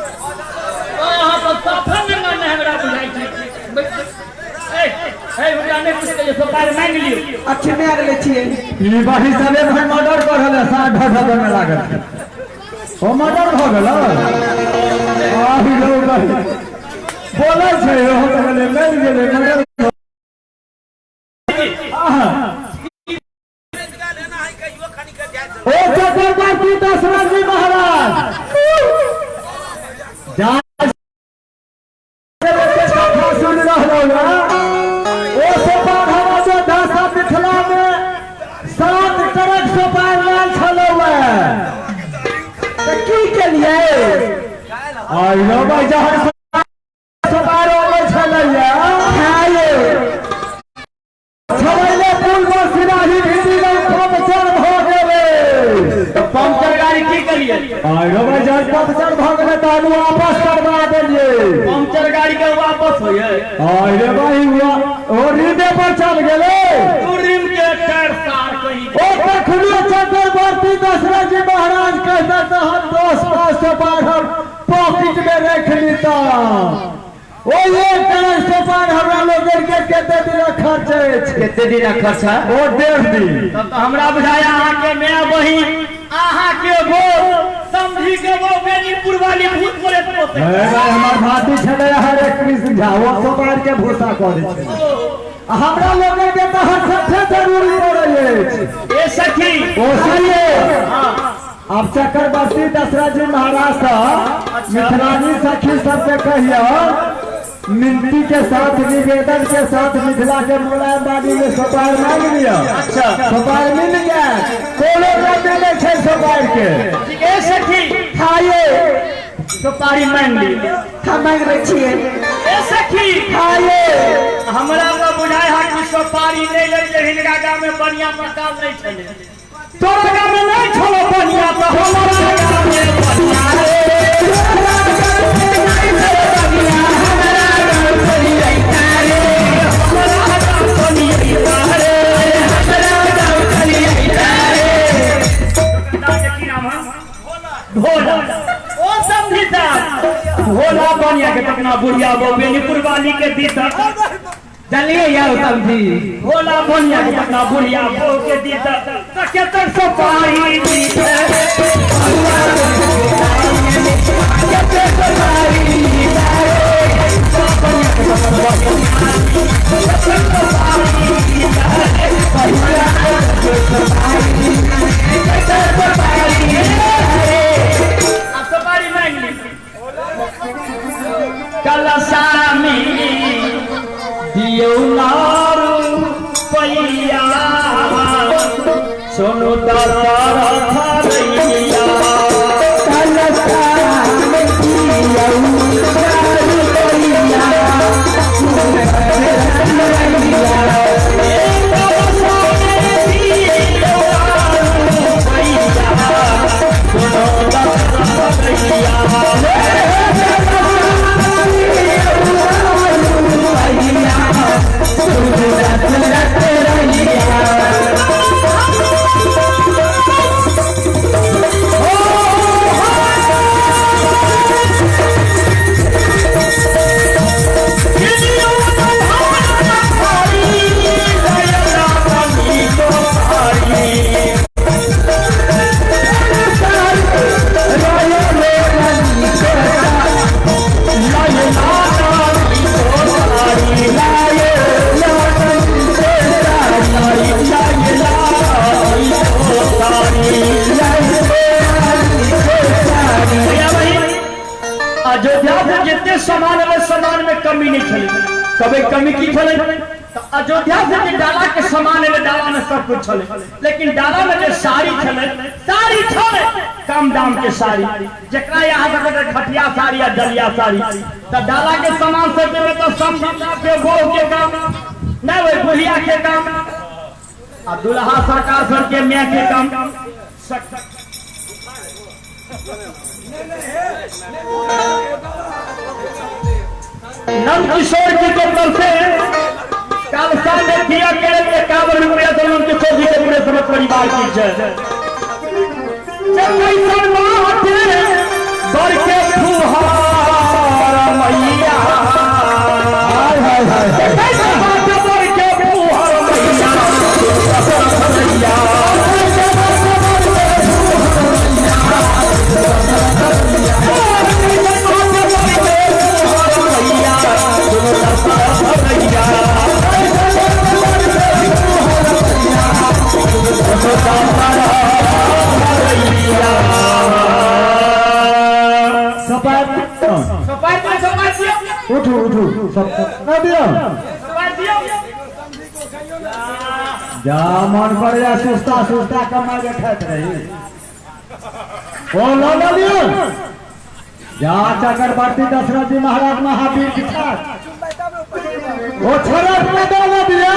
अहाँ सब साफा नंगा नहि हमरा बुझाइ छै। ए ए, हमरा नहि पूछ के सोपारी मांगि लियौ। अच्छे में आगले छियै। ई बाही सबे भर मर्डर कर रहल है, सार ढ ढ में लागल छै। ओ मर्डर भ गेल। आही रो बाही बोलै छै, ओ हो गेलै, मरि गेलै मर्डर। आहा ओ चक्रवर्ती दशरथ जी महाराज जा कथा सुन रहलहुँ हँ। ओ सोपान हम अयोध्या सँ मिथिला में 7 ट्रक सोपान लायल छलहुँ हँ। तऽ की केलियै? आइ रो भाइ, जहन सोपान अबै छलैया हँ यौ। छलैया पुल पर सिराही भिंडी लग पंचर भऽ गेलै। तऽ पंचर गाड़ी की केलियै? आइ रो भाइ, जहन पंचर भऽ गेलै तहन वापस करवा देलियै। पंचर गाड़ी के वापस होइए? आइ रे भाइ, ओ रिमे पर चल गेलै। तू रिम के टायर सार कहीं। ओ तखनो चक्रवर्ती दशरथ जी महाराज कहता तऽ हम 10 पाँच सोपान हम पॉकेट में रख लीता। ओ एक ट्रक सोपान हमरा लोगन के कते दिन खर्च अछि? कते दिन खर्च? ओ 1.5 दिन। तब तऽ हमरा बुझाया अहाँके माय बहिन, अहाँके बो समझी के बो बेनीपुर वाली भूत प्रेत पोसै। हे भाई, हमर भाती छलै हरे कृष्ण झा, ओ सोपान के भूसा करै छलै। आ हमरा लोगन के तऽ हर सबसे जरूरी पड़ै अछि। ए सखी, ओ सुनिए, अब चक्रवर्ती दशरथ जी महाराज सँ मिथिलानी सखी सबके कहियो मिनती के साथ, निवेदन के साथ मिथिला के मुलायम बाड़ी में सोपार मांग लिअ। अच्छा। सोपार मिल जायत, कोनो कमी नहि छै सोपार के। ए सखी, हँ यौ। सुपारी मांगि ली। हम मांगि लै छियै। ए सखी, हँ यौ। हमरा तऽ बुझाइ है कि सुपारी नहि लेल हिनका गाँव में बढ़िया मकान नहि छलै। तोरा गाँव में नहि छलो बढ़िया तऽ हमरा गाँव में बढ़िया रे। भोला, ओ समझी साहब, भोला बनिया के तकना बुढ़िया बो बेनीपुर वाली के दीता। जानलियै यौ समझी? भोला बनिया के तकना बुढ़िया बो के दीता त केतर सुपारी दीता। आ सुपारी मांगि ली। कलशामी दियौ नारू पैया, सुनु दशरथ रैया। भैया बहिन, अयोध्या से जितने सामान अबै, सामान में कमी नहीं छलै। कभी कमी की छलै? तऽ अयोध्या से जे डाला के सामान एलै, डाला में सब कुछ छलै, लेकिन डाला में जे साड़ी छलै, साड़ी छलै कम दाम के साड़ी, जकरा यहाँ सबके खटिया साड़ी आ डलिया साड़ी। तऽ डाला के सामान सब देबै तऽ समझी के बहू के काम नहीं, वही बुढ़िया के काम आ दुल्हा सरकार सबके माय के काम। नंद किशोर जी के तरफ से कल साँझ किया करे 51 रुपया दोनों के जी के पूरे समस्त परिवार की जय। कैसन बात बर के फुहार मैया, हाय हाय हाय, कैसन बात बर के फुहार मैया, मैया उठू उठू सब ना दियो जा मन पर या सुस्ता सुस्ता कमा के खात रही ओ लो ना लियो जा चक्रवर्ती दशरथ जी महाराज महावीर के साथ ओ छोरा में दो ना दियो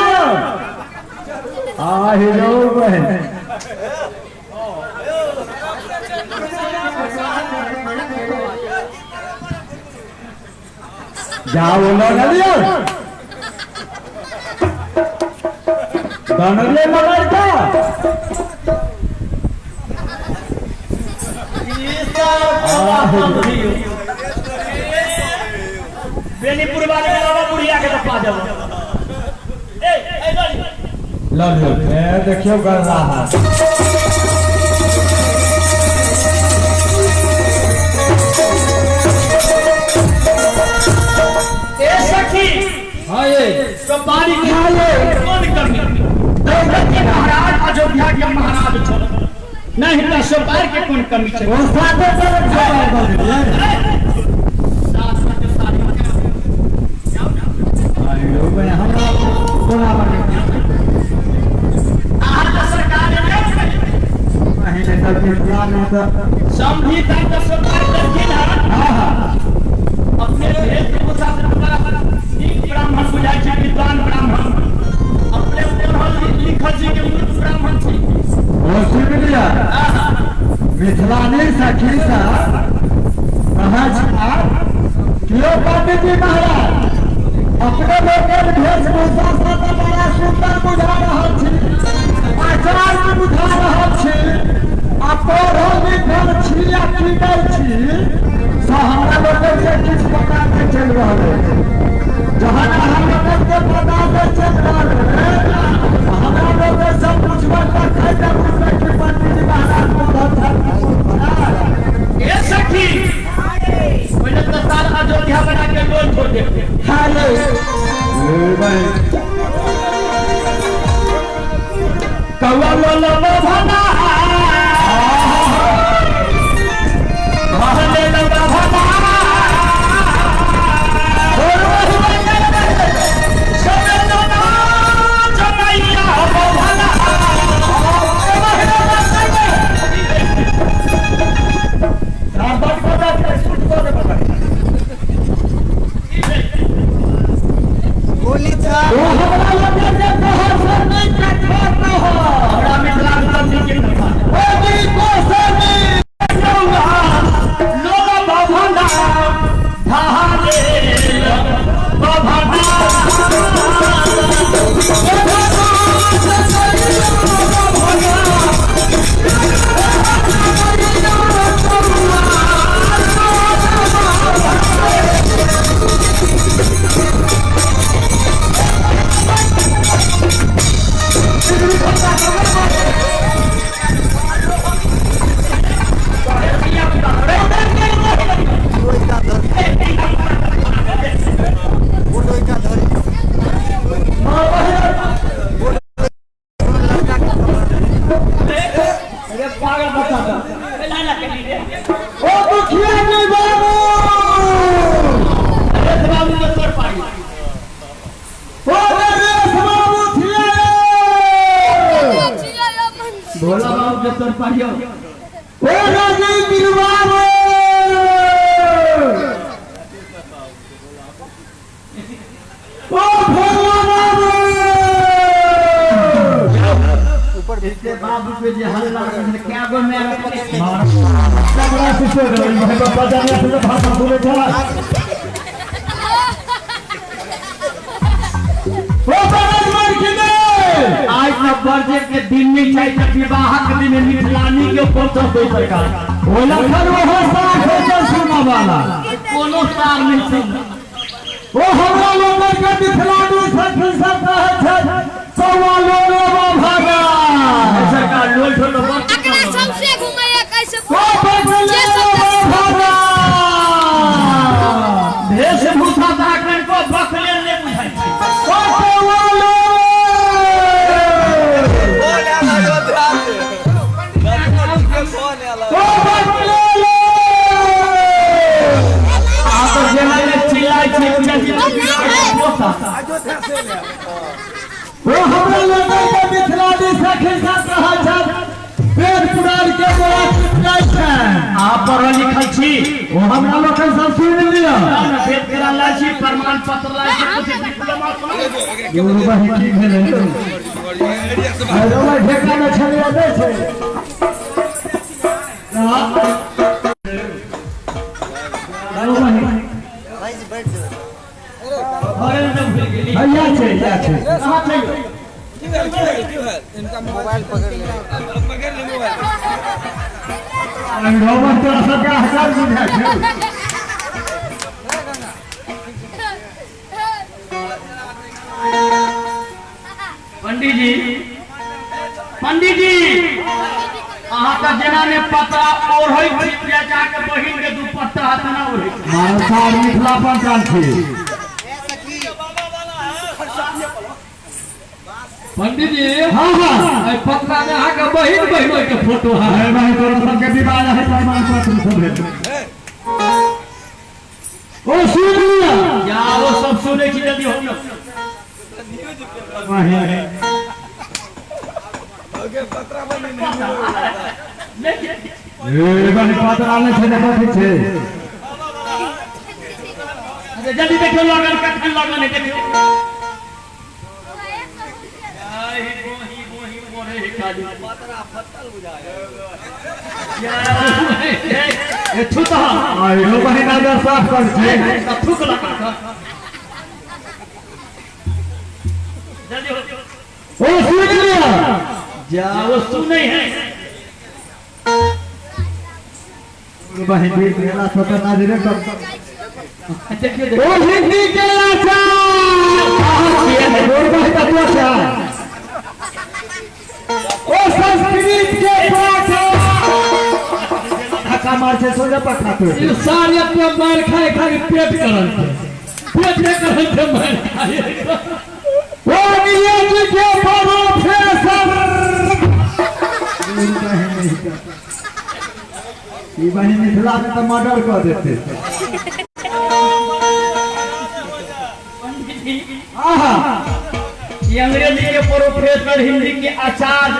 आ हिरो बहन जाओ लो ना लियो बनले मगर का बेनीपुर वाले के अलावा बुढ़िया के तो पा जाओ। ए ए लो लियो ए देखियो कर रहा है। ए सखी हां ये सोपारी के कौन कमी दशरथ के महाराज अयोध्या के महाराज छल नहीं तो सोपारी के कौन कमी छै? ओ साथे तरफ जवाब दे साथ साथ सारी आयो बे हमरा कोना बने आहा तो सरकार ने नहीं नहीं तो मिथिला में तो संहिता तो सरकार करथिन हन। हां हां अपने भेष के मुसाफिर नीक ब्राह्मण बुझाइ छै, विद्वान ब्राह्मण अपने पढ़ल लिखल जी के मूर्ख ब्राह्मण छी। ओ सुन लिया मिथिलानी सखी सा कहाँ छा क्यों पंडित जी महाराज अपने लोकल वेशभूषा सँ तऽ बड़ा सुंदर बुझा रहल छी, आचार के बुझा रहल छी, आ पढ़ल लिखल छी आ की नहि छी से हमरा लोकल के किछु पता नहि चलि रहल अछि। जहन अहाँ लोकल के पता नहि चलि रहल अछि हमरा लोकल सब पुछबै तखन ने बुझबै कि पंडित जी महाराज पढ़ल छथि। ए सखी पहिले तऽ साल अयोध्या बना के गोल छोड़ दे। कौआ लो भना भले लो भना भोला बाबू के तोर पारियो ओ राजीव बाबू ओ भोला बाबू ऊपर के बाबू पे जे हल्ला क्या गो मेरा बड़ा खुश हो गई भाई बाबा जाने से भाषा बोले था ओ बरजे के दिन नहीं चाहिए त विवाह के दिन मिथिलानी के पहुंचल दे सरकार। ओ लखन ओहो साफ हो छै सुनऽ वाला। कोनो सार नहीं सुन। ओ हमरा लोगन के मिथिलानी सखी सब कहै छै सौवा लोलो भागा। सरकार लोल ठोलो अकरा सबसे घुमैया कैसे ओ बगले भागा। वेशभूषा ताकन को बकले ने बुझाइ छै। ओ सौवा लोलो ओ बगले लो। आ तो जेना ने चिल्लाइ छै बुझाइ छै। ओ हमरा लोगन के मिथिलानी सखी सब कहै छै वेद पुराण के बड़ा चिपकाइ छै। आप पढ़ल लिखल छी। ओ हमरा लोकन सब सुनि लिअ। वेद पुराण लाइ छी, प्रमाण पत्र लाइ छी, कुछ डिप्लोमा गुरु बहिन की भेलै? अरे भाई ढेका में छलिया दै छै। भैया छै, या छै। मोबाइल पकड़ ले, पकड़ ले मोबाइल। रोबोट तोरा सबके हजार बुझाइ छै। पंडित जी, पंडित जी, अहाँ तऽ जेना ने पतरा ओढ़ै छी, जाके बहिन के दुपट्टा हाथ ना ओढ़ै छी। मानसार मिथिला पंचाल छी। पंडित जी, हाँ हाँ, एहि पतरा में अहाँ के बहिन बहिनोई के फोटो है। अरे भाई तोरा सबके विवाह है प्रमाण पत्र सब भेटल। ओ सुन लिअ। या वो सब सुनै छी जल्दी हो गयो। ए बहिन पतरा नहि छै तऽ कथी छै? अच्छा जल्दी देखियौ लगन कखन लगन है देखियौ। आइरो बहिन नजर साफ कर छै। थूक लगा जल्दी हो। ओ सुन लिअ। जा वो सुनै है। बहिन भी गेला से तऽ नजरे कर। देखियौ ओ हिंदी के लाचा। गोर बहिन बतुआ छै। ओ संस्कृत के पाठा। धक्का मार छै सोझे पखा तो। ई सारे अपना मार खाए खाए पेट करल छै। पेट के करल छै मार खाए। ओ अंग्रेजी के प्रोफेसर। ई बहिन मिथिला में तऽ मर्डर कऽ देते। आहा ये अंग्रेजी के प्रोफेसर, हिंदी के आचार्य,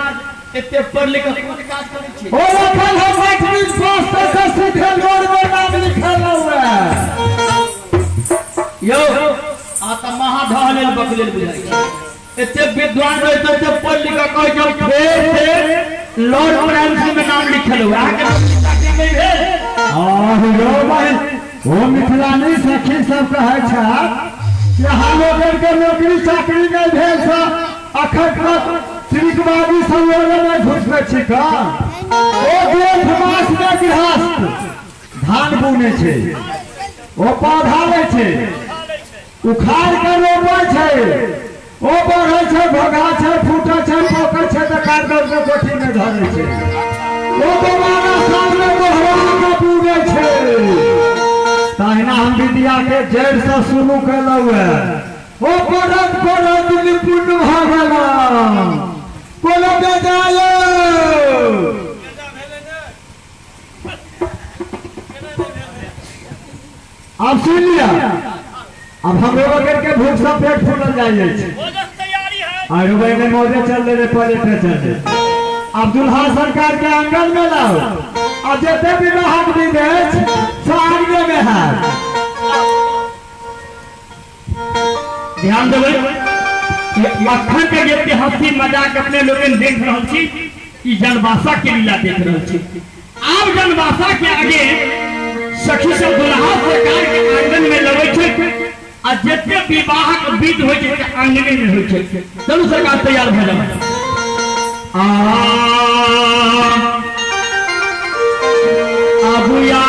एते पढ़ लिख के कोन काज करै छी? ओ लखन हम 8वीं पास से सीधे रोड में नाम लिखल हुआ। यौ आ त महा ढह लेल बकलेल बुझाइ छै। एते विद्वान रहे त एते पढ़ लिख के कहै छै फेर से लॉर्ड प्राइमरी में नाम लिखल हुआ। अहाँ के चाकरी नहि भेल? आह यौ बहिन, ओ मिथिलानी सखी सब कहै छै कि अहाँ लोगन के नौकरी चाकरी नहि भेल से अखन तक श्रीकुमारी सब लोगन में घुसबै छी का? ओ जेठ मास में गृहस्थ धान बुनै छै, ओ पौधा लै छै, उखाड़ के रोपै छै, ओ बढ़ै छै, भोगा छै, फूटै छै, पकै छै तऽ काट काट के कोठी में धरै छै। ओ दोबारा साल में दोहरा के बुनै छै। तहिना हम विद्या के जड़ से शुरू केलहुँ है। ओ पढ़त पढ़त निपुण भऽ गेलहुँ। कोनो बेजाय अब सुन लिया। अब हमरो बगैर के भूख से पेट फूलल जाइ छै। आरो बहिने मौजे चल रहे पहले पे चल रहे। अब दुल्हा सरकार के आंगन में लाओ और जते विवाहक विध अछि सब आंगने में है। ध्यान देबै अखन के जते हंसी मजाक अपने लोगन देख रहल छी, ई जनवासा के लीला देख रहल छी। आब जनवासा के आगे सखी सब दुल्हा सरकार के आंगन में लबै छै आ जते विवाहक विध होइ छै आंगने में होइ छै। चलू सरकार तैयार भऽ जाउ। आ अबुया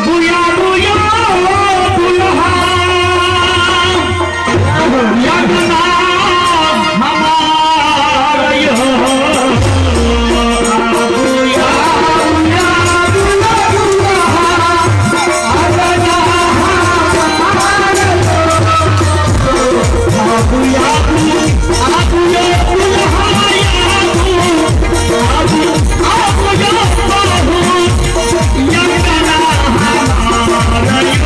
बुया बुया दुल्हा यगना हमार यो अबुया बुया दुल्हा अगना हमार यो अबुया अबुया दुल्हा अबु अबुया बाबू यगना हमार यो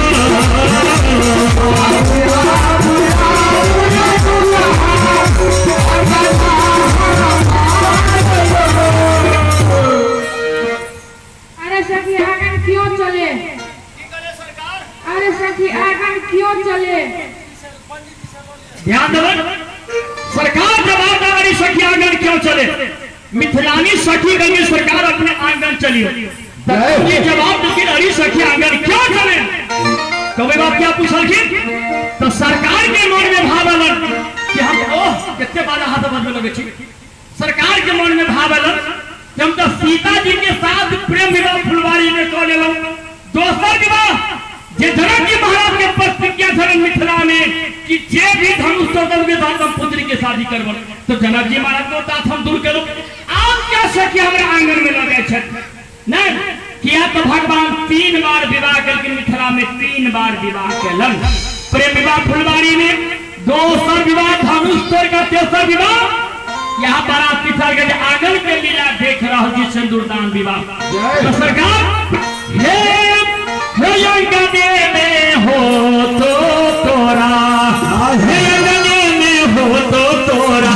अरे सखी आंगन क्यों चले? अरे सखी आंगन क्यों चले? ध्यान देवन, सरकार जवाब दे रही सखी आंगन क्यों चले? मिथिलानी सखी गंगी सरकार अपने आंगन चली, ये जवाब देती अरे सखी आंगन क्यों चले? कभी बाप क्या पूछलखिन तो सरकार के मन में भाव अलग कि हम ओह कितने बार हाथ बजबे लगे छी। सरकार के मन में भाव अलग कि हम तो सीता जी के साथ प्रेम विवाह फुलवारी में कऽ लेलहुं, दोसर विवाह जे जनक जी महाराज के प्रतिज्ञा छलनि मिथिला में कि जे भी धनुष तोड़बै तऽ हम पुत्री के शादी करबै, तो जनक जी महाराज को तात हम दूर केलहुं। आब क्या सखी हमरा आंगन में लऽ जाइ छथि? नहीं किया तो भगवान 3 बार विवाह केलखिन मिथिला में, 3 बार विवाह केलन। प्रेम विवाह फुलवारी में, दोसर विवाह धनुष तोड़ के, तेसर विवाह यहाँ बाराती साल के आंगन के लीला देख रहल छी सिंदूरदान विवाह। तो सरकार हे अंगने में हो तो तोरा, हे अंगने में हो तो तोरा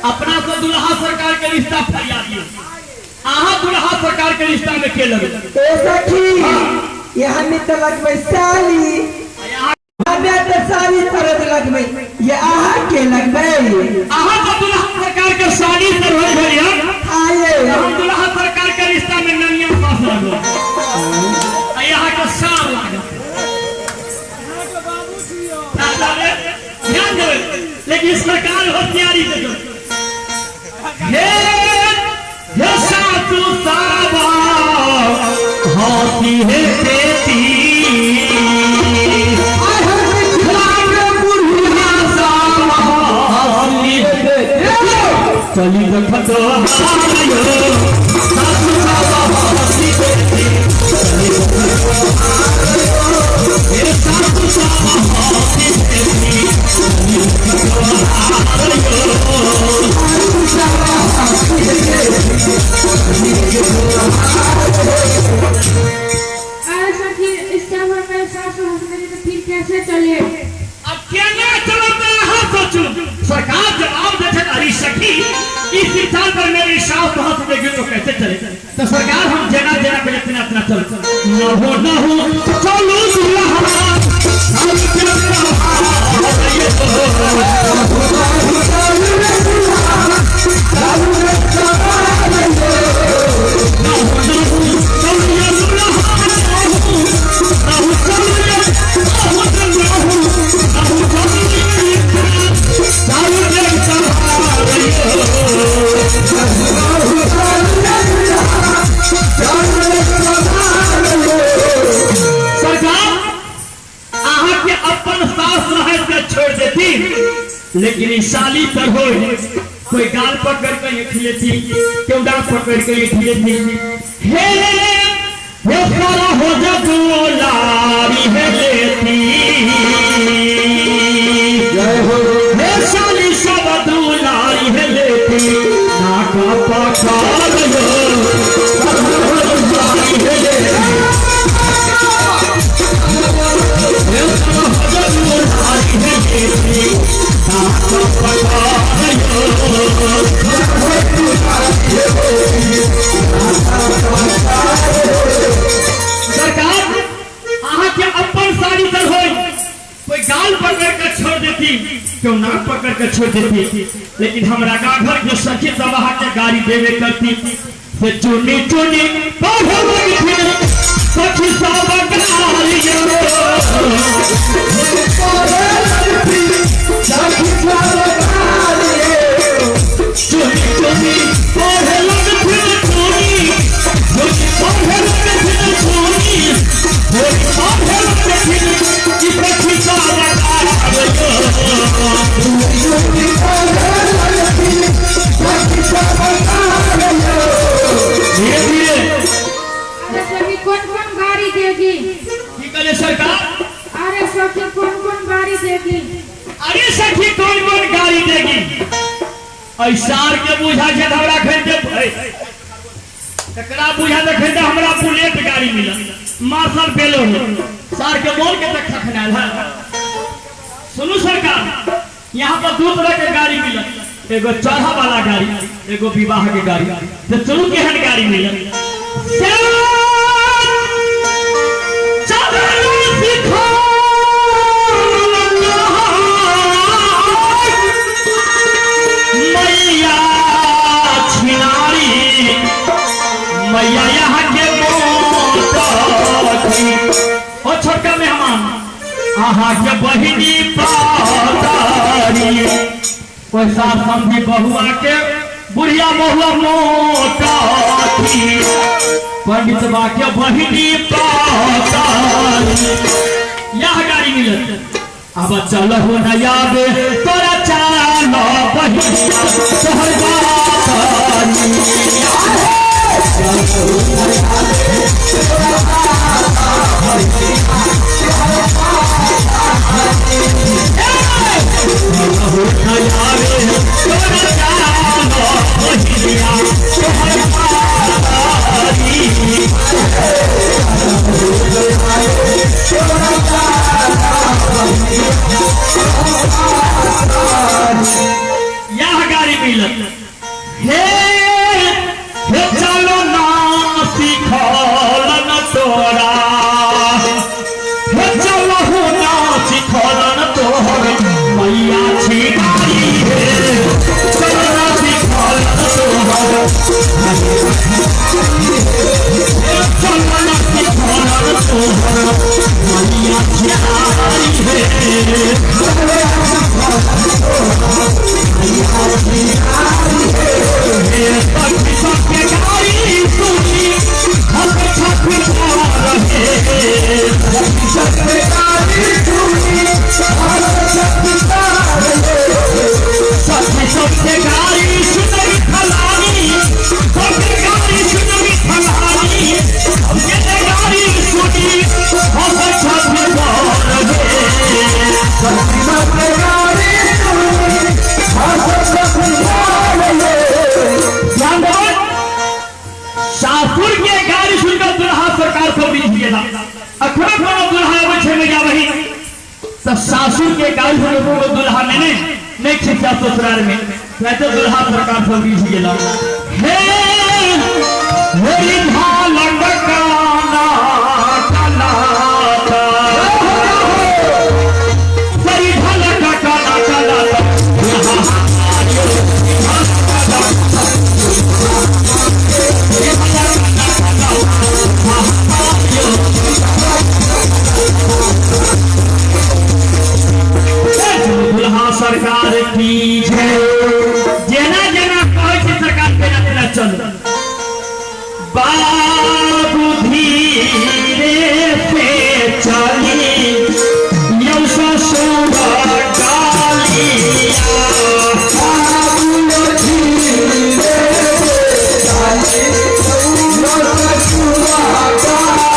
अपना तो दुल्हा सरकार के रिश्ता फरिया दियो, आहा दुल्हा सरकार के रिश्ता में के लगे? ए सखी यहाँ में तो लगबै साली, हमें तो साली तरद लगबै, ये आहा के लगबै? आहा तो दुल्हा सरकार के साली तर होय भेलिया, आये हम दुल्हा सरकार के रिश्ता में ननिया पास लगो, आ यहाँ के सार लागत। ध्यान देबै, लेकिन सरकार होशियारी देखो। हे हे सासु साबा हाथी हे बेटी, चली रखो सासु साबा हाथी बेटी, हे सासु साबा हाथी बेटी, अरे सखी इसका मेरे सासु हंसने तो फिर कैसे चले? अब केना चलते अहाँ सोचू। सरकार जवाब दे छथि अरे सखी इस स्थान पर मेरी सास हंस देगी तो कैसे चले? तो सरकार हम जेना जेना पे इतना इतना चल न हो न हो चलू दुल्हा सरकार आहा के अपन सास रहे के छोड़ देती, लेकिन साली पर हो कोई गाल पकड़ के ये खिलेती, क्यों दांत पकड़ के ये खिलेती। हे हे सारा हो जा दुलारी है लेती। जय हो। हे साली सब दुलारी है लेती, नाका पकड़ लो दुलारी है लेती। हे सारा हो जा दुलारी है लेती, नाका पकड़ लो। सरकार अहाँ के अपन साड़ी तर होई, कोई गाल पकड़ कर छोड़ देती, क्यों ना पकड़ कर छोड़ देती, लेकिन हमरा घर के सखी सब अहाँ के गाड़ी देवे करती। से चुनी चुनी पढ़े लगथिन सखी सब गाड़ी। चुनी चुनी पढ़े लगथिन चुनी, चुनी पढ़े लगथिन चुनी, पढ़े लगथिन कि सखी सब गाड़ी। धीरे धीरे। अरे सखी कौन कौन गाड़ी देगी? की कहले सरकार? अरे सखी कौन कौन गाड़ी देगी? अरे सखी कौन कौन गाड़ी देगी? ऐसार के बुझा छै हमरा खरीदे, तकरा बुझा देखे त हमरा बुलेट गाड़ी मिलल, मार्शल बेलो सार के बोल के तक खखनायल है। सुनू सरकार, यहाँ पर दू तरह के गाड़ी मिलल, एगो चढ़ा वाला गाड़ी, एगो विवाह के गाड़ी। तो चलू केहन गाड़ी मिलल? मैया छिनारी मैया यहाँ के मोटी, ओ छोटका मेहमान अहाँ के बहिनी पातारी, पैसा समझी बहुआ के बुढ़िया बहुआ मोटी, पंडित बा के बहिनी पातारी। यह गाड़ी मिलत। अब चल हो नया बे तोरा चाल बहिनिया तोहर बातारी। यह गाड़ी मिलत। हे हे चलो ना सिखल न तोरा, हे चलो ना सिखल न तोहर मैया छिनारी हे, चलो ना सिखल न तोहर, चलो ना सिखल न तोहर मैया छिनारी हे। सबके गाड़ी सुनी हम छठ रहे, सबके गाड़ी सुनरी फलानी, सबके गाड़ी सुनरी फलानी, सबके गाड़ी सुनी हम छठ रहे। ध्यान दो, सासुर के गाड़ी सुनकर दुल्हा सरकार सब बीच गेला। अखनो कोनो दुल्हा आबै छै मैया बहिन तऽ सासुर के गाड़ी सुनकर कोनो दुल्हा नहीं नहीं खिंचा ससुराल में, कहते दुल्हा सरकार सब बीच गेला। हे मेरी ढालक काना कलाता, सरी ढालक काना कलाता, दुल्हा सरकार की जय। जेना जेना कहै छै सरकार तेना तेना चलू। बाबू धीरे से चली यौ ससुर डालिया, बाबू धीरे से चली यौ ससुर डालिया।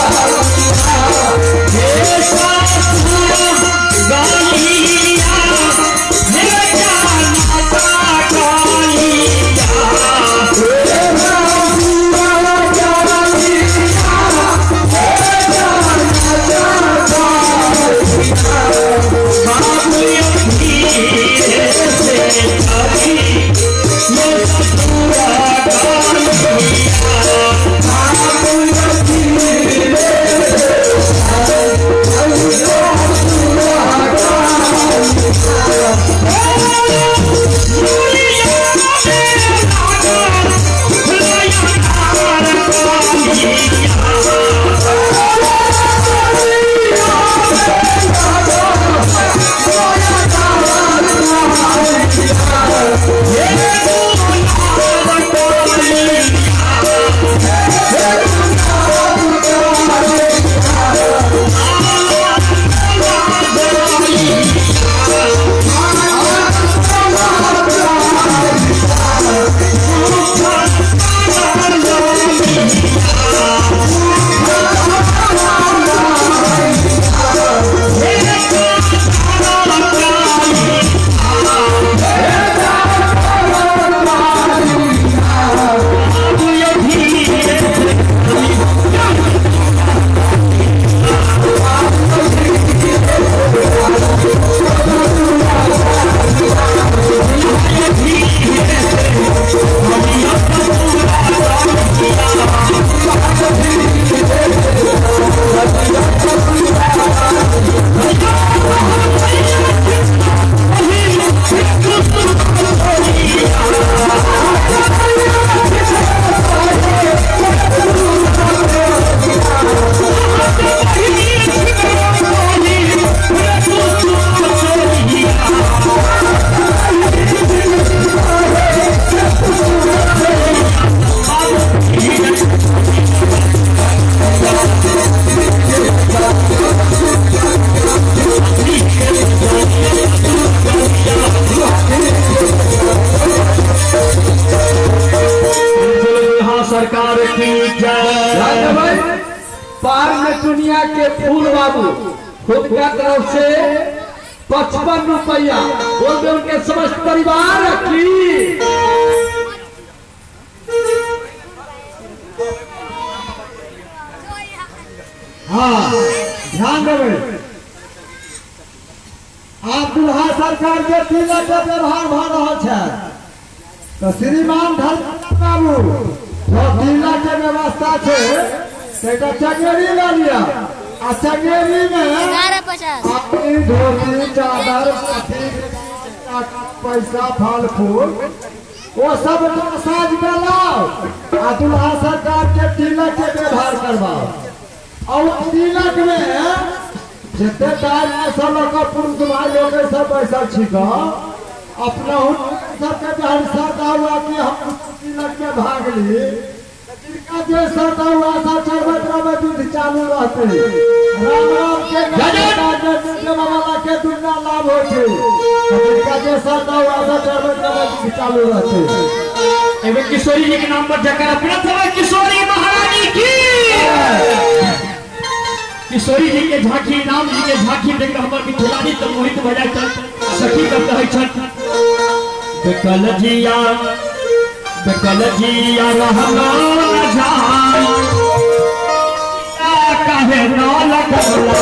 चुनिया के फूल बाबू खुद का तरफ से 55 रुपया बोल दे उनके समस्त परिवार की। हाँ ध्यान देवे, आप दुल्हा सरकार के तिलक के व्यवहार भ रहा है तो श्रीमान धर्म बाबू जो तिलक के व्यवस्था है चंगेरी ला लिया आ चंगेरी में अपनी धोती चादर पैसा फल फूल वो सब साज के लाओ आ दुल्हा सरकार के तिलक के व्यवहार करवाओ। और तिलक में जितने सब लोग पुरुष भाई लोग सब पैसा छिक अपना सबके सरदा हुआ कि हम तिलक में भाग ली, जिनका जो सरदा हुआ सब चढ़बैत रहबै दूध चालू रहते। राम राम के बाबा के दुनिया लाभ हो, जिनका जो सरदा हुआ सब चढ़बैत रहबै दूध चालू रहते। एगो किशोरी जी के नाम पर जकर अपना सब किशोरी महारानी की किशोरी जी के झांकी राम जी के झांकी देख हमर मिथिलानी तो मोहित भ जाय छल। सखी सब कहै छल बेकल जिया रहना जान काहे न लगला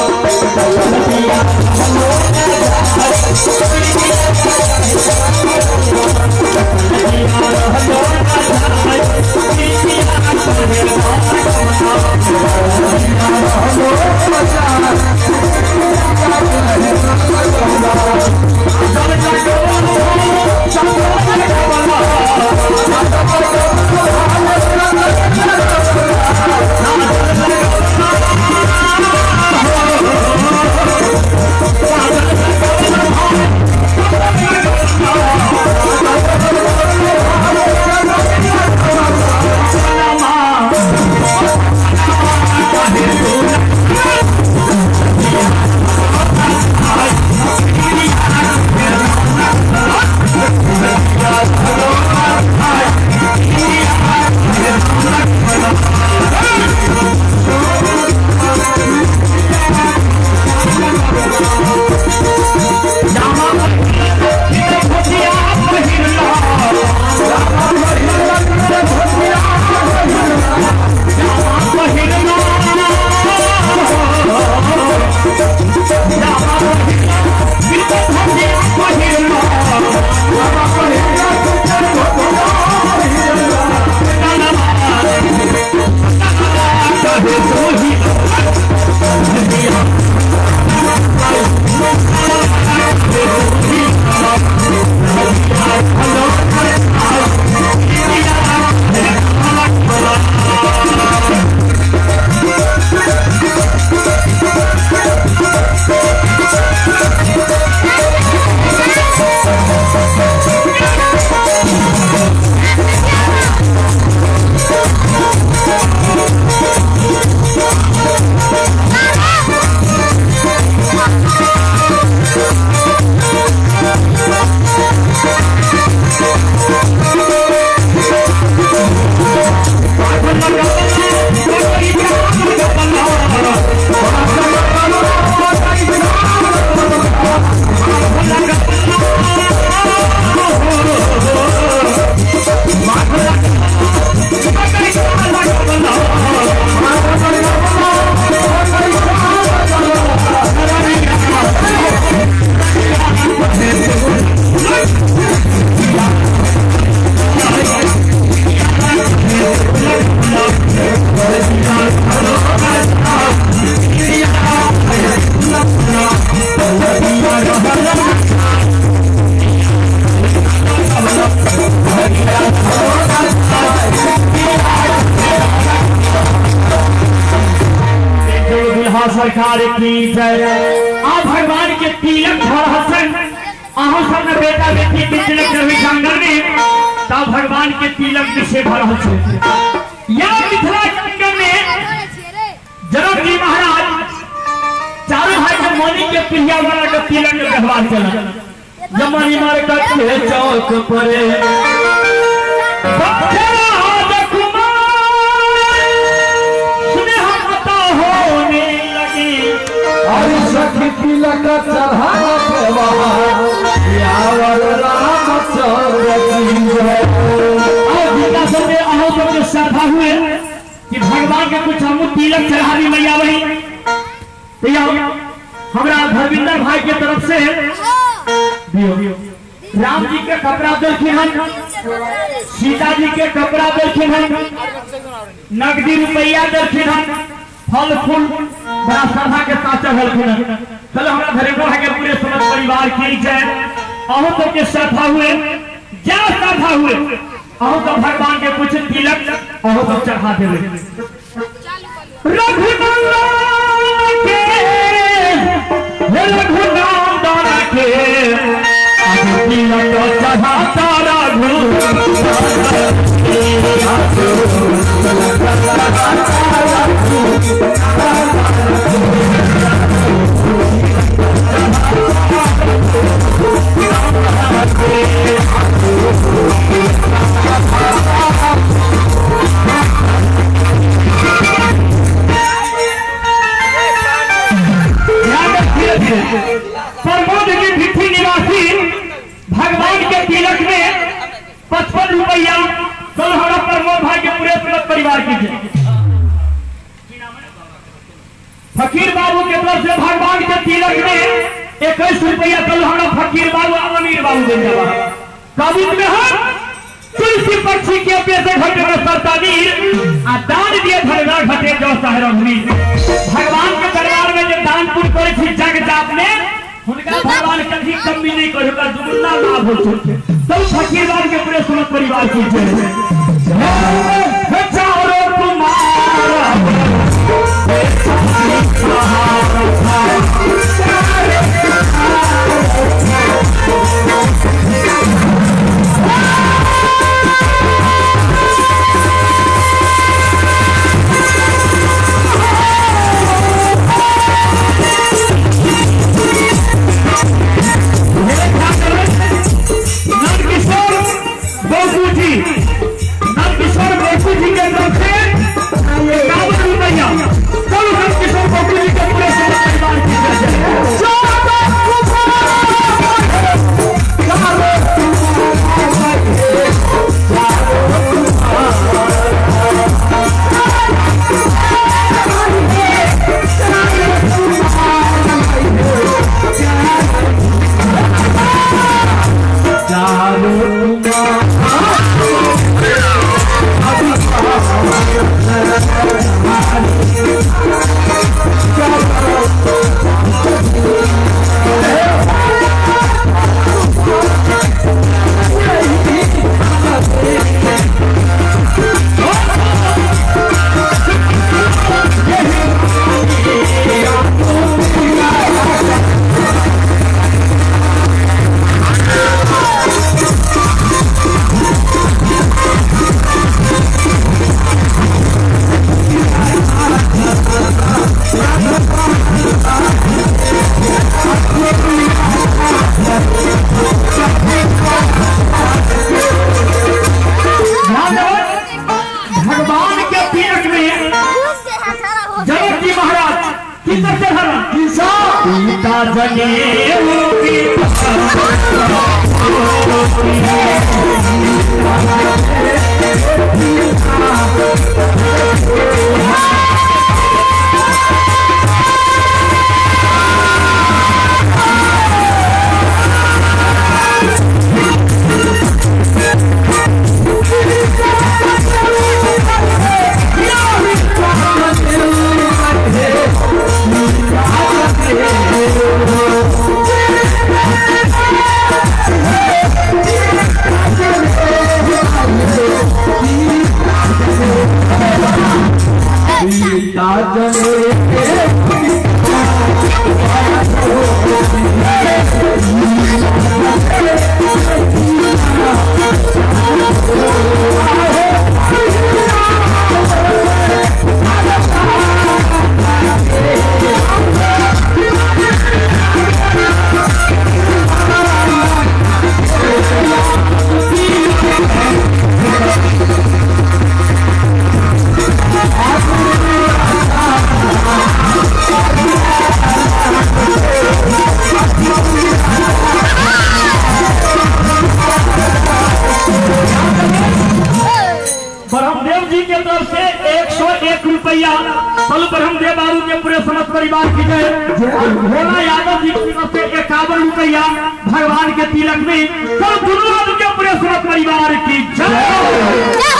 बेकल जिया सरकार की जय। आप भगवान के तिलक धर हसन अहाँ सब ने बेटा बेटी के तिलक रवि जंगल में तब भगवान के तिलक विषय भर हसन या मिथिला जंगल में जनक जी महाराज चारों भाई के मोनी के प्रिया वाला के तिलक के व्यवहार चला जमानी मार कथे चौक परे सुने हम पता होने तिलक चढ़ा सियावर रामचंद्र की जय। और गीता सब में अहों सबके श्रद्धा हुए कि भगवान के कुछ हम तिलक चढ़ावी मैया वही तो हमरा धर्मिंदर भाई के तरफ से दियो। राम जी के कपड़ा देलखिन हन, सीता जी के कपड़ा देलखिन हन, नगदी रुपया देलखिन हन, फल फूल बड़ा श्रद्धा के साथ चढ़लखिन हन। चलो हमरा धर्मिंदर भाई के पूरे समस्त परिवार की जय। अहों सबके श्रद्धा हुए, जा श्रद्धा हुए अहों सब भगवान के कुछ तिलक अहों सब चढ़ा देवे। रघुनंदन के रघुनंदन के तिलक चढ़ाता रघु प्रमोद जी भिट्ठी निवासी भगवान के तिलक में 55 रुपया। चलो हमारा प्रमोद भाई के पूरे समस्त परिवार की जय। फकीर बाबू के तरफ से भगवान के तिलक में 21 रुपया। चलो हमारा फकीर बाबू अमीर बाबू दे जावा। कवित में हम तुलसी पक्षी के पैसे घटे में सरतानीर आ दान दिए धरना घटे जो सहर। भगवान के दरबार में जो दान पुण्य करे छी जग जाप में हुनका भगवान कभी कमी नहीं करे, हुनका दुगुना लाभ हो छै। सब फकीर बाबू के पूरे समस्त परिवार की जय। चारों तुम्हारा नंदकिशोर बसु जी, नंदकिशोर बसु जी के तरफ से 51 रुपया। चलो नंदकिशोर बसु जी के पूरे समस्त परिवार की जय। भगवान के तिलक में जनक जी महाराज किसर चढ़ल सीता जनेऊ की Yeah. रुपया बल ब्रह्मदेव बाबू के पूरे समस्त परिवार की जय। और भोला यादव जी की तरफ से 51 रुपया भगवान के तिलक में सब दुनू आदमी के पूरे समस्त परिवार की जय।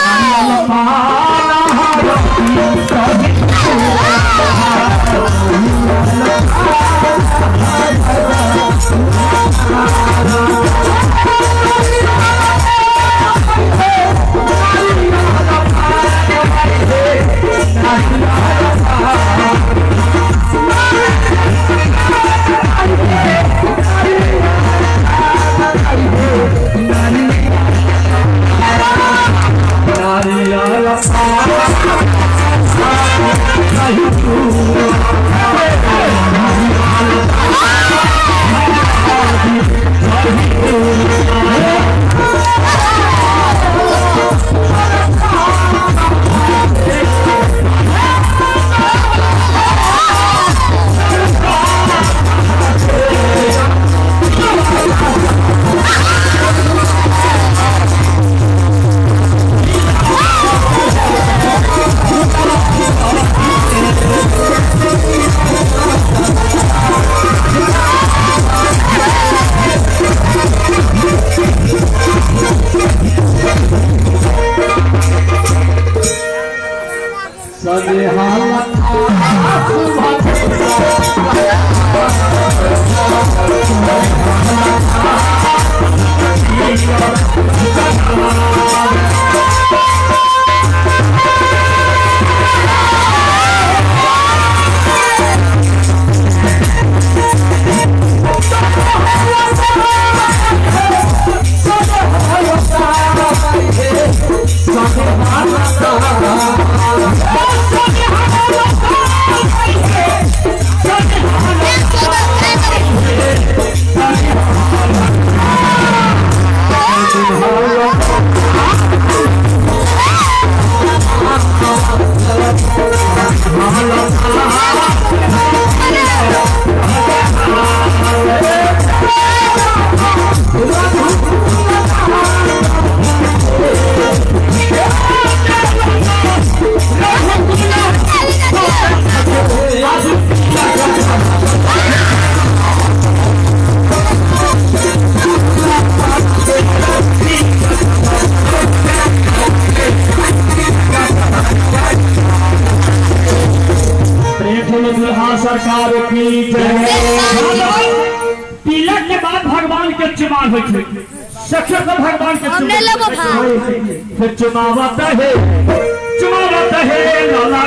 सरकार की जय। तिलक के बाद भगवान के चुमाव होइ छै, सखी सब भगवान के चुमाव चुमावत है, चुमावत है लाला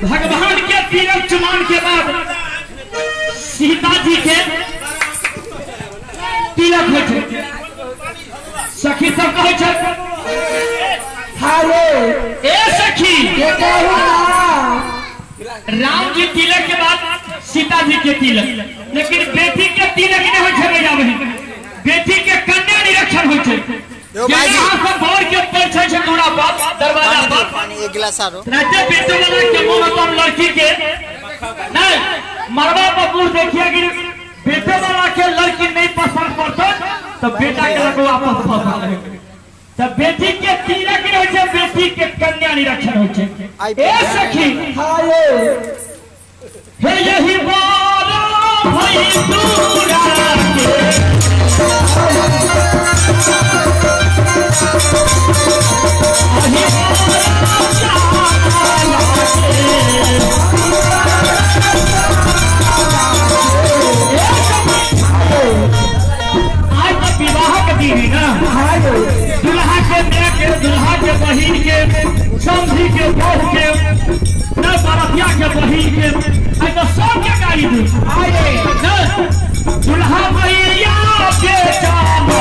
भगवान के तिलक चुमान के बाद सीता जी के तिलक होइ छै। सखी सब कहै छै ए सखी के कहू राम जी तिलक के बाद सीता जी के तिलक, लेकिन बेटी के तिलक नहीं होइ छै भैया बहिन, बेटी के कन्या निरीक्षण होइ छै। सब बर के परिचय छै दूरा पर दरवाजा पर एक गिलास आरो राते बेटे वाला के मुंह में लड़की के नहीं मरवा पर मुंह देखिए कि बेटे वाला के लड़की नहीं पसंद पड़ता तो बेटा के लगो वापस पसंद है। तो बेटी के तिलक नहीं होइ छै, बेटी के कन्या निरीक्षण होइ छै। ए सखी हे यही बारा भई दूरा के आज तो विवाह के दिन है ना, दुल्हा के माय के, दुल्हा के बहिन के, समधी के बहू के, न बरतिया के बहिन के, आज तो सबके गाड़ी दी दुल्हा भैया के चालो।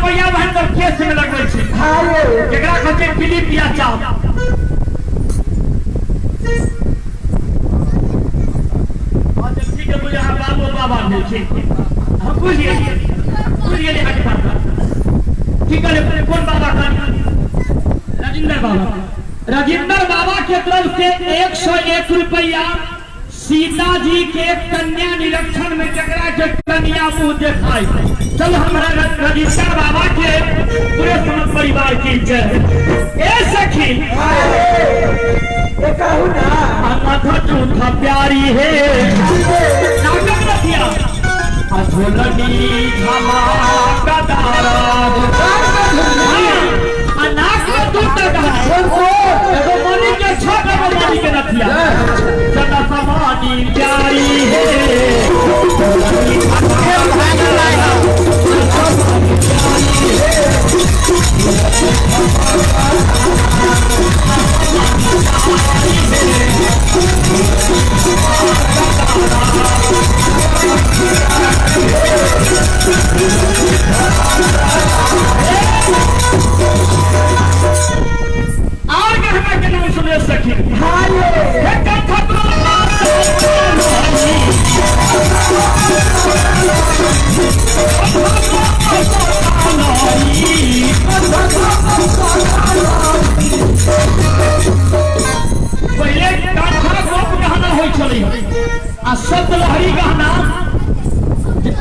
मैया बहन सब केस में लगबै छै। हाँ ये। केकरा कहै छै पिली पिया चाप। अच्छा ठीक है, बुझा बाबू बाबा भेल, ठीक हम बुझि गेलियै, बुझि गेलियै अहाँके बात। ठीक है, कोन बाबा कहलियै? राजेंद्र बाबा। राजेंद्र बाबा के तरफ से 101 रुपया सीता जी के कन्या निरीक्षण में जकरा के कन्या मुंह देखाई। चल हमारा राजेंद्र बाबा के पूरे समस्त परिवार की जय। ए सखी ये कहू ना अनाथ चूथा प्यारी है नाटक रखिया अझोलनी झमा कदारा अनाथ में दूटा गहना एगो मणि के छह एगो मणि के नथिया सदा समानी प्यारी है। और गहना के नाम सुने सखी। हाँ ये। पहिले कंठा गोप गहना होइ छलै आ शब्द लहरी गहना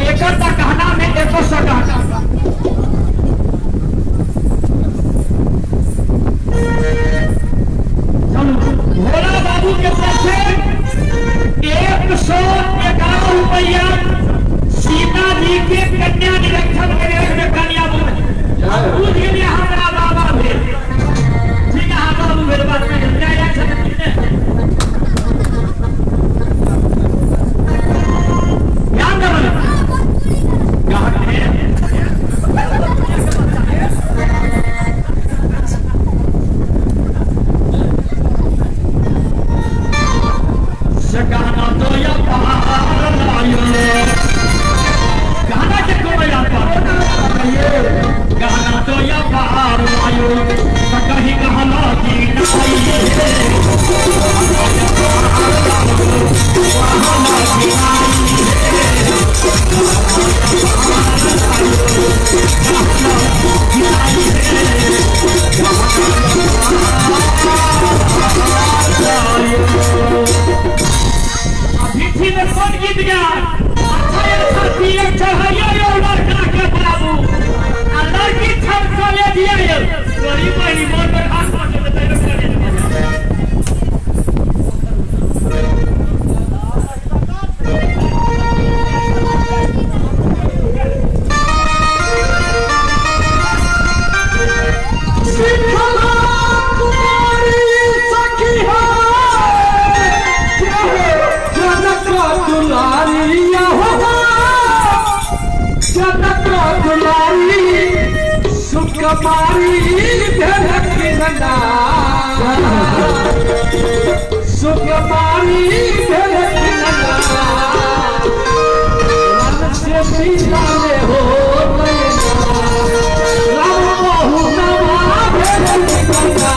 एकटा गहना में 100 गहना। चलू भोला बाबू के तरफ से 111 रुपया सीता जी के कन्या निरीक्षण के में कन्या बुझ गेलियै हमरा बाबा भेल। ठीक है, बाबू भेल बात में ध्यान देबै। गाना तो या पार लायो गाना के कोई याद गाना तो या पार लायो कहीं कहला की नहीं भिट्ठी में कौन गीत गया? अच्छा अच्छा तिलक चढ़ाइयो यो लड़का के बाबू आ लड़की छल कॉलेज दिया यो गरीब बहिनी मन में हाथ पहुंचे तो तैयो कॉलेज में। सिखला कुमारी सखी हो जनक दुलारी हो जनक दुलारी सुकुमारी भेलक नंदा सुकुमारी भेलक नंदा मन से मिलाले हो राम बहु नवा भेलक नंदा।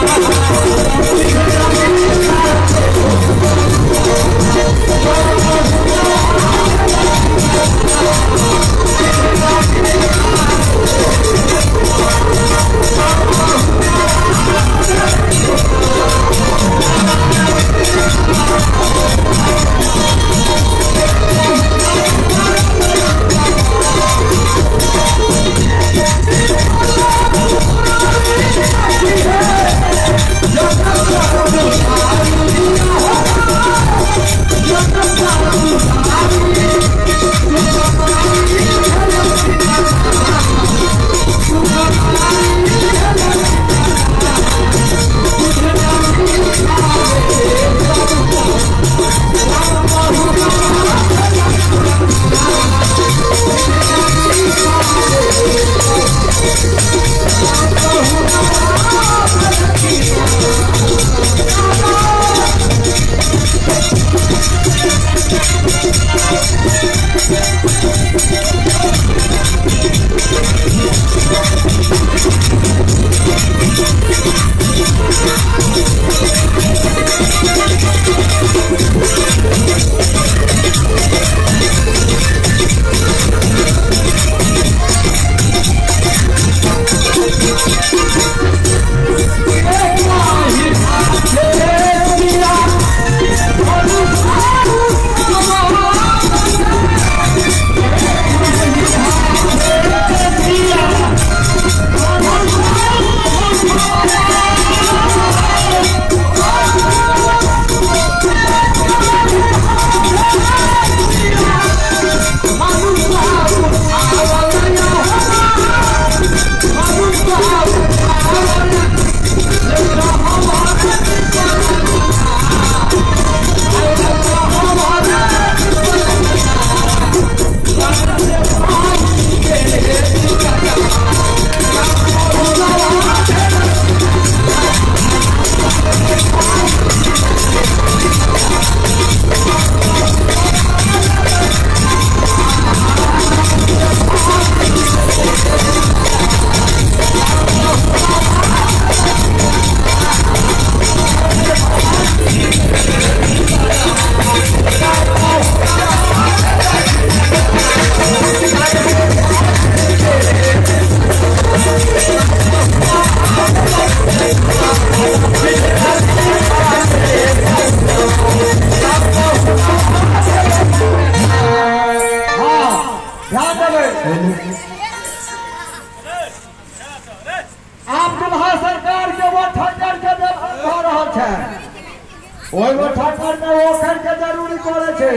ओहि ओठंगर में ओखर के जरूरी पड़े छै,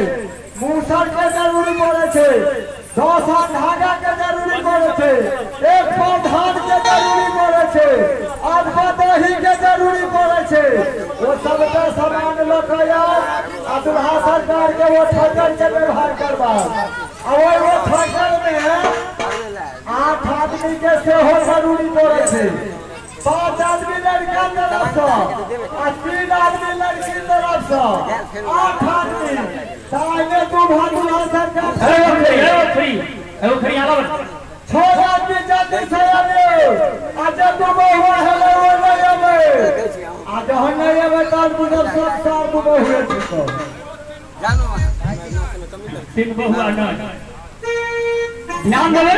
मूसर के जरूरी पड़े छै, 10 हाथ धागा के जरूरी पड़े छै, 1 पाव धान के जरूरी पड़े छै, आध पाव दही के जरूरी पड़े छै। ओ सबटा सामान लऽ कऽ आउ आ दुल्हा सरकार के ओठंगर के व्यवहार करबाउ। आ ओहि ओठंगर में 8 आदमी के सेहो जरूरी पड़े छै। 5 आदमी लड़का तरफ से आ 3 आदमी लड़की तरफ से, 8 आदमी ताहिमे 2 भाग दुल्हा सरकार। 6 आदमी जल्दी से आबे आ जे 2 बहुआ हेलै ओ नहि अबै, आ जहन नहि अबै तहन बुझब सब 4 बहुए छै। 3 बहुआ नहि, ध्यान देबै।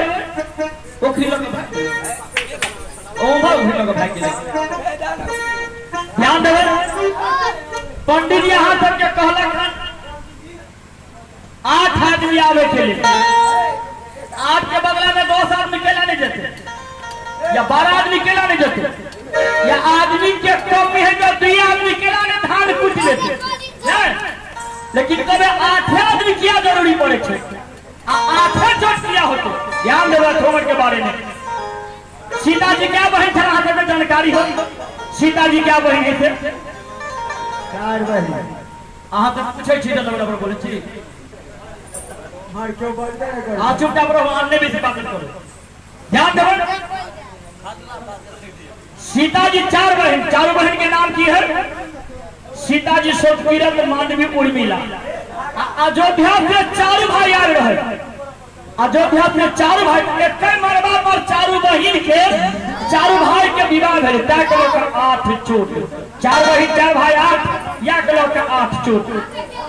ओखरी लग ध्यान देबै। पंडित जी अहाँ सबके कहलक हन 8 आदमी आबै के लिए, 8 के बदला में 10 आदमी केला नहीं जेते या 12 आदमी केला नहीं जेते, या आदमी के कमी है जो 2 आदमी केला ने धान कुट लेते, लेकिन कभी 8 आदमी किया जरूरी पड़े छै आ 8 चोट किया होते। ध्यान देबै ठोमर के बारे में। सीता जी क्या बहन थे अहाँ सबके जानकारी हो? सीता जी क्या बहन थे? 4 बहन। अहाँ सब पूछै छी तऽ बराबर बोलै छी। हर क्यों बोलते हैं? हाँ चुपचाप रहो, अन्य भी से बात करो। ध्यान देबै। सीता जी 4 बहन, 4 बहन के नाम की है? सीता जी सोचपीरत मांडवी उर्मिला। अयोध्या से 4 भाई आए रहे, अयोध्या से 4 भाई एक मरबा पर 4 बहिन के 4 भाई के विवाह भेल, तै के लऽ कऽ 8 चोट। 4 बहिन 4 भाई 8, या के लऽ कऽ 8 चोट।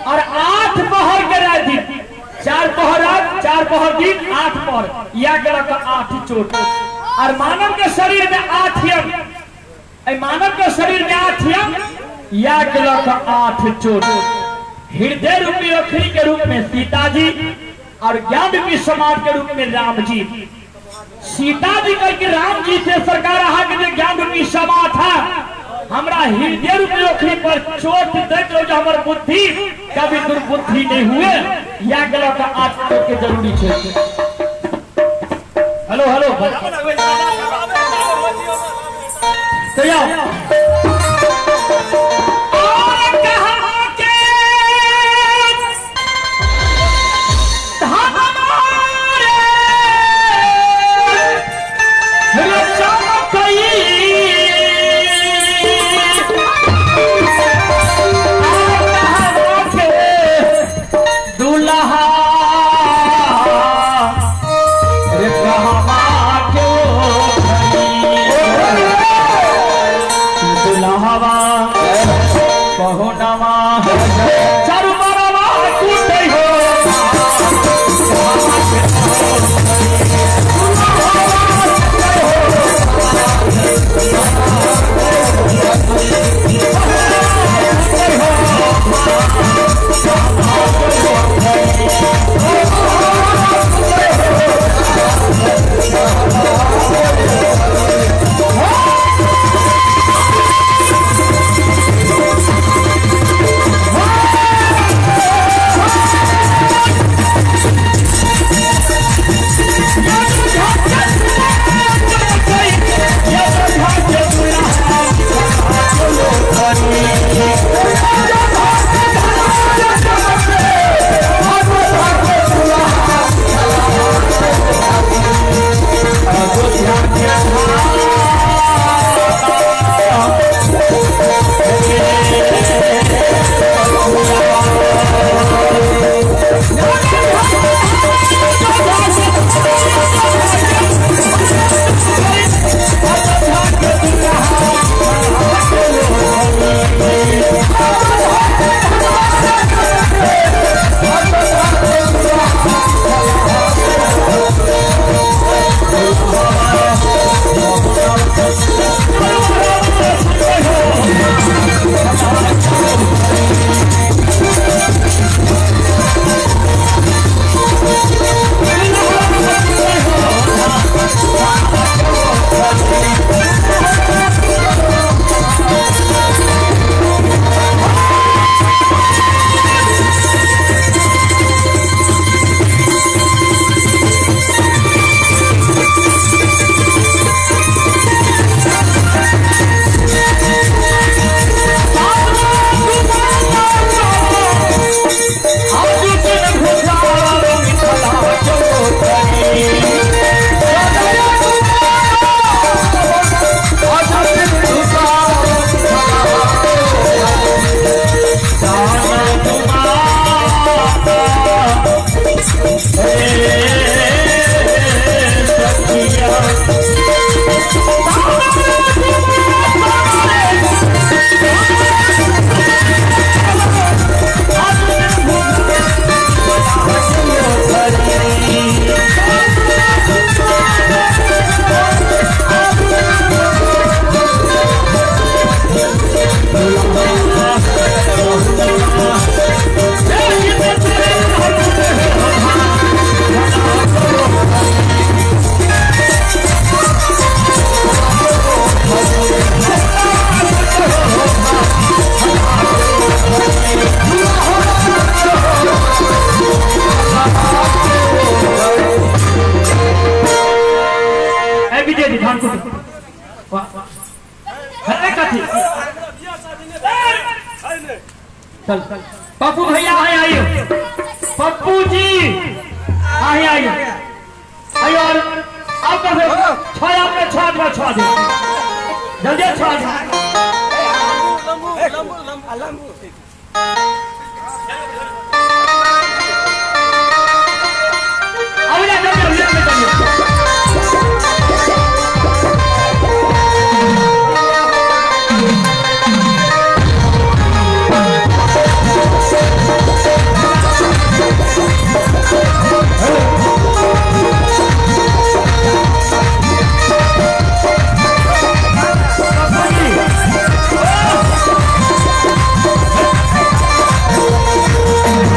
और 8 पहर के राति, 4 पहर रात 4 पहर दिन, 8 पहर, या के लऽ कऽ 8 चोट। और मानव के शरीर में 8 अंग, मानव के शरीर में 8 अंग, या के लऽ कऽ 8 चोट। हृदय रूपी ओखरी के रूप में सीता जी और ज्ञान रूपी समाज के रूप में राम जी। सीता जी कह राम जी से सरकार अहाँ के जे ज्ञान रूपी समाज था हमरा हृदय रूपी ओखरी पर चोट दैत रहो, हमर बुद्धि कभी दुर्बुद्धि नहीं हुए, या के लऽ कऽ 8 चोट के जरूरी छै। हेलो हेलो तैयार। दे दी धान कुटू वाह है कथी चल पप्पू भैया आए आइयो पप्पू जी आए आइयो आइयो और अब तो छह आपने छह दो छह दे जल्दी छह दे अब जा जल्दी जल्दी जल्दी। पप्पू जी।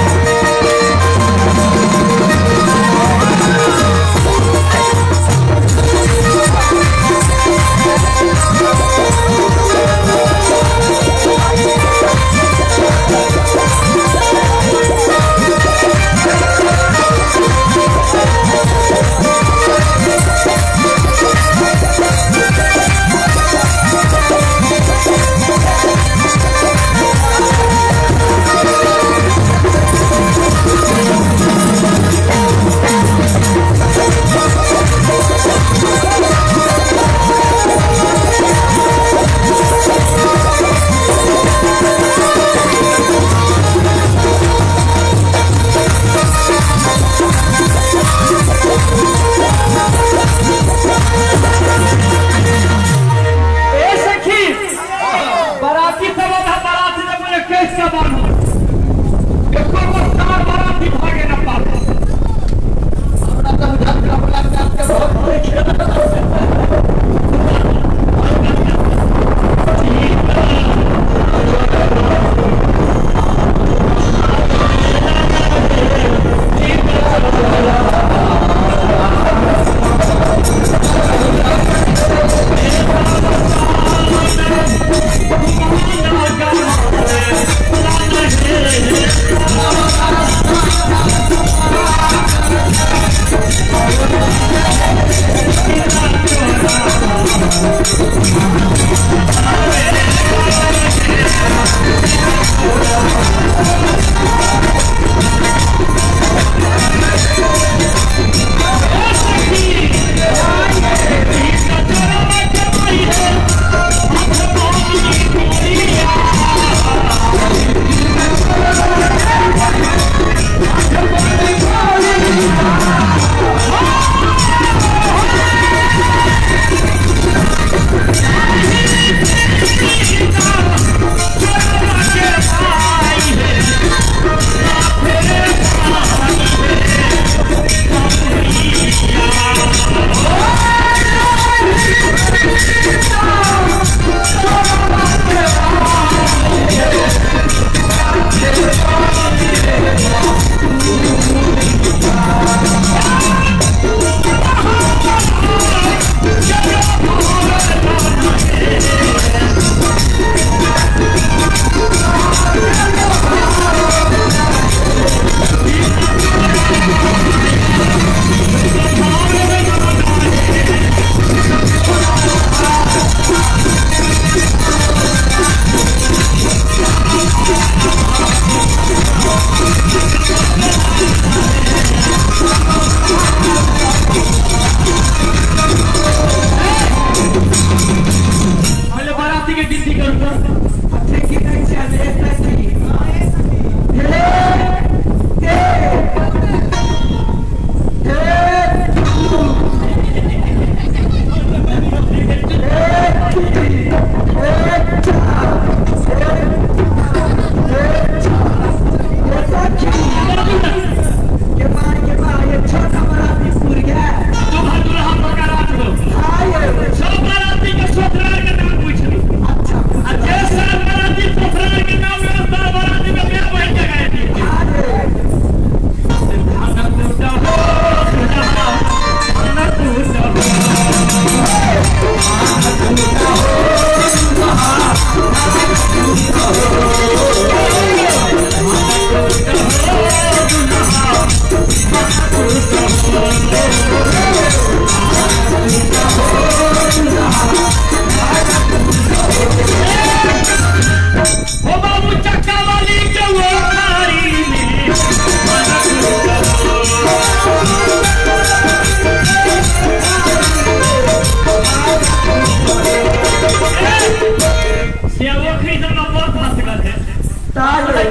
ताले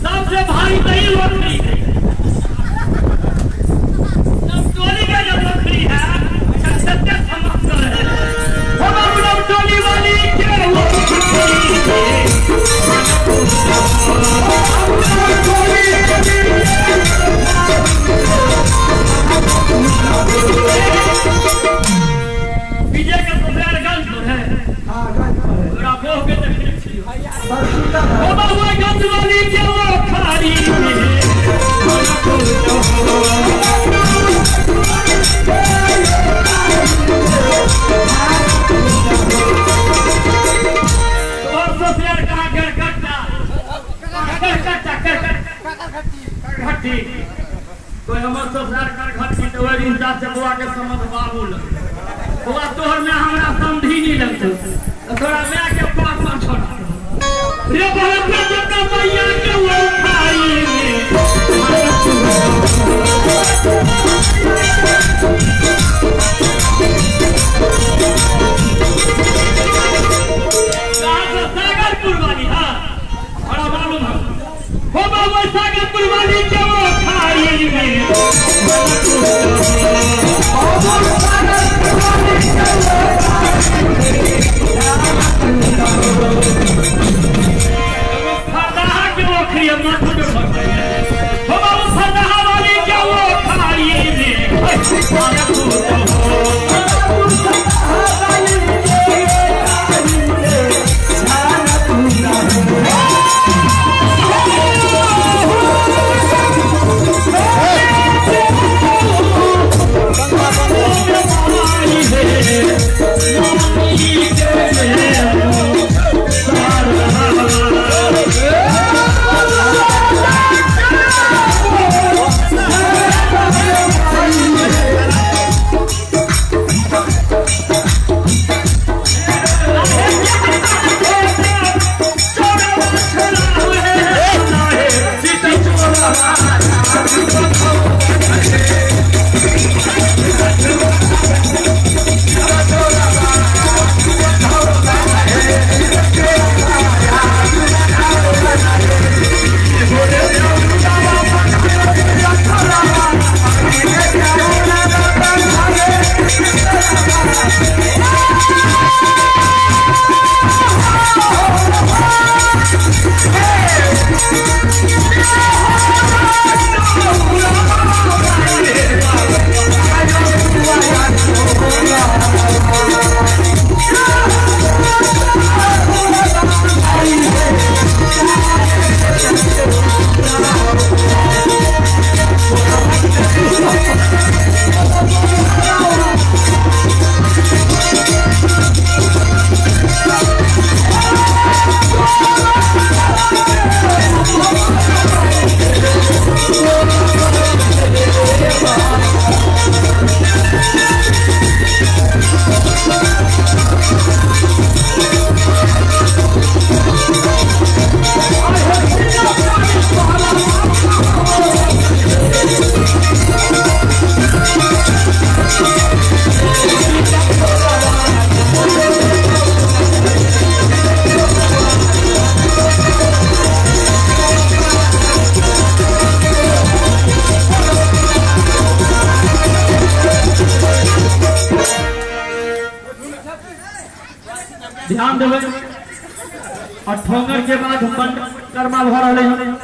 सबसे भारी तो ही लोकरी है। नव टोली का जो लोकरी है सत्य समाप्त है। हो बाबू नव टोली वाली के विजय का ससुराल गंज पर है। हां गंज पर है। तोरा बोह के देखने छी। हो बाबू गंज वाली के वो खारी तोहर ससुराल कहाँ करकट्टा करकट्टा करकट्टी कोई हमर ससुराल करघट्टी तो ओहि दिन से बौआ के समझ बाबू लग बौआ तोहर में हमरा समझी नहीं लगतो तोरा माय के पास में छोड़ रे बाप रे तो मैया के वो खाई सागरपुर वाली। हाँ बड़ा मालूम है। हो बाबू सागरपुर वाली के वो खाई में फरदाहा के वो खरी माथा पे भर गए। हो बाबू फरदाहा वाली के वो खाई में ध्यान देवे। और ठोंगर के बाद कर्मा भर रहे हैं।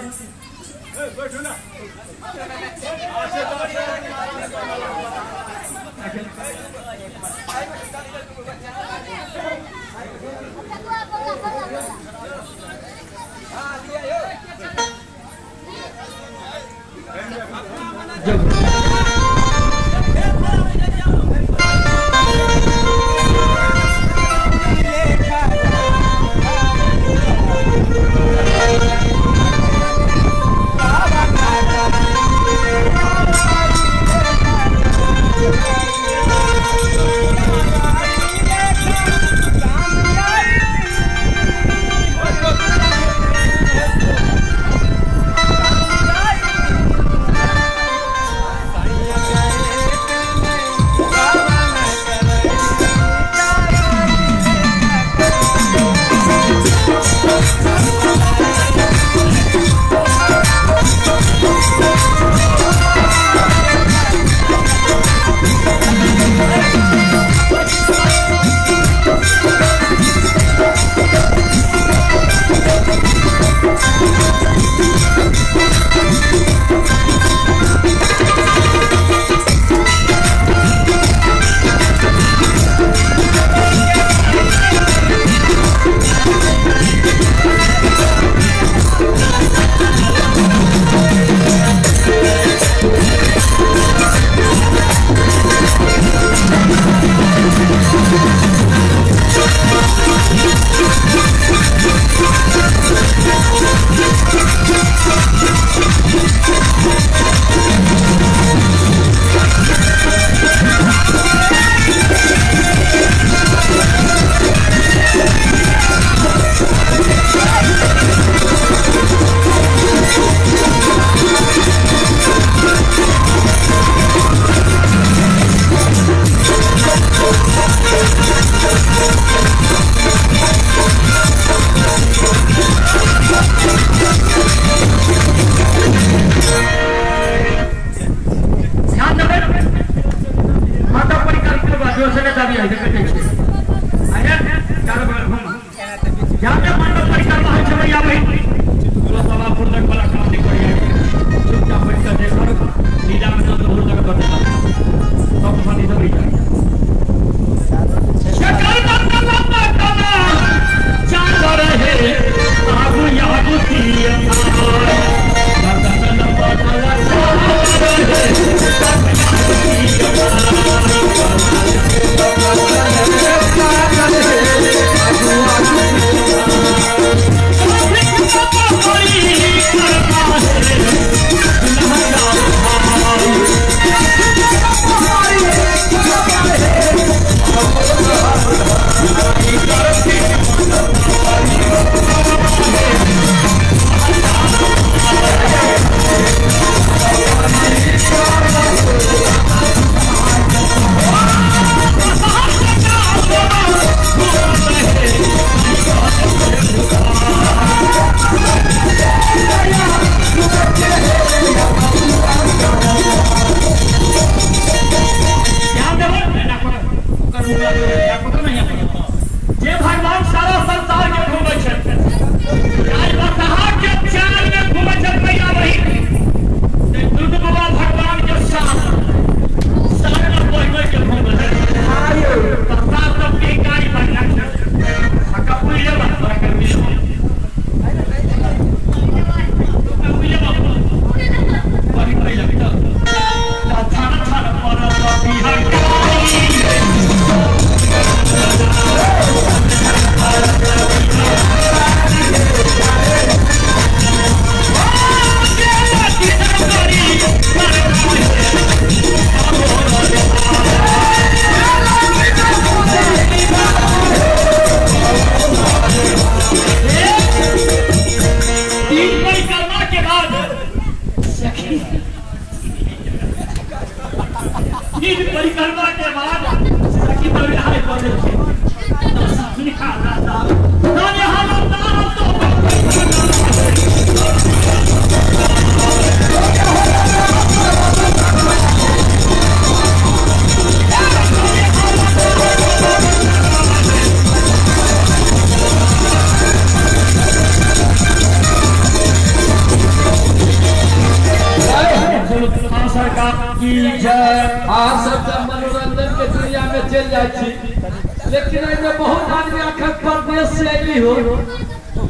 लेकिन एहिमे बहुत आदमी अखन परदेश से अयली हो,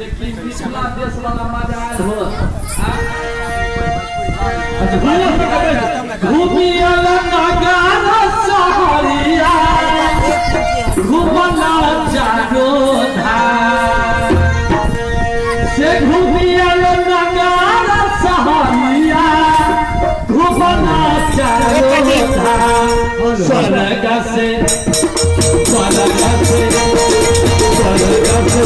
लेकिन मिथिला देश वाला मजा आयल हो। घूमियल नगर सहरिया घूमला चारो धार से, घूमियल नगर सहरिया घूमला चारो धार, स्वर्ग से स्वर्ग से स्वर्ग से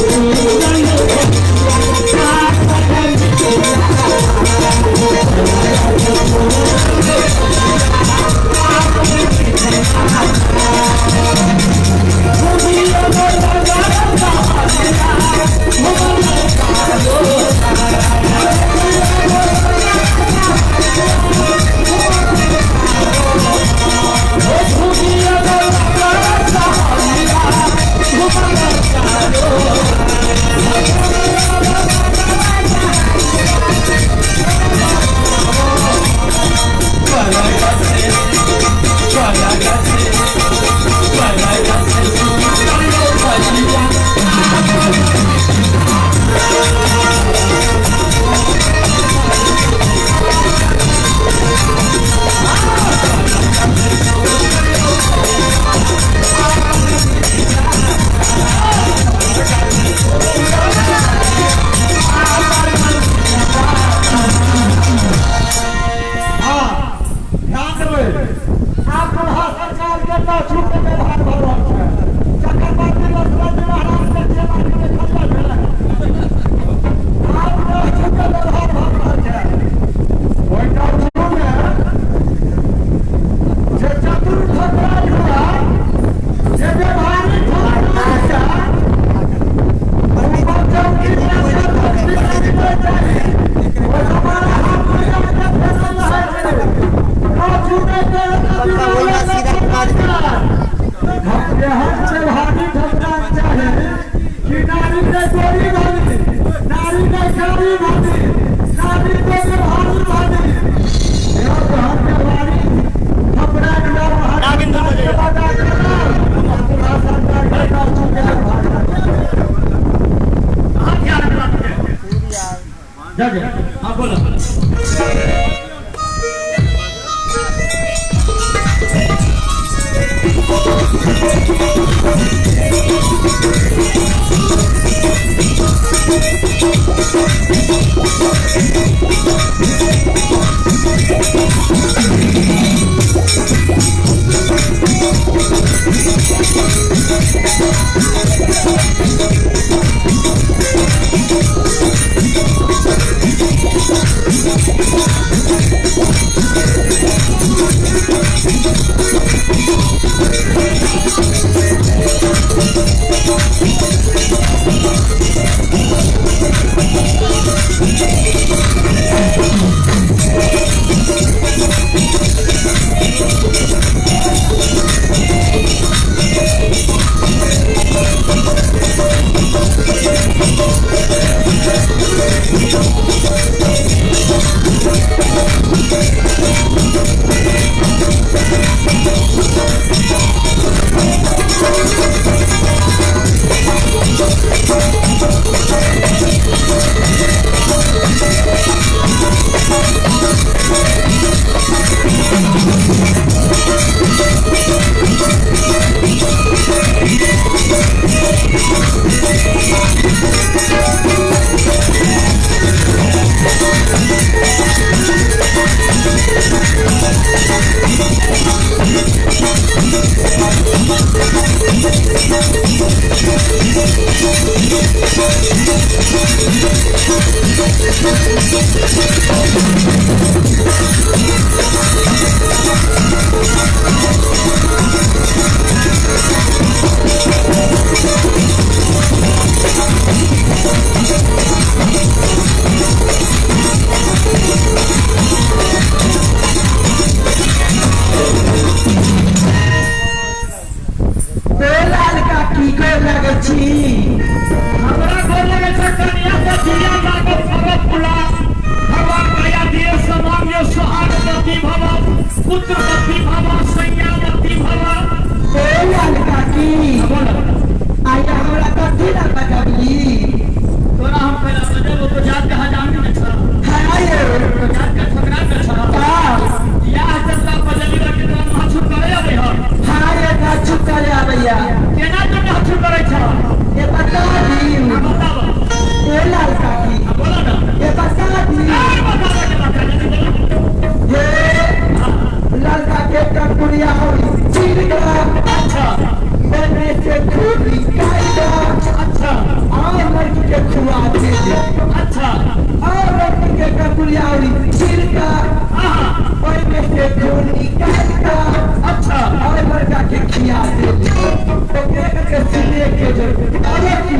छै। अरे की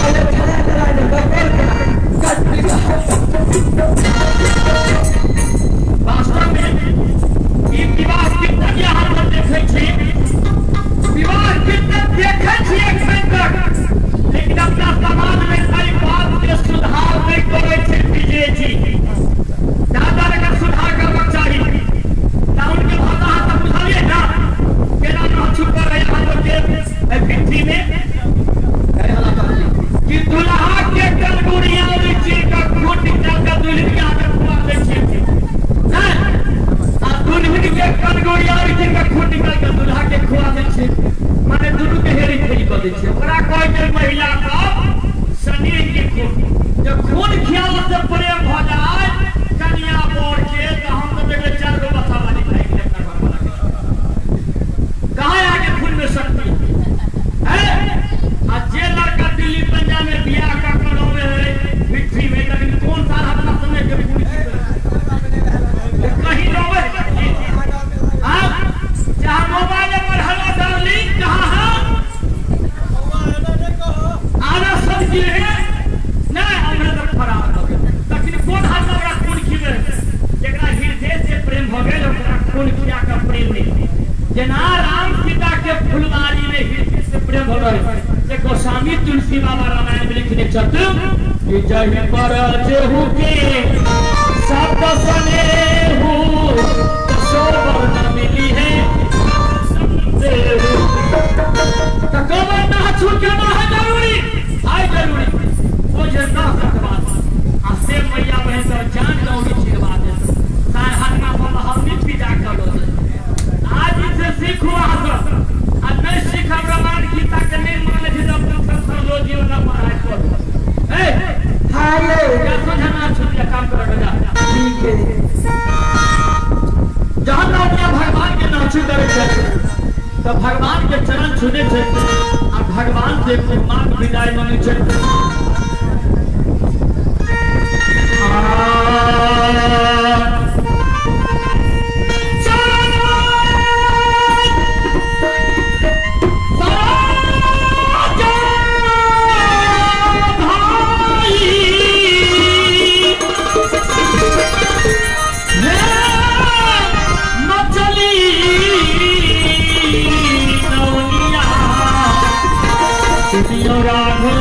अरे चला चला ने बकल वास्तव में ई विवाह कीर्तन यहाँ पर देखै छी, विवाह कीर्तन देखै छी एखन तक, लेकिन अपना समाज में एहि बात के सुधार नहि करै छै बीजेपी। दादा एकर सुधार करबाक चाही। टाउन के भाषा अहाँ सब बुझलियै ना, केना नाम छुपल रहै अहाँ सबके एहि भिट्ठी में कि दुल्हा के कलगुड़िया चीर के खून निकाल के दुल्हन के हाथ में खुआ दै छियै, नहि आ दुल्हन के कलगुड़िया चीर के खून निकाल के दुल्हा के खुआ दै छियै, माने दुनू के हेरी फेरी कऽ दै छियै। ओकरा कहै छै महिला सब शरीर के खून। जब खून खियाला से प्रेम भऽ जाय कनिया बर के, तऽ हम तऽ देखबै 4 गो बच्चा वाली खाइ गेलै अपना घरवाला के। कहाँ आके खून में शक्ति है? आ जे लड़का दिल्ली पंजाब में बियाह कऽ के रहै है मिट्टी में, तखन कोन साल अपना समय के खून कहीं रहबै? आप जहाँ मोबाइल पर हेलो डार्लिंग कहाँ है आना सब की है नहीं, हमरा तऽ खराब भऽ गेल। तखन कोन हाल में ओकरा खून खिबै? जेकरा हृदय से प्रेम भऽ गेल ओकरा खून खिया कऽ प्रेम नहि। जेना राम सीता के फुलवारी में हृदय से प्रेम भऽ गेल, से गोस्वामी तुलसी बाबा रामायण में लिखने छथिन कि जहि पर जेहु के शब्द सनेहु सो वर्ण मिली है तऽ कबर ना छू केना है जरूरी, आइ जरूरी ओ जे ना कटवा आ से मैया बहन सब जान दौड़ी छिड़वा दे सार हटना पर हमनी पूजा करो। आज से सीखू अहाँ सब, आ नहि सीखब रामायण गीता के नहि मानै छी तऽ अपन संसार लो जीवन न पढ़ाइ करू। ए हाँ ये जा सोझा ना छूट जा, काम कर जा। ठीक है। जहन अपना भगवान के नाचू करै छै तऽ भगवान के चरण छूने छै आ भगवान से मांग विदाई मांगे छै। राघो।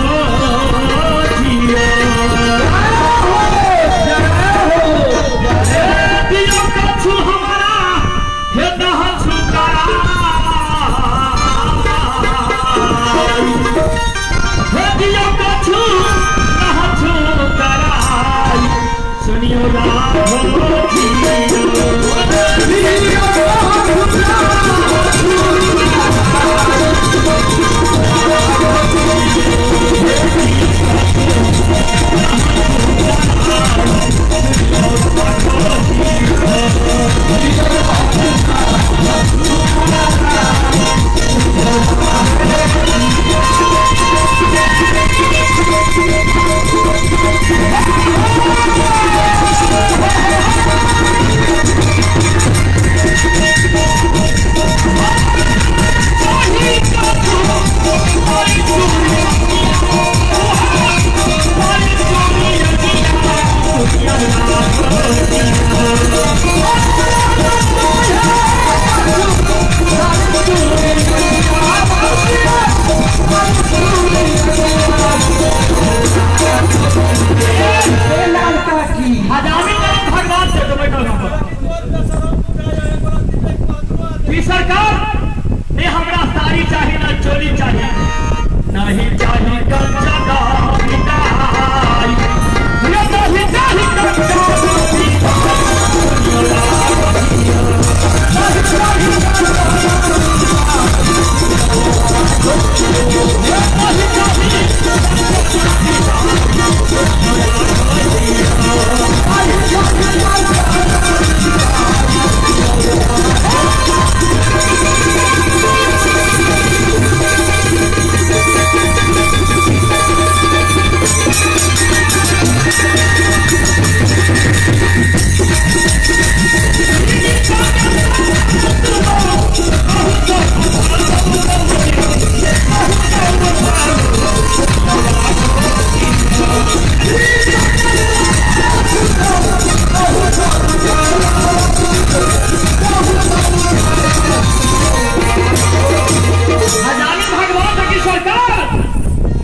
सरकार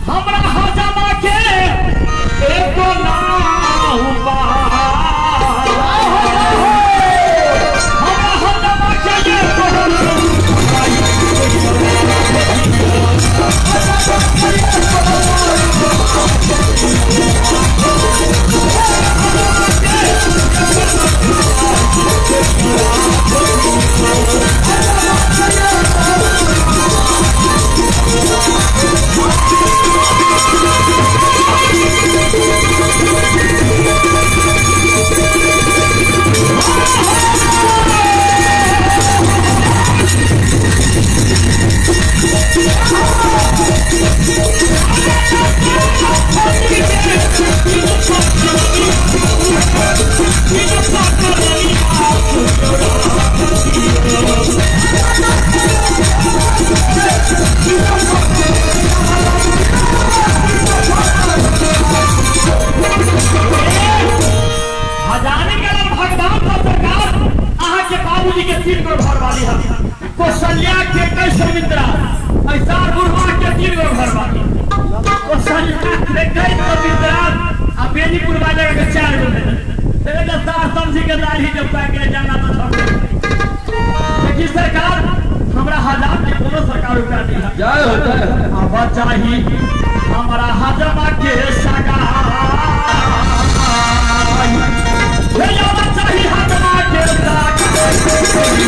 हमरा हजामा के एको नाव बा हमरा हजामा के एको कौशल्या के कई सुमित्रा ऐसा बुढ़वा के तीन गो घरवाली कौशल्या के कई सुमित्रा आ बेनीपुर वाले के चार गो तेरे दस्तार समझी के दाढ़ी जब पाक के जाना तो छोड़ देखी सरकार हमरा हजाम के कोनो सरकार उठा दी जय हो जय अब चाही हमरा हजामा के सगाई हे अब चाही हजामा के सगाई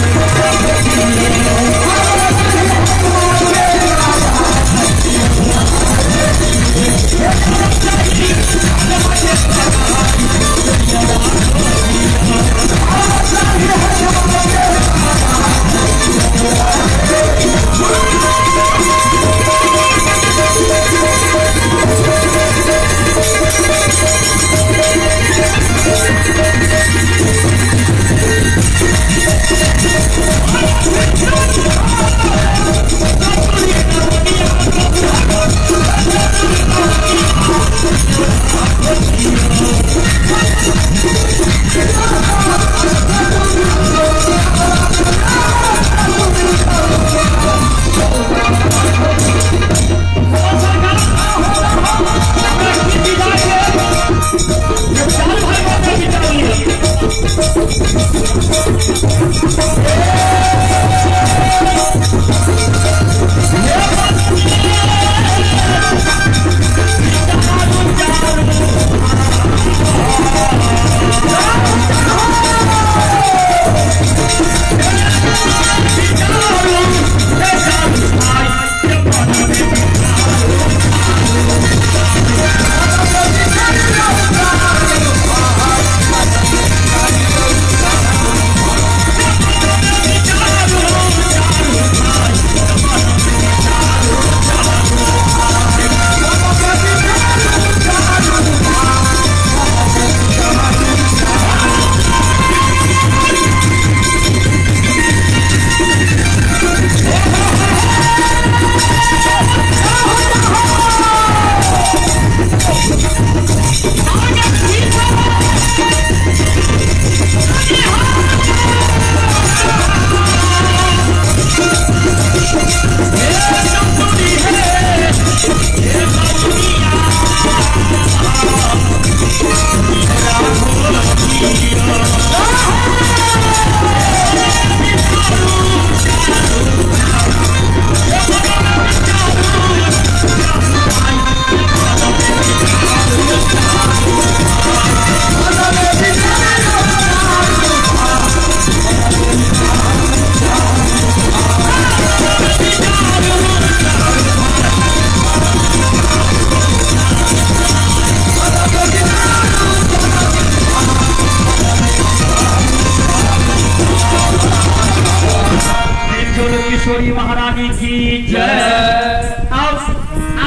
किशोरी महारानी की जय। अब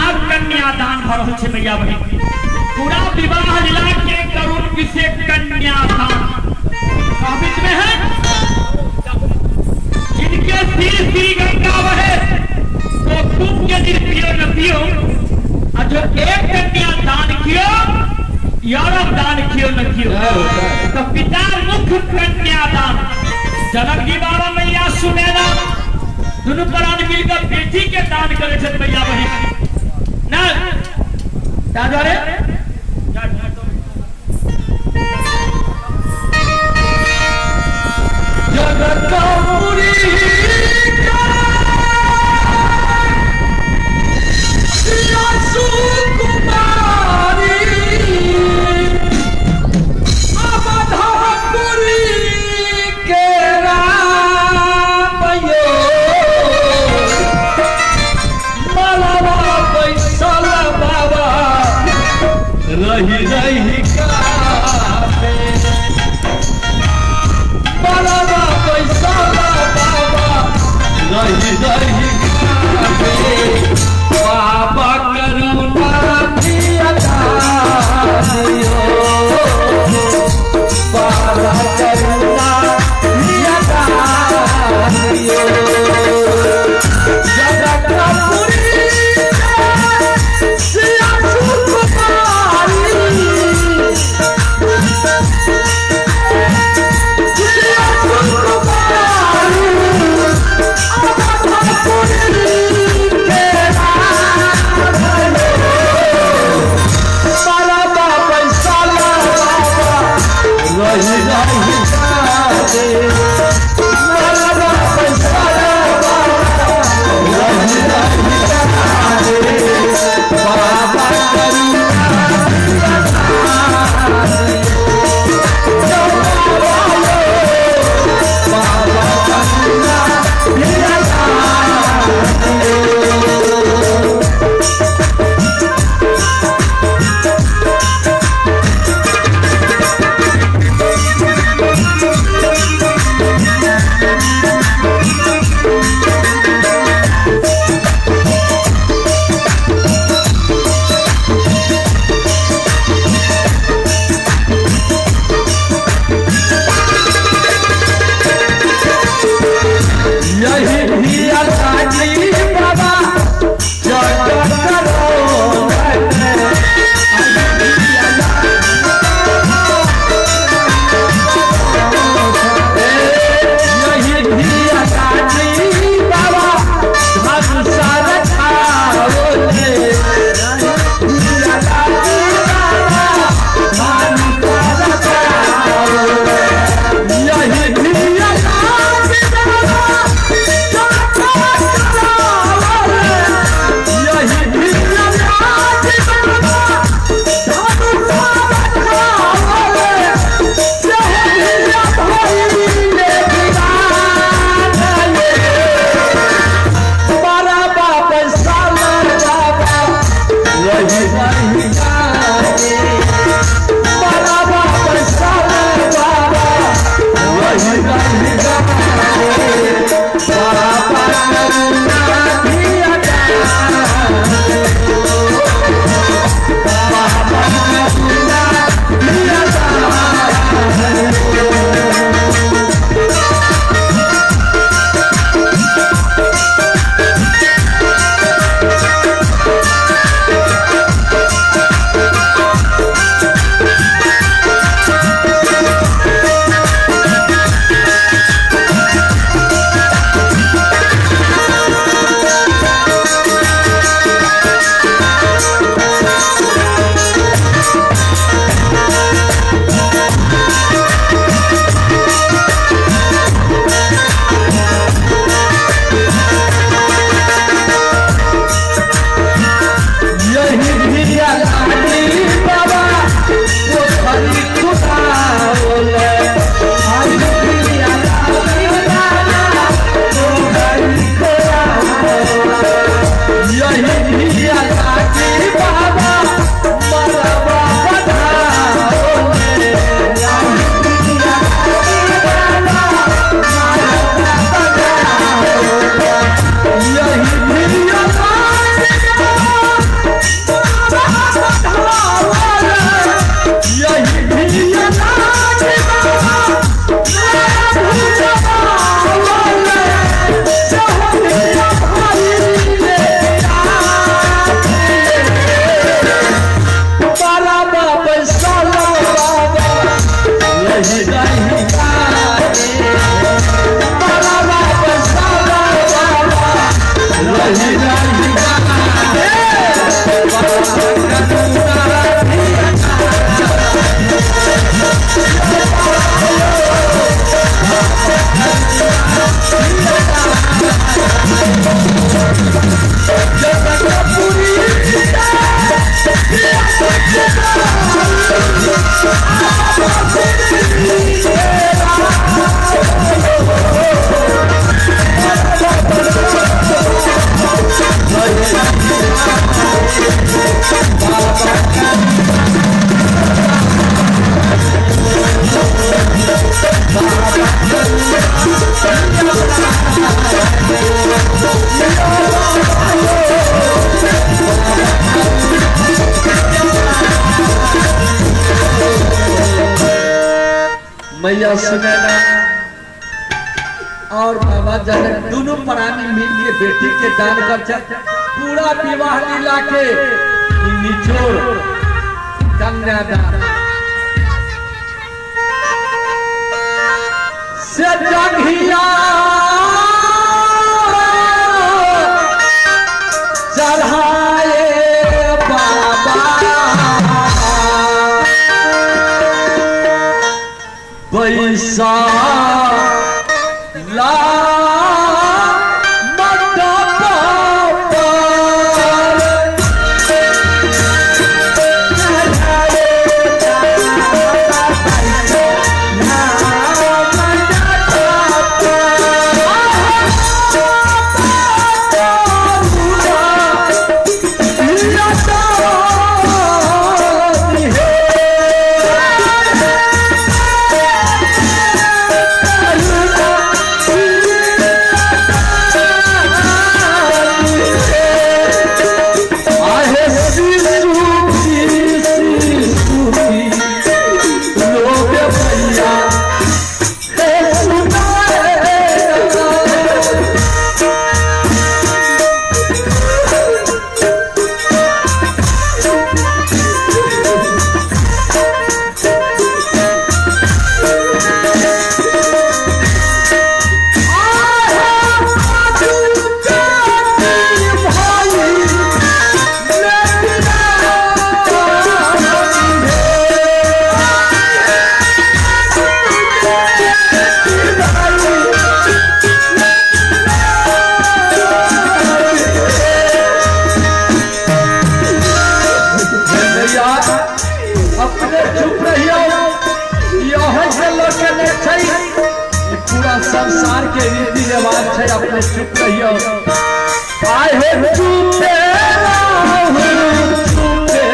आप कन्यादान भर रहल छै मैया बहिन। पूरा विवाह लीला के करुण विषय कन्यादान काबिज में है। जिनके सिर श्री गंगा बहे तो तुम के दिल पियो न पियो, और जो एक कन्या दान कियो यारब दान कियो न कियो तो पिता मुख कन्यादान। जनक जी बाबा मैया सुनेना दुनू प्राण मिलकर बेटी के दान करे छथि भैया बहिन ना ता दुआरे जनकपुरी सुकुमारी अवधपुरी के राम यो मलबा बैसल बाबा रही रही कापे बाबा पैसा बाबा रही रही कापे बाबा करुणा दियो बाबा करुणा दियो जगतपुरी सिया सुकुमारी सिया सुकुमारी मैया सुनैना और बाबा जनक दोनों प्राणी मिल के बेटी के दान कर पूरा विवाह लीला के निचोड़ कन्यादान से जघिया चढ़ाए बाबा पैसा ला आहे शिशु लोग भैया हे सुनाए। भैया अपने चुप रहियो, यह के लोग के नहीं छै, ई पूरा संसार के रीति रिवाज छै। अपने चुप रहियो, आहे चुपे रहू, चुपे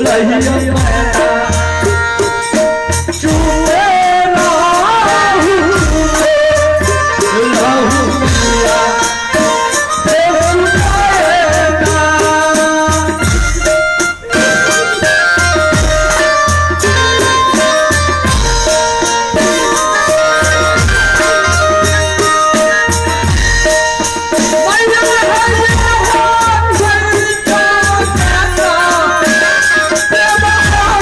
रहियो मैना, चुपे रहू, चुपे रहू मिया, हे सुनाएगा। मैया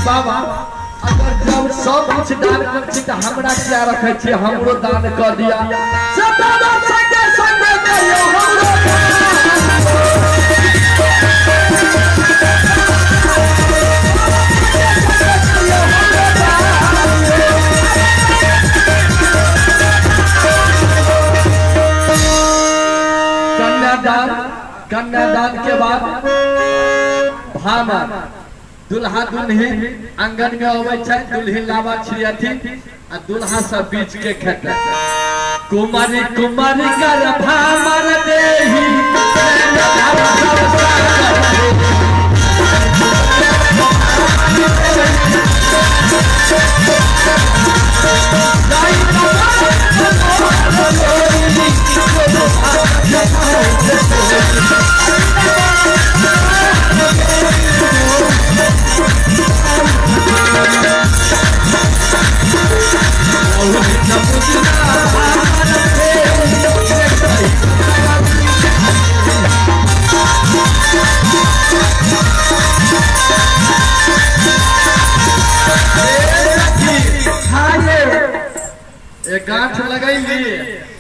बाबा अगर जब सब कुछ दान कर छी त हमरा क्या रखे छी हमरो दान कर दिया से बाबा संगे संगे कहियो हमरो कन्यादान कन्यादान के बाद भामर दुल्हा दुल्हिन आंगन में अबै छै दुल्हिन लावा छिड़ियथिन आ दुल्हा सब बीच के खेतै कुमारी कुमारी कर भामर देही एक गांठ लगैली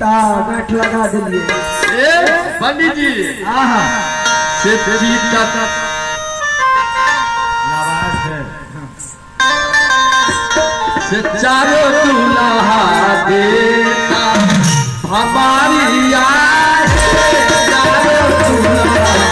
ता गांठ लगा दिलिए ए पंडित जी आहा से चीता से चारों दुल्हा देता हमारी चारों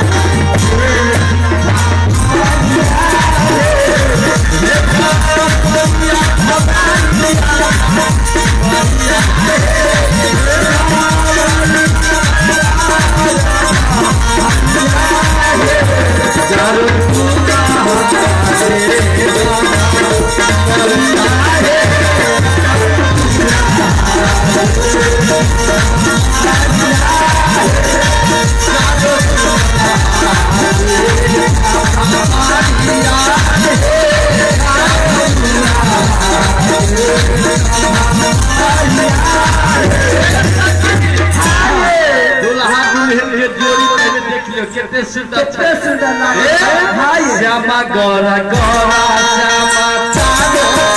दुल्हा दुल्हा दुल्हन के जोड़ी पहले देख लियो कितने सुंदर कितने सुंदर लागे भाई श्यामा गौरा गौरा श्यामा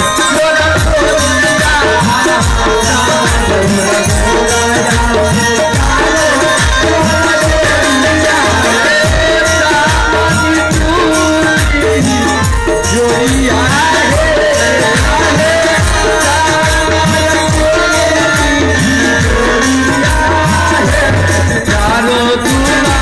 चारो गोरा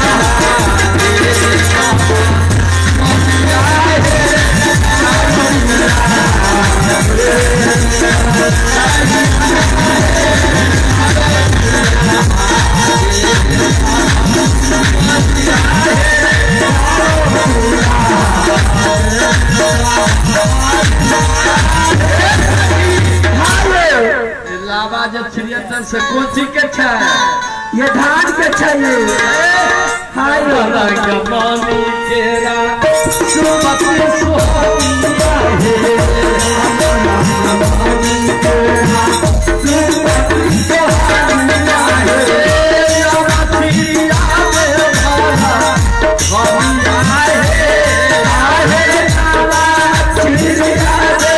लावा जब छिड़ियतन से कोन चीज के छै ये धान के छै हाय रंगमनी केरा सुमति सोहनिया हे रंगमनी केरा सुमति सोहनिया हे रमथिया में भरा हनिया हे आहे लावा छिड़िया रे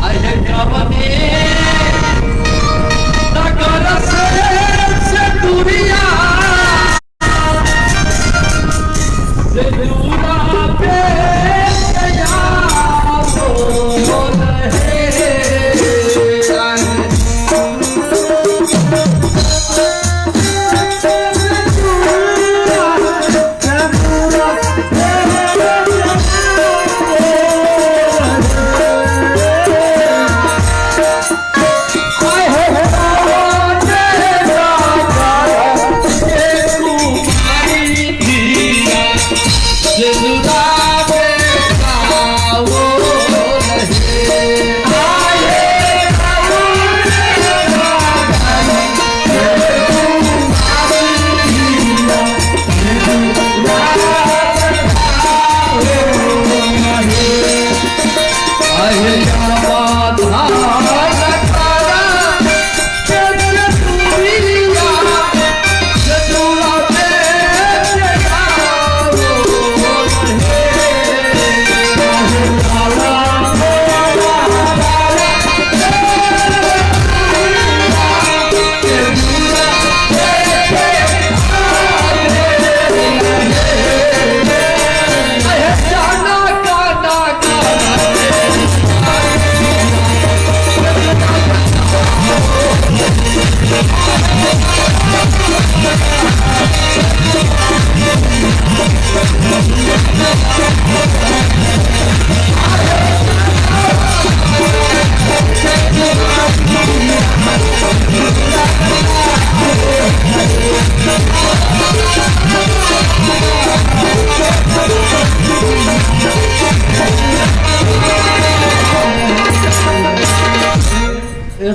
अहे कवने नगर से दूरिया से दूरा पे गया वो रहे।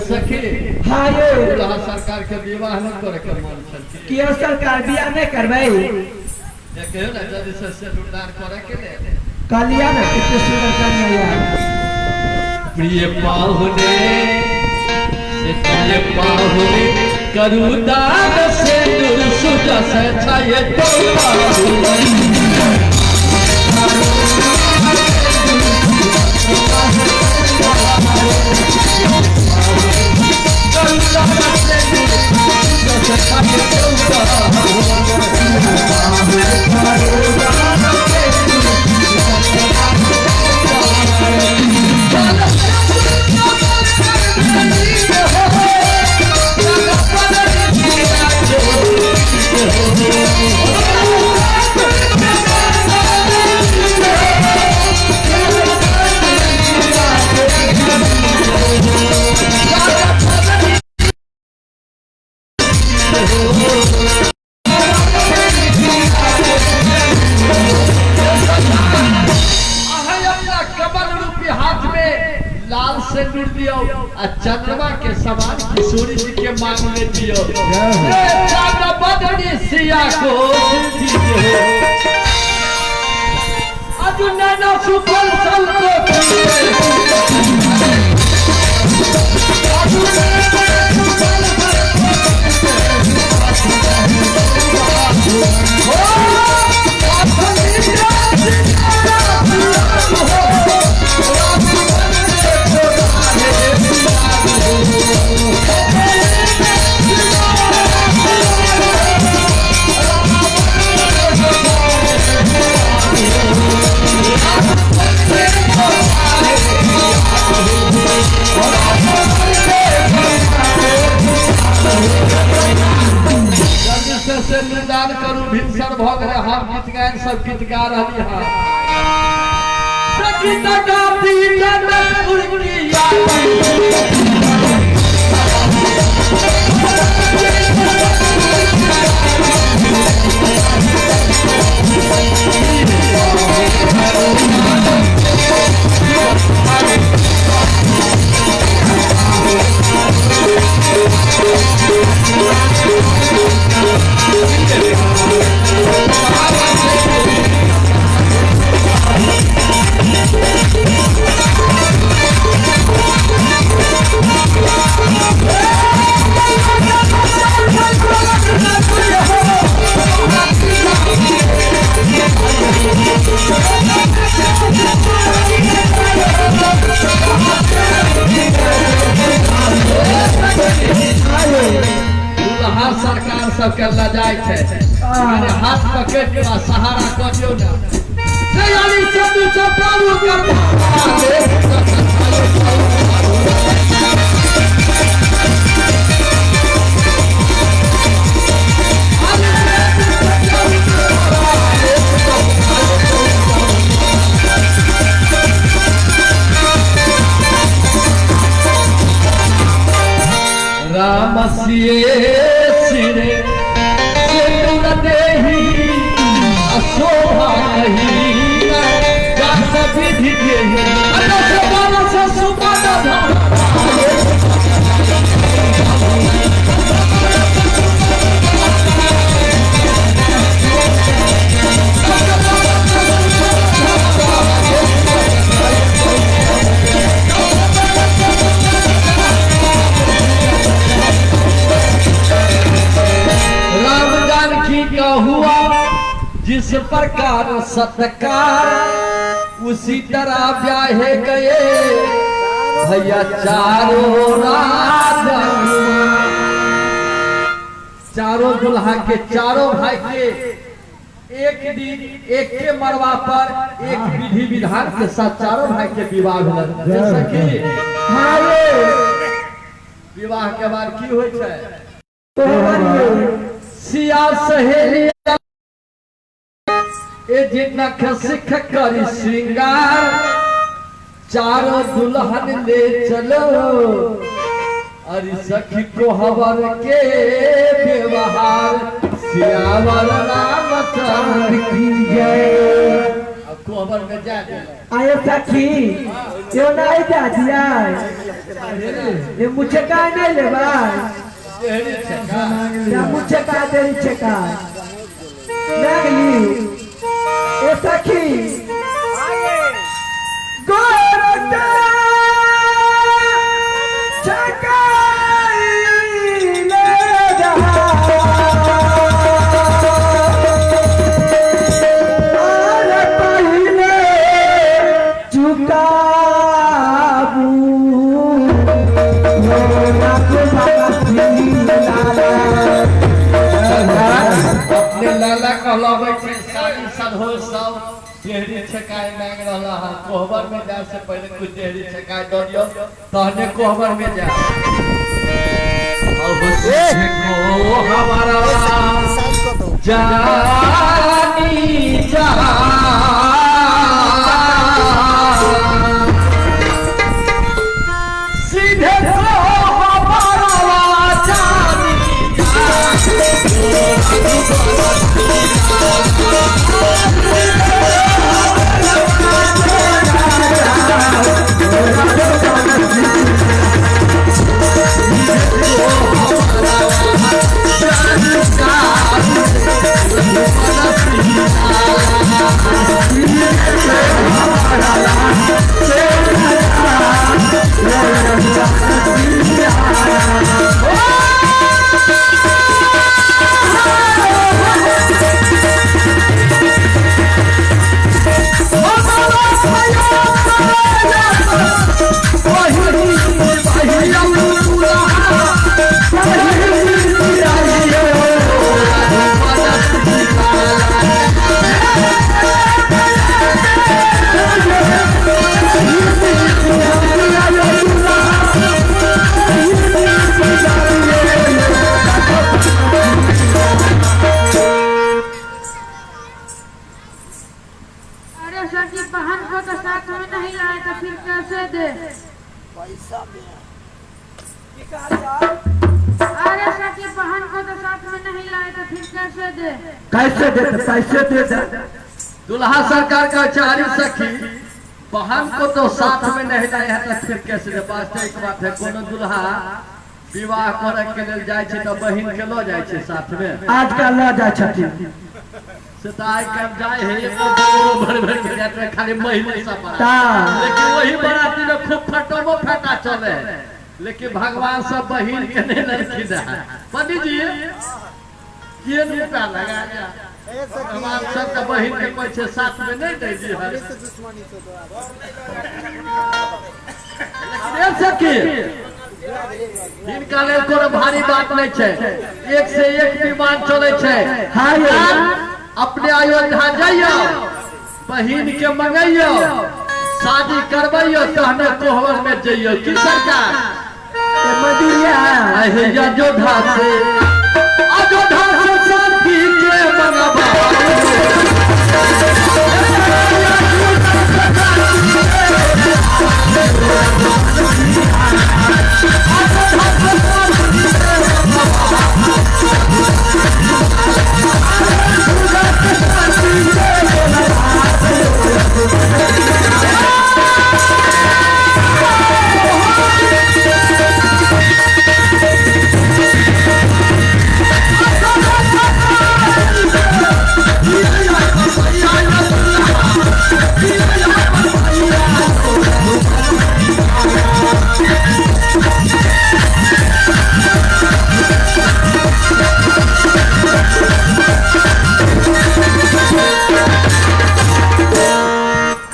सखी। हाँ यो। दुल्हा सरकार के विवाह न करे के मन छल। कियो सरकार बियाह नहीं करबै? जे कहियो ना जल्दी से सिंदूरदान करे के ले। कहलिया ना एते सुंदर कन्या यार। प्रिय पाहुने से प्रिय पाहुने करू दान सिंदूर सुजा से छाये तो पाहुने। चंद्रमा के समान किशोरी जी के मांग में दियो। चंद्र सिया को नैना सुफल सल को से निदान करू भिनसर भ गेलै। हम गीत गायन सब गीत गा रहली हँ। सखी गाती जनकपुर की सब के लजाय छै अरे हाथ पकड़ के सहारा क दियौ ना तैयारी चंदू चपाऊ कर राम सिए सिरे सिंदूर देहि अशोभा कही जात विधि देहि अरे बारह से सुपद का हुआ जिस प्रकार सत्कार उसी तरह ब्याहे गए भैया चारों राजा चारों दुल्हा के चारों भाई के एक दिन एक के मरवा पर एक विधि विधान के साथ चारों भाई के विवाह भेल। जैसे कि विवाह के बाद की होइ छै सिया सहेली ए जितना सिख करी श्रृंगार चारों दुल्हन ले चलो अरे सखी को हवर के व्यवहार सियावर रामचंद्र की जय। अब कोहबर में जा आये सखी यो नहीं जा दिया ये मुझे का नहीं ले भाई या मुझे का देरी छका नागली ए सखी गोरता छकाई ले जा अरे पहले चुकाबू अपने लाला कहलाबै छै सारी सधो सब देहरी छकाय मांग रहला हन। कोहबर में जाए से पहले कुछ देहरी छकाय दऽ दियौ तहने कोहबर में जाए। अब को हमारा जानी जा सीधे को हमारा जानी अरे सर जी बहन को तो साथ में नहीं लाए तो फिर कैसे दे अरे सर जी बहन को तो साथ में नहीं लाए तो फिर कैसे दे कैसे दे कैसे दे। दुल्हा सरकार का चारी सखी बहन को तो साथ में नहीं लाए हैं तो फिर कैसे दे। वास्तविक बात है कोनो दुल्हा विवाह करे के लेल जाय छै तो बहिन के ल जाय छै साथ में। आजकल ल जाय छथिन से तो आइ काल्हि जाय है एको बोरो भर भर के जात रहे खाली महिला सब लेकिन वही बराती में खूब फटोबो फटा चले लेकिन भगवान सब बहिन के नहीं लड़की दे। पंडित जी ये रुपया लगा जा भगवान सब के बहिन के पैसे साथ में नहीं दे दी है। लेकिन सखी हिनका लेल कोनो भारी बात नहीं छै, एक से एक विमान चले छै। हाँ ये। अपने अयोध्या जाइयो, बहिन के मंगैयो, शादी करबैयो, तहने कोहबर में जइयो। की सरकार मजूरिया अयोध्या से, अयोध्या से शादी के मंगवा।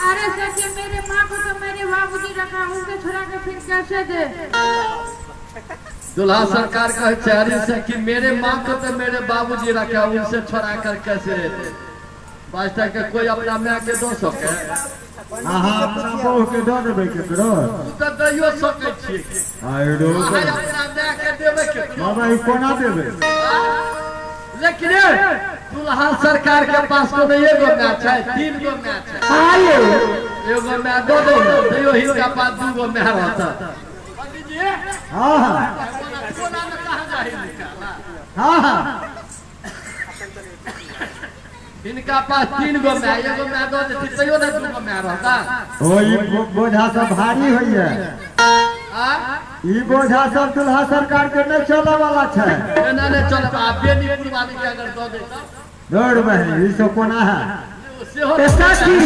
अरे सखी मेरे माँ को तो मेरे बाबूजी रखा, उनसे छुड़ा के फिर कैसे दे? दुल्हा सरकार कहे चारी से कि मेरे माँ को तो मेरे बाबूजी रखा, उनसे छोड़ा कर कैसे दे? बास्ता के कोई अपना माँ के दो सके? अहाँ अपना बहू के दऽ देबै केकरो? तो दैयो सकै छी। आइरो अहाँ अपना माँ के देबै केकरो? बाबा ई कोना देबै? लेकिन दुल्हा सरकार के पास कोनो एगो माय छै, 3 गो माय छै। हाँ ये। एगो माय दऽ दो ने, तैयो हिनका पास 2 गो माय रहत। पंडीजी हाँ हाँ कोना में कहाँ जाही निकाला? हाँ हाँ हिनका पास 3 गो माय, एगो माय दऽ देथिन तैयो ने 2 गो माय रहता। ओ ई बोझा सब भारी होइए। ई बोझा सब दुल्हा सरकार के नहीं चले वाला छै। एना नहीं चले, आ बेनीपुर वाली के अगर दऽ देता दौड़ बहिन ई सब कोना है? सेहो सखी।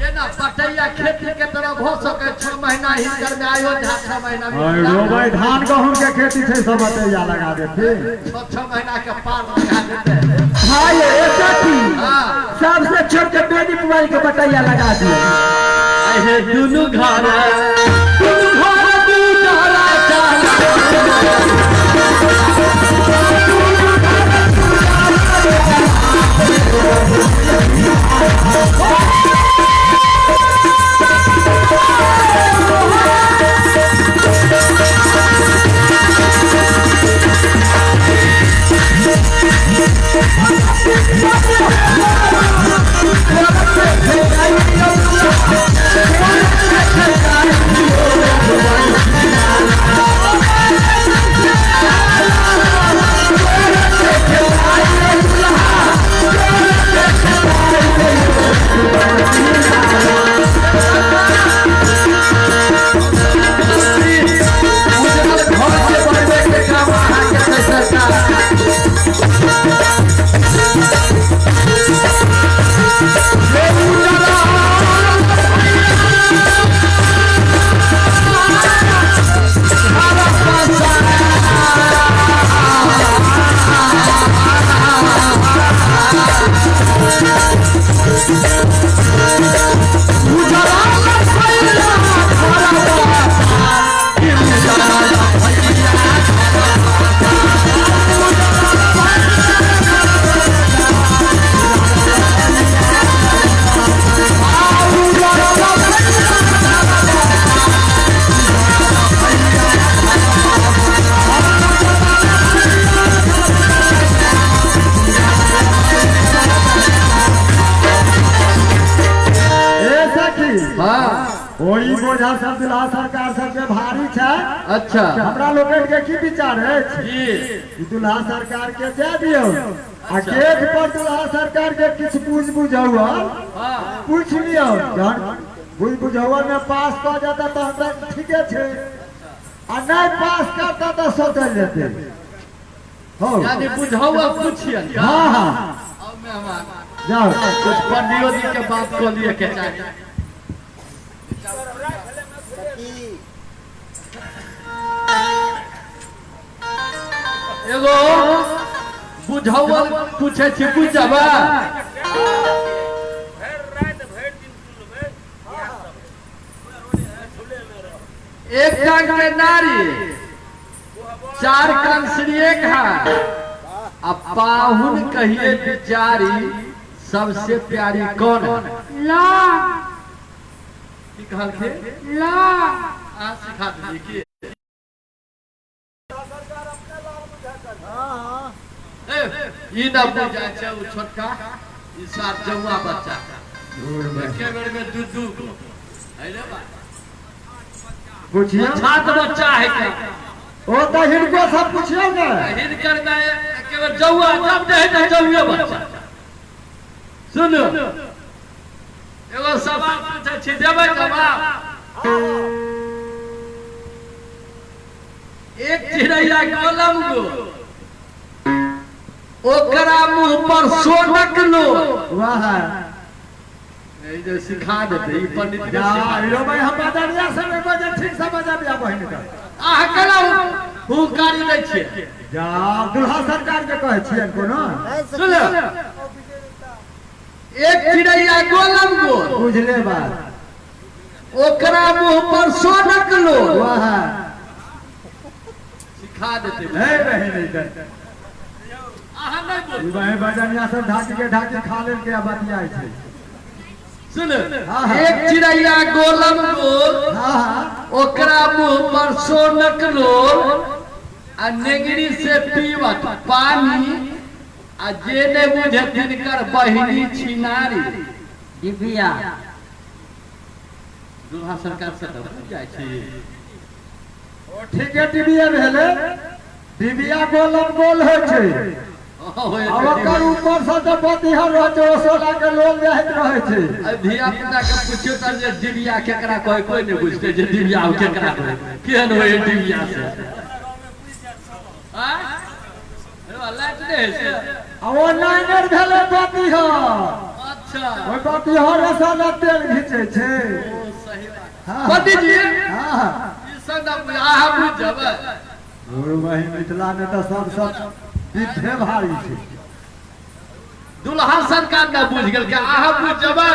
एना पटैया खेती के तरह भऽ सके 6 महीना हिनकर में अयोध्या 6 महीना में रोबै धान गहूम के खेती छै, सब बटैया लगा देथिन, 6 महीना के पार लगा देते। हाँ ये सखी। हाँ सबसे छोट के बेनीपुर वाली के बटैया लगा दिए। अहे दुनू घर, दुनू घर दू डरा चाला। घर के बनबै के काम अहाँके छै सरकार। ओही बोझा सब दुल्हा सरकार सबके भारी छै। अच्छा हमरा लोकनि के की विचार अछि? जी दुल्हा सरकार के दे दियौ आ गेट पर दुल्हा सरकार के किछु बुझ बुझौआ पूछ लियौ, जहन बुझ बुझौआ में पास कऽ जाता तहन तऽ ठीके छै, आ नहीं पास करता तऽ सोचल जेतै। हो यानी बुझौआ पूछियन। हाँ हाँ आओ मेहमान जाओ कुछ पंडियो जी के बात कऽ लिए के चाही। एगो बुझौअल पूछे छी, बुझ जाबा? एक टांग के नारी चार कंसरी एक है आ पाहुन कहिए बिचारी सबसे प्यारी कौन है? ला की कहलखिन? ला अहाँ सिखा देलियै की? ई न बुझाइ छै ओ छोटका ई सात जौआ बच्चा एके बेर में दू दू गो है रे बा पुछियौ छात बच्चा है के ओ तऽ हिनको सब पुछियौ ने हिनकर में एके बेर जौआ जब दे है जौआ बच्चा। सुनू एगो सवाल पूछै छी देबै जवाब? एक चिड़ैया गोलम गो ओकरा मुंह पर सोनक लोल। वाह ई जे सिखा देतै ई पंडित के जा सिखा यो भाई हम बजरिया से नहि बजै ठीक से बजरिया बहिन के। अहाँ केना हुंकारी दै छियै? जा दुल्हा सरकार के कहै छियनि कोनो। सुन एक चिड़ैया गोलम गोल बुझले बात ओकरा मुंह पर सोनक लोल। वाह सिखा देतै हे बहिन इधर अहाँ नहि बोलू। ई बहिन बजरिया सब ढाकी के ढाकी खा लेल के आ बतियाइ छै। सुन हाँ, हाँ। एक चिड़ैया गोलम गोल हाँ हाँ ओकरा मुंह पर सोनक लोल आ नेंगरी से पीवत पानी आ जे नहि बुझे तिनकर बहिनी छिनारी। डिबिया दुल्हा सरकार से तऽ बुझि जाइ छै। ओ ठीके डिबिया भेलै। डिबिया गोलम गोल होइ छै आ ओकर ऊपर से तऽ बतिहर रहै छै ओ सोना के लोल रहैत रहै छै। धिया पुता के पुछियौ तऽ जे डिबिया केकरा कहै कोइ नहि बुझतै जे डिबिया केकरा कहै केहन होइ डिबिया से। आँय? लाइट नहि है से? आ ओ नांगर भेलै बतिहर। अच्छा ओहि बतिहर से तेल घिचै छै। ओ सही बात। हाँ पंडित जी हाँ हाँ ई सब अहाँ बुझि जेबै। गुरु बहिन मिथिला में तऽ सब सब विधे भारी छै। दुल्हा सरकार ने बुझि गेल अहाँ बुझि जेबै।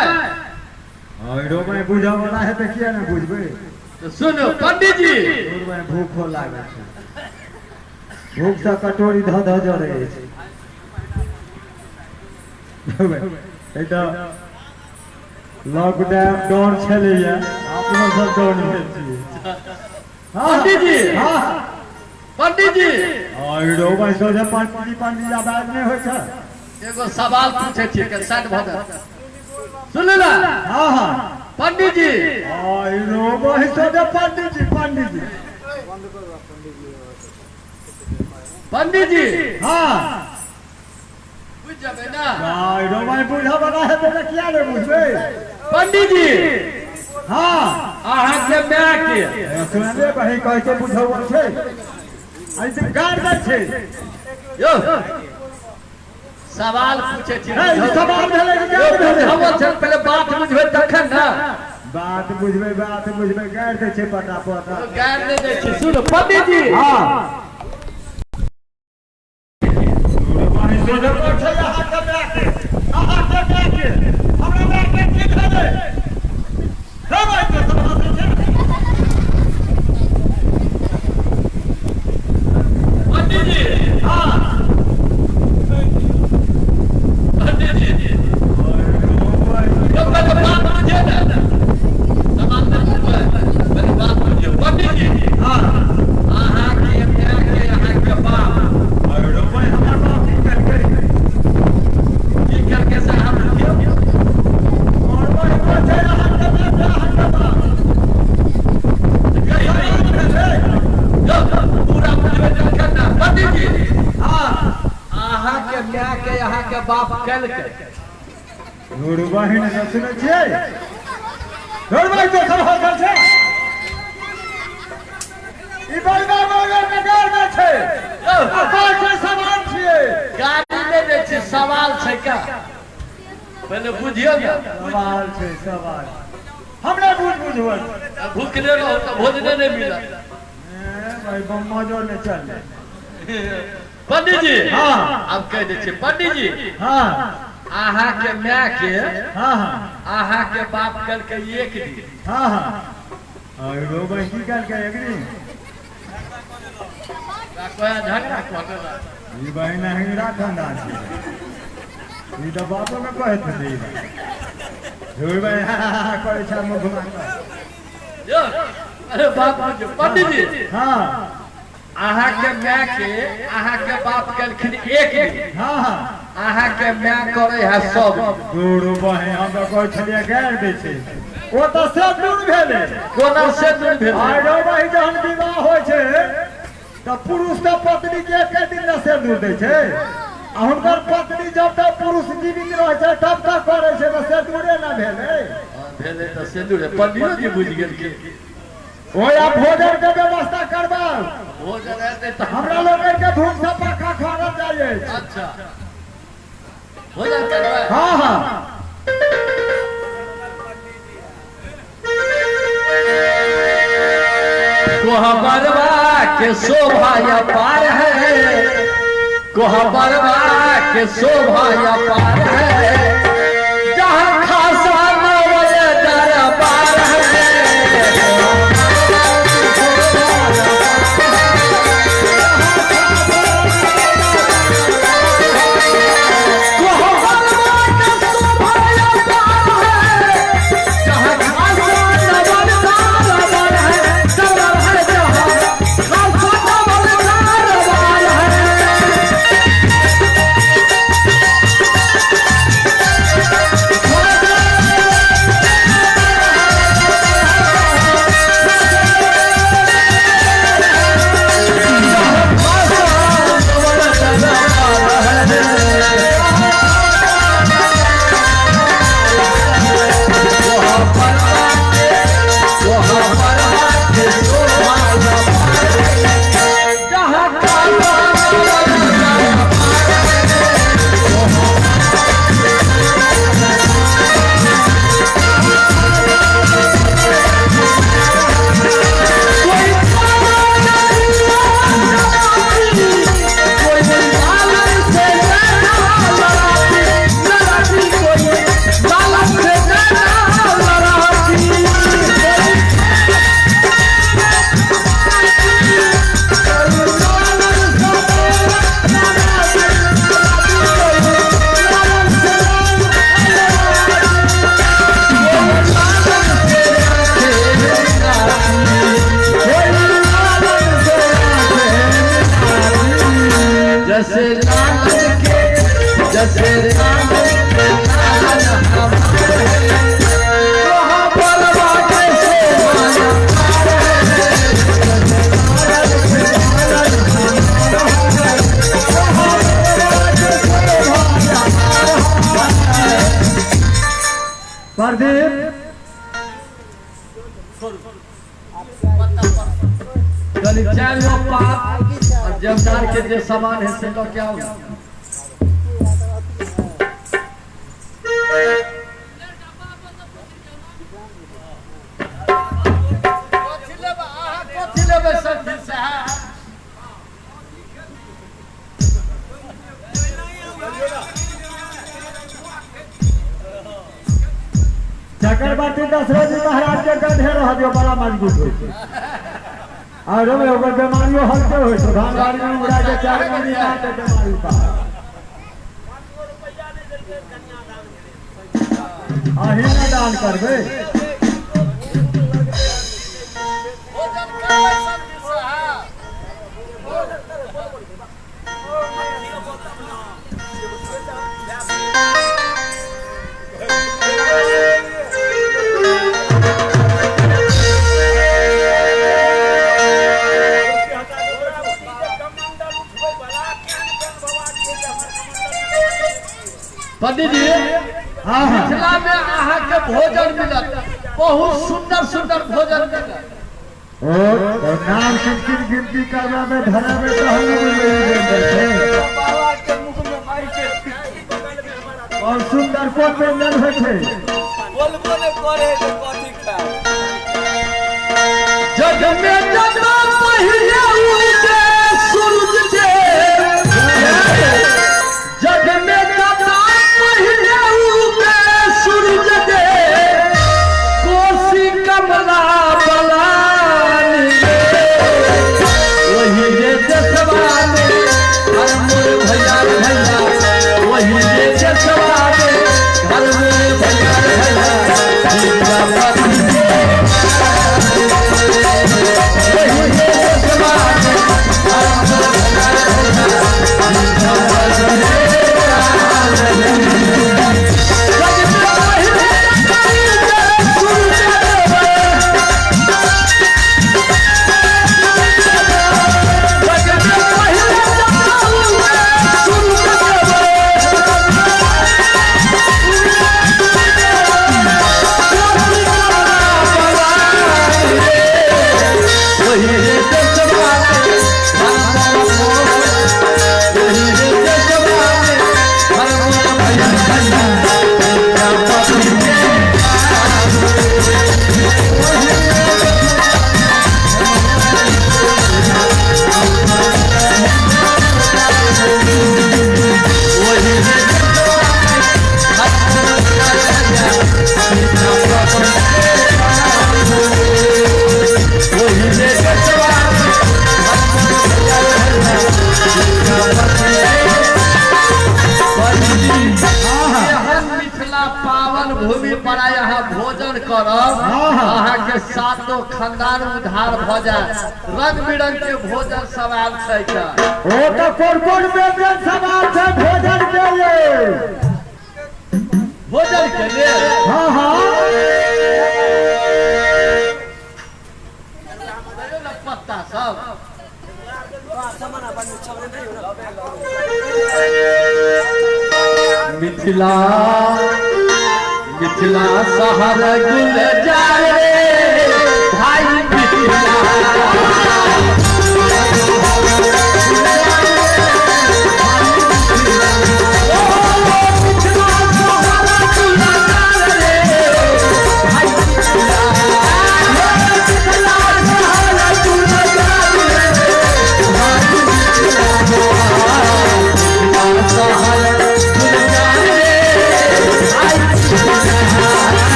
आइरो बहिन बुझऽ वाला है तऽ किया नहि बुझबै? तऽ सुनू पंडित जी गुरु बहिन भूखो लागल छै। भूख से कटोरी धऽ धऽ जरै छै। ई तऽ लॉकडाउन छलैया अपनो सब डाउन भेल छियै। पंडित जी हाँ पंडित जी आइरो बहिन सोझे पंडित पंडित आवाज नहि होइ छै। एगो सवाल पूछै छियै के साइड भऽ जायत। सुनू ना हाँ हाँ पंडित जी आइरो बहिन सोझे पंडित जी पंडित जी पंडित जी हाँ बुझि जेबै ना? आइरो बहिन बुझऽ वाला हेतै तऽ किया नहि बुझबै? पंडित जी हाँ अहाँके माय के सुनले बहिन कहै छै बुझौअल छै आ ई तऽ गारि दै छै। यौ सवाल पूछै छी। हे, ई सवाल भेलै कि गारि भेलै? बुझौअल छै पहिले बात बुझबै तखन ने। बात बुझबै बात बुझबै गारि दै छै पटापट। गारि नहि दै छै। सुनू पंडित जी हाँ सोझे पर छै अहाँके मायके अहाँके मायके हमरा मायके की भेलै? हे भाइ तो सब हँसै छै। पंडित जी हाँ पंडित जी यौ पहिले बात बुझियौ ने। सवाल नहि बुझबै पहिले बात बुझियौ। पंडित जी हाँ अहाँके मायके अहाँके बाप आइरो बहिन हमर बाप की केलकै? की केलकै से अहाँ बुझियौ। और बहिन कहै छै अहाँके मायके अहाँके बाप। यौ पूरा बुझबै तखन ने। पंडित जी हाँ अहाँके मायके अहाँके बाप केलकै। गुरु बहिन ने सुनै छियै? गुरु बहिन तो सब हँसल छै। ई बड़का बड़का के गारि दै छै। यौ आ कहै छै सवाल छियै। गाली नहि दै छै सवाल छै का पहिले बुझियौ ने। सवाल छै सवाल हमरा बुझ बुझल। भूखले रहू तऽ भोजने नहि मिलत। ए भाई बम्मा जोर नहि चललै। पंडित जी हाँ आब कहि दै छियै पंडित जी हाँ अहाँके मायके हाँ हाँ अहाँके बाप केलकै एक दिन। हाँ हाँ आइरो बहिन की केलकै एक दिन? झगड़ा कऽ ई बहिन हिंगरा खानदान छै। ई तऽ बातो में कहैत हेतै। ई बात बहिन करै छै मुँह घुमा कऽ। अरे बाप पंडित जी, हाँ अहाँ के my के अहाँ के बाप केलखिन एक दिन। हाँ हाँ अहाँ के my करे है सब दूर बहिन। हम तऽ कहै छलियै गारि दै छै, ओ तऽ से दूर भेलै। कोना से दूर भेलै? आरो बहिन जहन विवाह होइ छै तऽ पुरुष तऽ पत्नी के एक दिन ने सिन्दूर दै छै, आ हुनकर पत्नी जब तक पुरुष जीवित रहै छै तब तक करै छै, तऽ सिन्दूरे ने भेलै। भेलै तऽ सिन्दूरे। पंडितो जी बुझि गेलखिन। ओहि आब भोजन के व्यवस्था करबाउ। भोजन हेतै तऽ हमरा लोकनि के धूप से पक्का खाना जाइ अछि। अच्छा भोजन करबै? हाँ हाँ। कोहबरवा के शोभा अपार है, कोहबरवा के शोभा अपार है, जहाँ खासा नवल दरबार है। कोहबरवा के शोभा अपार है, जहाँ खासा नवल दरबार है, दरबार है जहाँ खासा नवल दरबार है। जैसे लाल के जैसे लाल के लाल हमारे, कोहबरवा के शोभा अपार है। प्रदीप चली चार लो पाप और जमदार के जो सामान है से लो क्या होगा। चक्रवर्ती दशरथ जी महाराज के गधे रह दियौ, बड़ा मजबूत होइ छै। आरो ओकर बीमारियो हल्के होइ छै। धान बाड़ी में उड़ा के 4 महीना के बीमारी उतार। अहीं ने दान करबै। पंडित जी, हाँ हाँ। मिथिला में अहाँ के भोजन मिलत, बहुत सुंदर सुंदर भोजन मिलत। और नाम किन गिनती करबा में धरा में तो हम और सुंदर कोन व्यंजन होइ छै? जग में जन्म पहिले उगे सूरज देव, जग में जन्म पहिले उगे सूरज देव, कोसी कमला बलान गे, वही जे देशवा करब अहाँ के सातो खानदान उधार भ जाए। रंग बिरंग के भोजन सब आयल छै। ओ तो कोन कोन व्यंजन सब आयल छै भोजन के लिए? भोजन के लिए हाँ हाँ पत्ता सब मिथिला मिथिला शहर गुलजार रे भाई मिथिला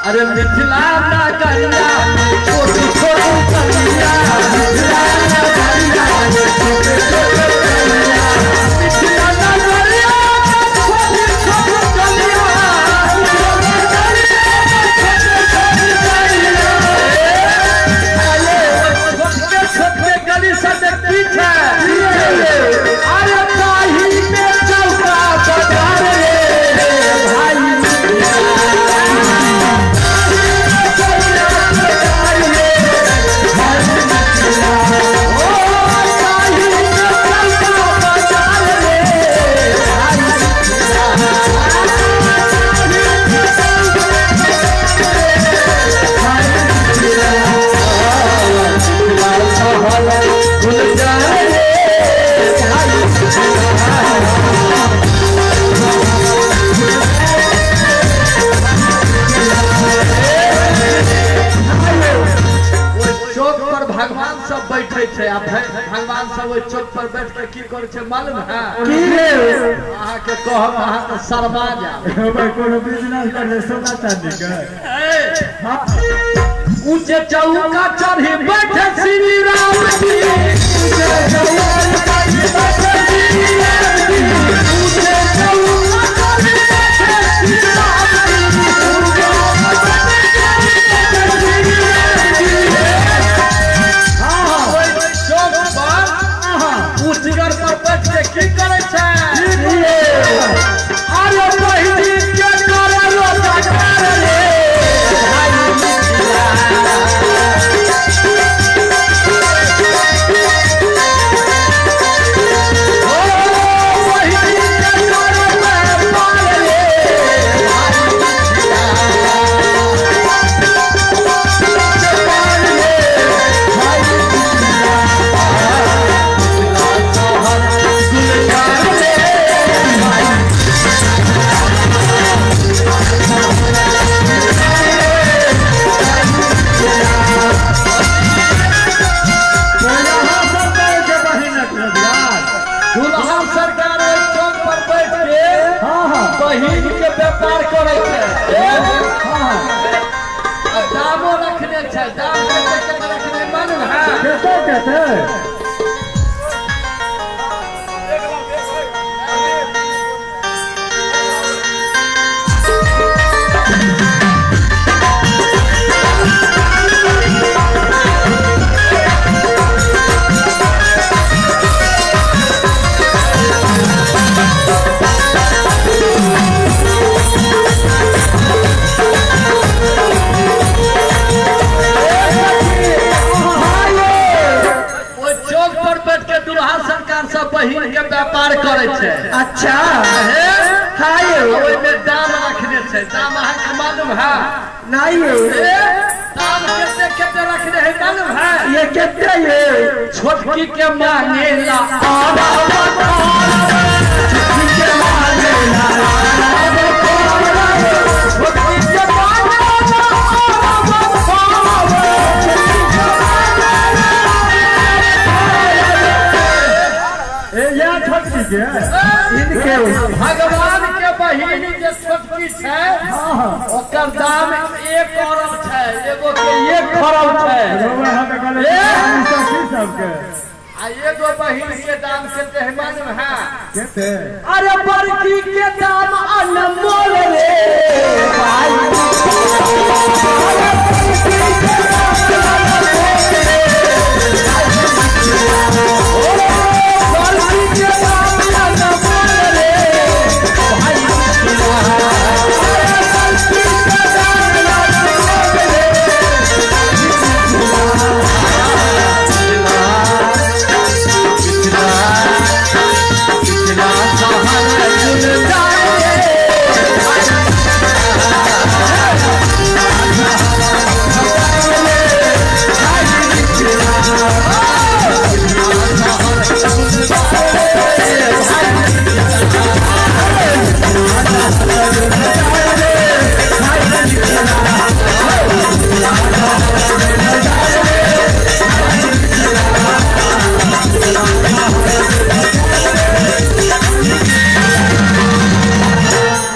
अरे मिथिला नगरिया छोटी छोटी कलिया मिथिला नगरिया छोटी छोटी कलिया मिथिला नगरिया छोटी छोटी कलिया छोटे छोटे गली सब की छै। अरे ताही में चौका बाजार रे भाई भगवान सब ओहि चौक पर बैठ के की करै छै मालूम है? अहाँ के कहब अहाँ तऽ शर्मा जायब। कोनो बिजनेस करे सोना चांदी के ऊंचे चौका चढ़ी बैठे श्री राम जी ऊंचे चौका चढ़ी बैठे श्री राम जी ऊंचे चौका चढ़ी बैठे श्री राम जी ऊंचे चौका चढ़ी बैठे श्री राम जी। ऊंचगर पर बैठ के की करै छै? अरे बहिनी के करे रोजगार रे भाई मिथिला। ओ बहिनी के करे व्यापार रे भाई मिथिला। दुल्हा सरकार चौक पर बैठ के बहिन के व्यापार करै छै। दामो रखने छै, दाम के रखने मालूम है? कते कते बहिन के व्यापार करै छै। अच्छा हां, ओहि में दाम रखने छै। दाम अहाँ के मालूम है? नहीं दाम कते कते रखने है मालूम है? ये कते है? छोटकी के मांगेला आरा छोटकी के मांगेला छोटकी के मांगेला इनके भगवान के बहिन जे छोटकी छै ओकर दाम 1 अरब छै, एगो के 1 खरब छै। आ एगो बहिन के दाम कते है मालूम है? कते? अरे बड़की के दाम अनमोल रे भाई। बड़की के दाम अनमोल रे भाई। बड़की के दाम अनमोल रे।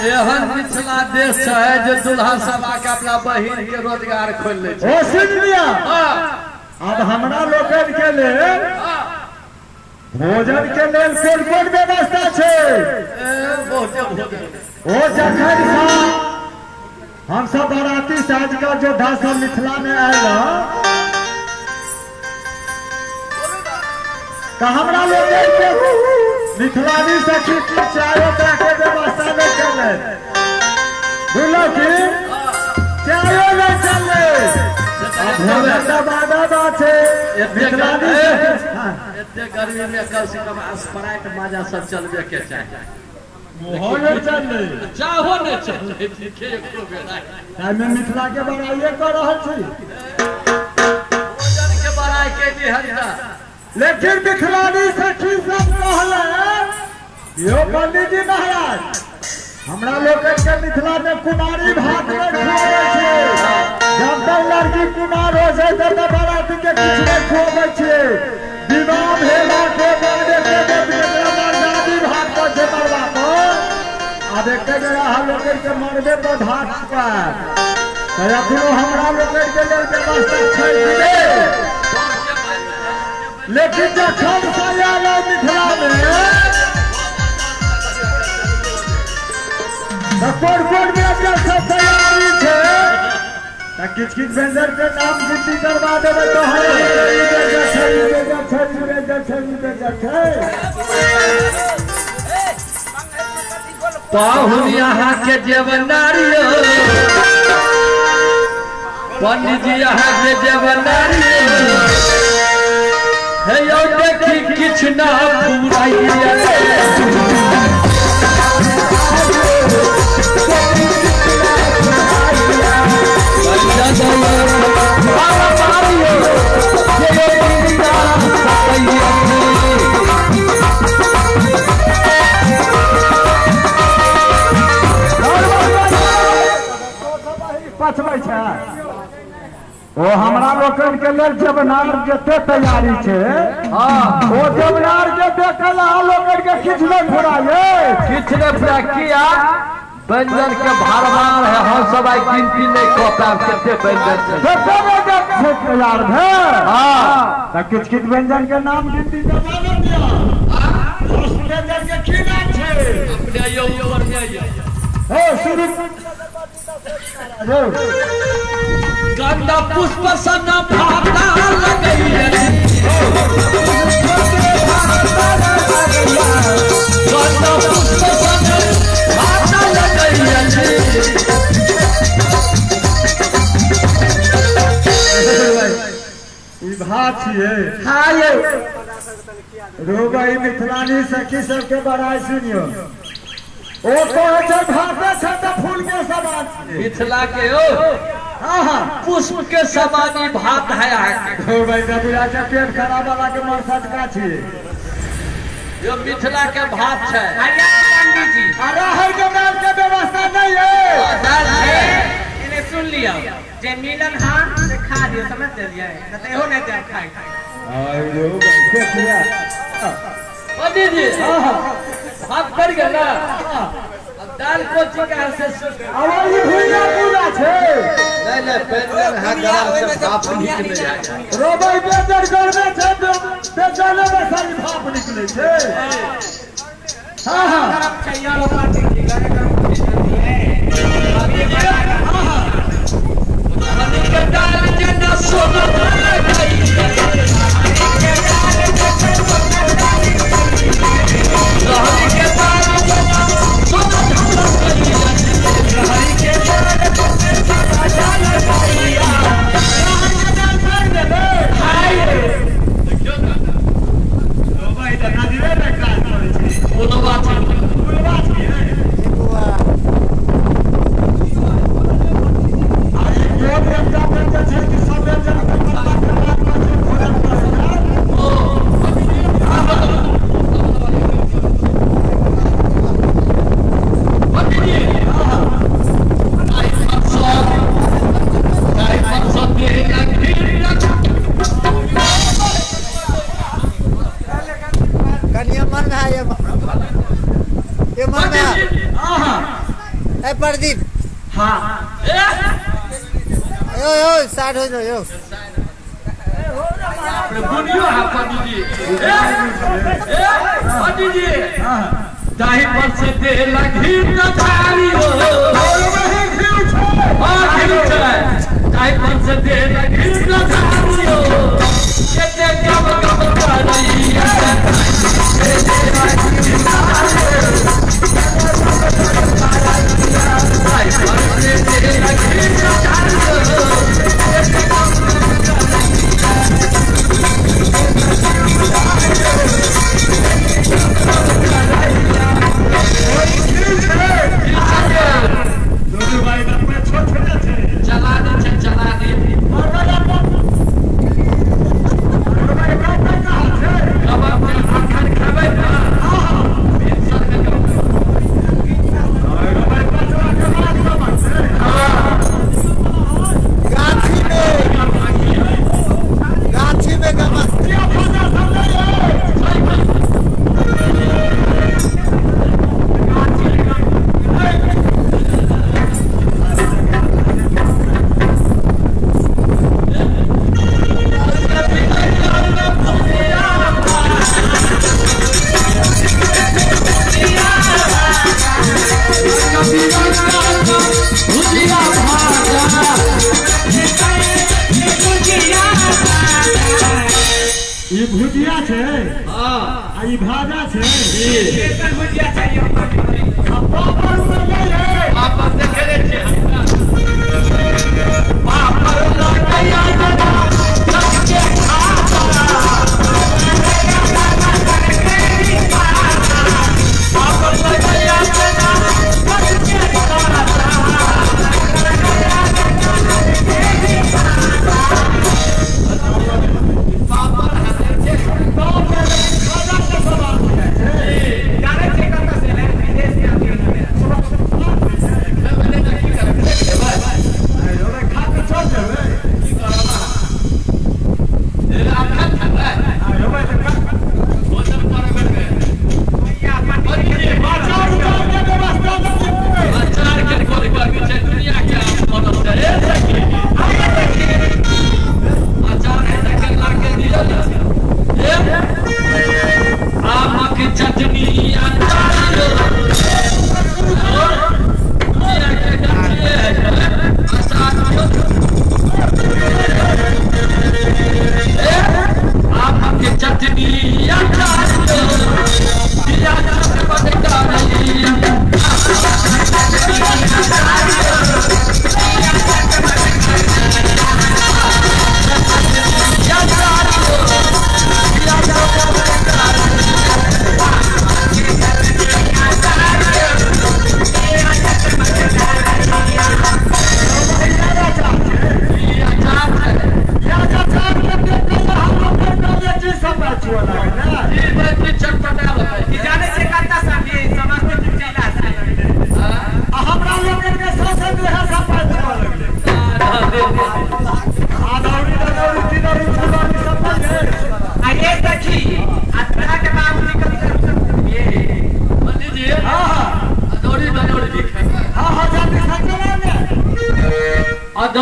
एहन मिथिला देश है जे दुल्हा सब आके अपना बहिन के रोजगार खोल ले छै। ओ सुन लिया, अब हमरा लोकन के लेल भोजन के लेल कोन कोन व्यवस्था छै? बहुते भोजन। ओ जखन हम सब बाराती साज का योद्धा सब मिथिला में आयल तो हमरा लोकन के मिथिलानी सखी की चाय के व्यवस्था नहीं चले, बुझलो की चायो नहीं चले। भोजन का बाधा बात है मिथिलानी। एते गर्मी में कम से कम स्प्राइट माजा सब चलबे के चाही। ओहो नहीं चले, चाहो नहीं चले, ठीके एको बेरा। ताहिमे मिथिला के बड़ाइए कऽ रहल छी, भोजन के बड़ाई के दिहन। लेकिन मिथिलानी सखी सब कहले यो पंडित जी महाराज हमरा लोकन के मिथिला में कुमारी भात नहीं खुआबै छै। जब तक लड़की कुमार हो छै तब तक बाराती के किछु नहीं खुआबै छै। विवाह भेला के बाद मरदानी भात पर छै मरबा पर। आब एक बेरा अहाँ लोकन के मरबे पर भात पर तऽ एखनो हमरा लोकन के लेल व्यवस्था छै कि नहि? लेकिन जखन से आयल मिथिला में तऽ कोन कोन व्यंजन सब तैयारी छै तऽ किछु किछु व्यंजन के नाम गिनती करवा देबै तऽ ई व्यंजन छै, ई व्यंजन छै, ई व्यंजन छै, ई व्यंजन छै। पाहुन यहाँ के जेवनारियो, पंडित जी यहाँ के जेवनारियो, हे यौ देखी किछु ना पुराइया। पचबै छै ओ हमरा लोकन के लेल जबनार जते तैयारी छै, ओ जबनार के देखल अहाँ लोकन के किछु नहीं फुराइए, किछु नहीं फुरा। किया व्यंजन के भारमार है, हम सब आई गिनती नहीं कऽ पाएब कते व्यंजन छै। कते व्यंजन छै तैयार भेल? तऽ किछु किछु व्यंजन के नाम गिनती करवा दिअ। उस व्यंजन के की नाम छै? अपने आइयो ऊपर में आइयो। हे शुरू गंदा पुष्प सन भाता लगैया, गंदा पुष्प सन भाता लगैया। ई भात छियै। हाँ यौ रोगई मिथिलानी सखी सबके बड़ाई सुनियो। ओ कहै छै भाते छै तऽ फूल के समान छियै। मिथिला के ओ हाँ हाँ पुष्प के समान ई भात है अहाँके। रोगई बुझा छै पेट खराब वाला के मरसटका छियै। यो मिथिला के भात छै। पंडित जी अरे हर के दाल के व्यवस्था नहीं है। दाल छै इने सुन लियो जे मिलन हां से खा लियो, समझ लियै न त एहो नहीं देब खाई। आयो देखिया पंडित जी हां हां भात पड़ गेल ना। अब दाल कोची का से आवाज भुइया पूरा छे नहीं नहीं पेन में हाथ गरम से भाप निकले जाए रोबई बेदर गरमे छे बेचने में सारी भाप निकले छे। हां हां चाहिए लो पार्टी की गाने गरम होती है। हां हां के दाल जना सोना लगाई रहरी के दाल जना सोना रहरी के दाल जना लगाई हाय देखियो ना रोबई त नदीवे में काज करै छै पुलवा छै पुलवा छै प्रदीप हाँ यो यो स्टार्ट हो जाओ यो बुनियो है पंडित जी ए पंडित जी दाही पर से दे लगी नधारी हो हां घी छै दाही पर से दे लगी नधारी हो केते कब कब करैया ई भुजिया छै आ ई भाजा छै एकर भुजिया चाहिए आ पापड़ उपर नहि है पापड़ देखे छै पापड़ लगाया दादा सबके खाता पापड़ लगाया दादा सबके खाता जाने छै कतऽ से है विदेश से आबै है।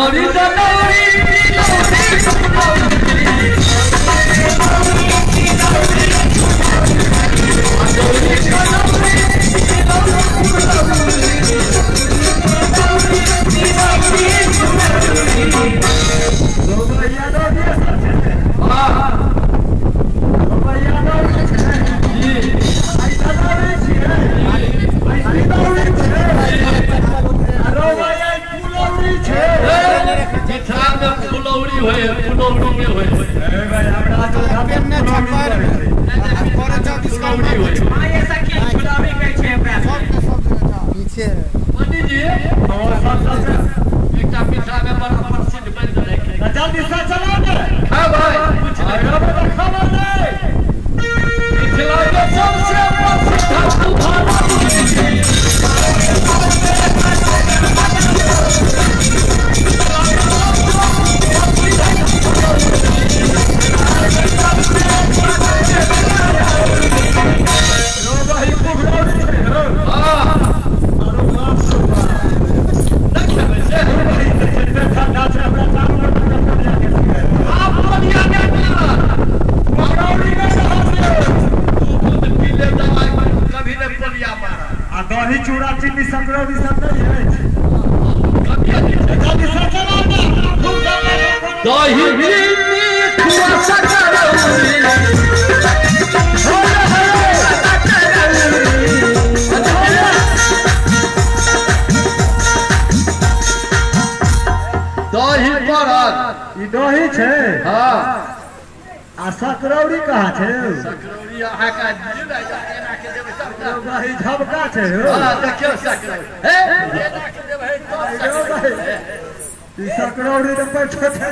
अदौरी दनौरी दही चूड़ा चीनी सकरौरी सब नहीं है। दही चीनी चूड़ा सकरौरी दही पड़ल ई दही छै। हाँ आ सकरौरी कहाँ छै? सकरौरी अहाँ के दियौ ने, एना के देबै तब ने। दही झबका छै। हां देखियौ सकरौरी, हे एना के देबै तब सकरौरी। ई सकरौरी तऽ पैठो छै।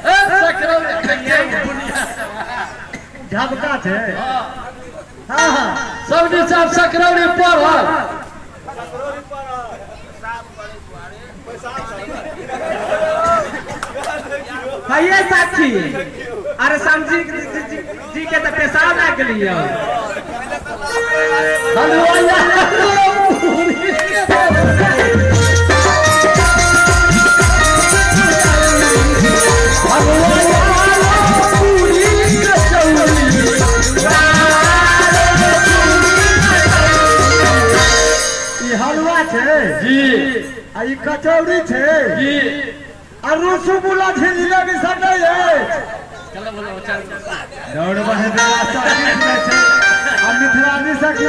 ए सकरौरी देखियौ दुनिया झबका छै। हां हां सब दिस आब सकरौरी पड़ल। सकरौरी पड़ल साफ करे दुआरे पैसा हइये साथी। अरे समझी जी के तो पेशाब लाग गेलियो। ई हलवा छै जी आ ई कचौड़ी छै जी आ रसगुल्ला जिलेबी सब नहीं है। दौड़ बढ़े मिथिलानी सखी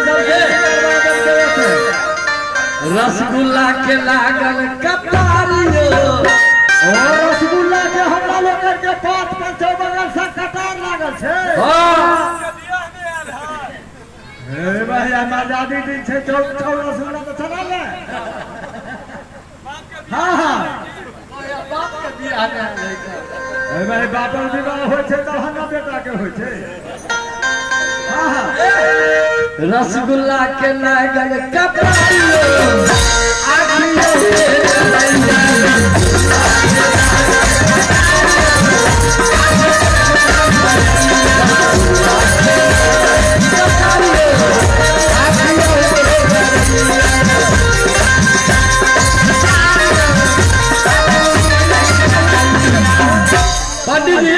रसगुल्ला के लागल कपारियो। ओ रसगुल्ला के हमरा लोगन के पात पर चौबगल से कतार लागल छै। हे भाई हमरा दादी दिन छै चौ चौ रसगुल्ला तो चला ले। हां हां बाप के बियाह नहि हे भाई बापक विवाह होइ छै तब हमरा बेटा के होइ छै। हां हां रसगुल्ला के लागल कपारियो आखियो पंडित जी।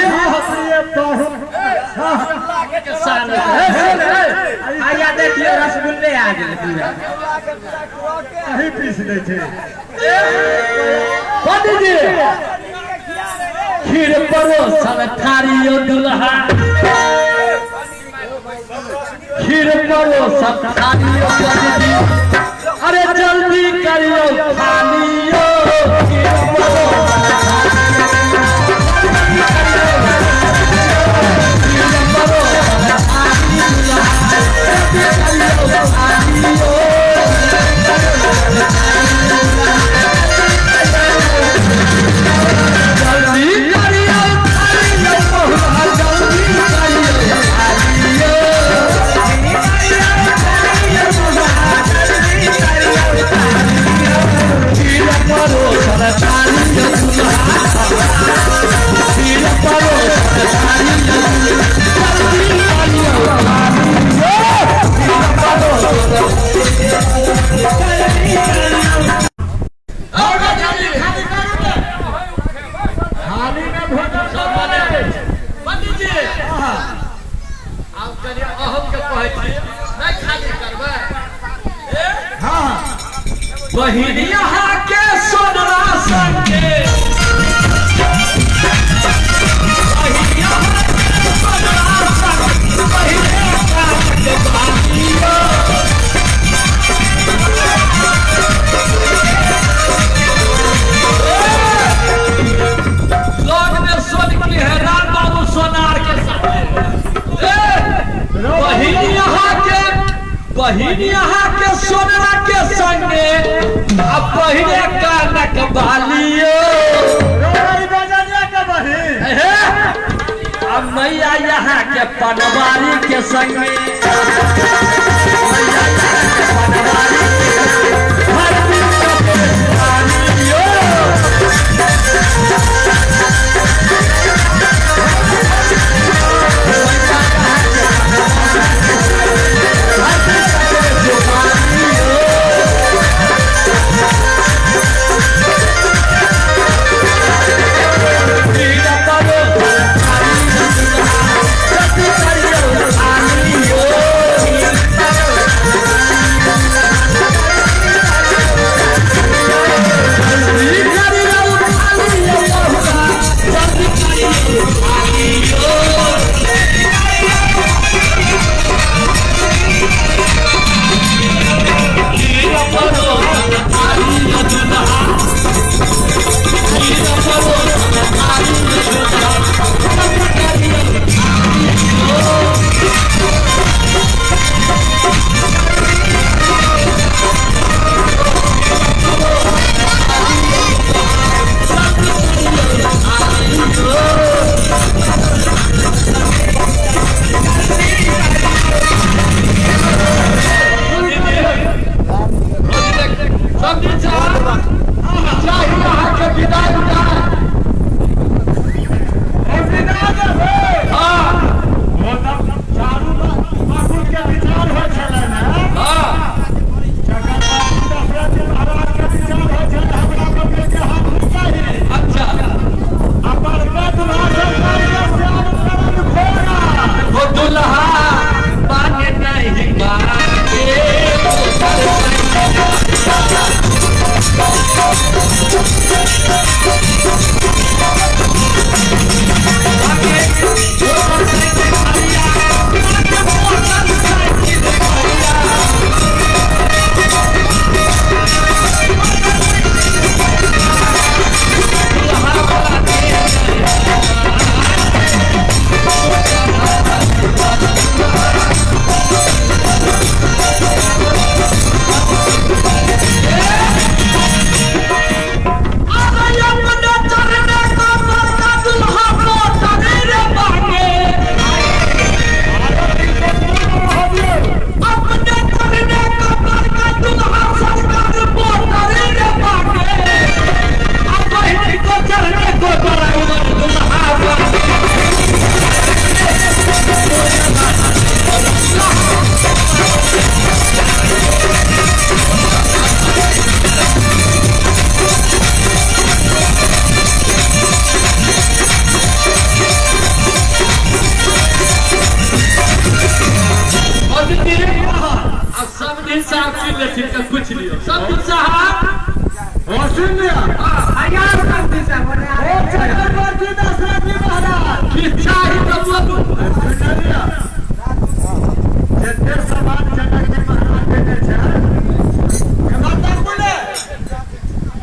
आया देखियो रसगुल्ले आ गेल पूरा अही पीस दै छै। पंडित जी खीर परोसल थारियो दुल्हा, खीर परोसल थारियो पंडित, अरे जल्दी करियो खालियो। खीर परोसल जल्दी बहिनिया के सोनरा संगे बहिनिया के सोनरा संगे बहिने के बालियो लोग में सोन की है राम बाबू सोनार के साथ बहिनिया के सोनरा के संगे अब बहिने कानक बालियो अब मैया यहाँ के पनवारी के संगे मैया यहाँ के पनवारी के संगे हर दिन के बालियो।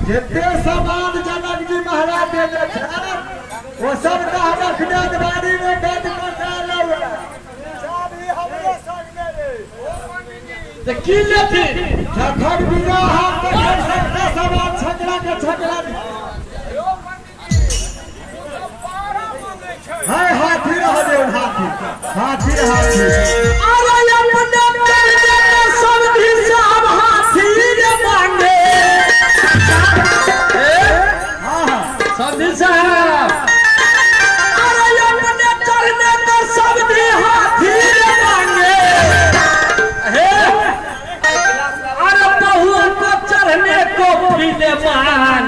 जते सामान जनक जी महाराज देने छे वो सब रखने बाड़ी में बंद कर चाबी हमरे संग में रे त की लेथिन जखन बिना हम तखन सबटा सामान छकरा के छकरा हाय हाथी रह दे हाथी हाथी हाथी। अरे अपने चलने सब भी सब हाथी रे मांगे साहब। अरे अपने चढ़ने तो सब भी हाथी रे मांगे अरे बहू को चढ़ने को फिलमान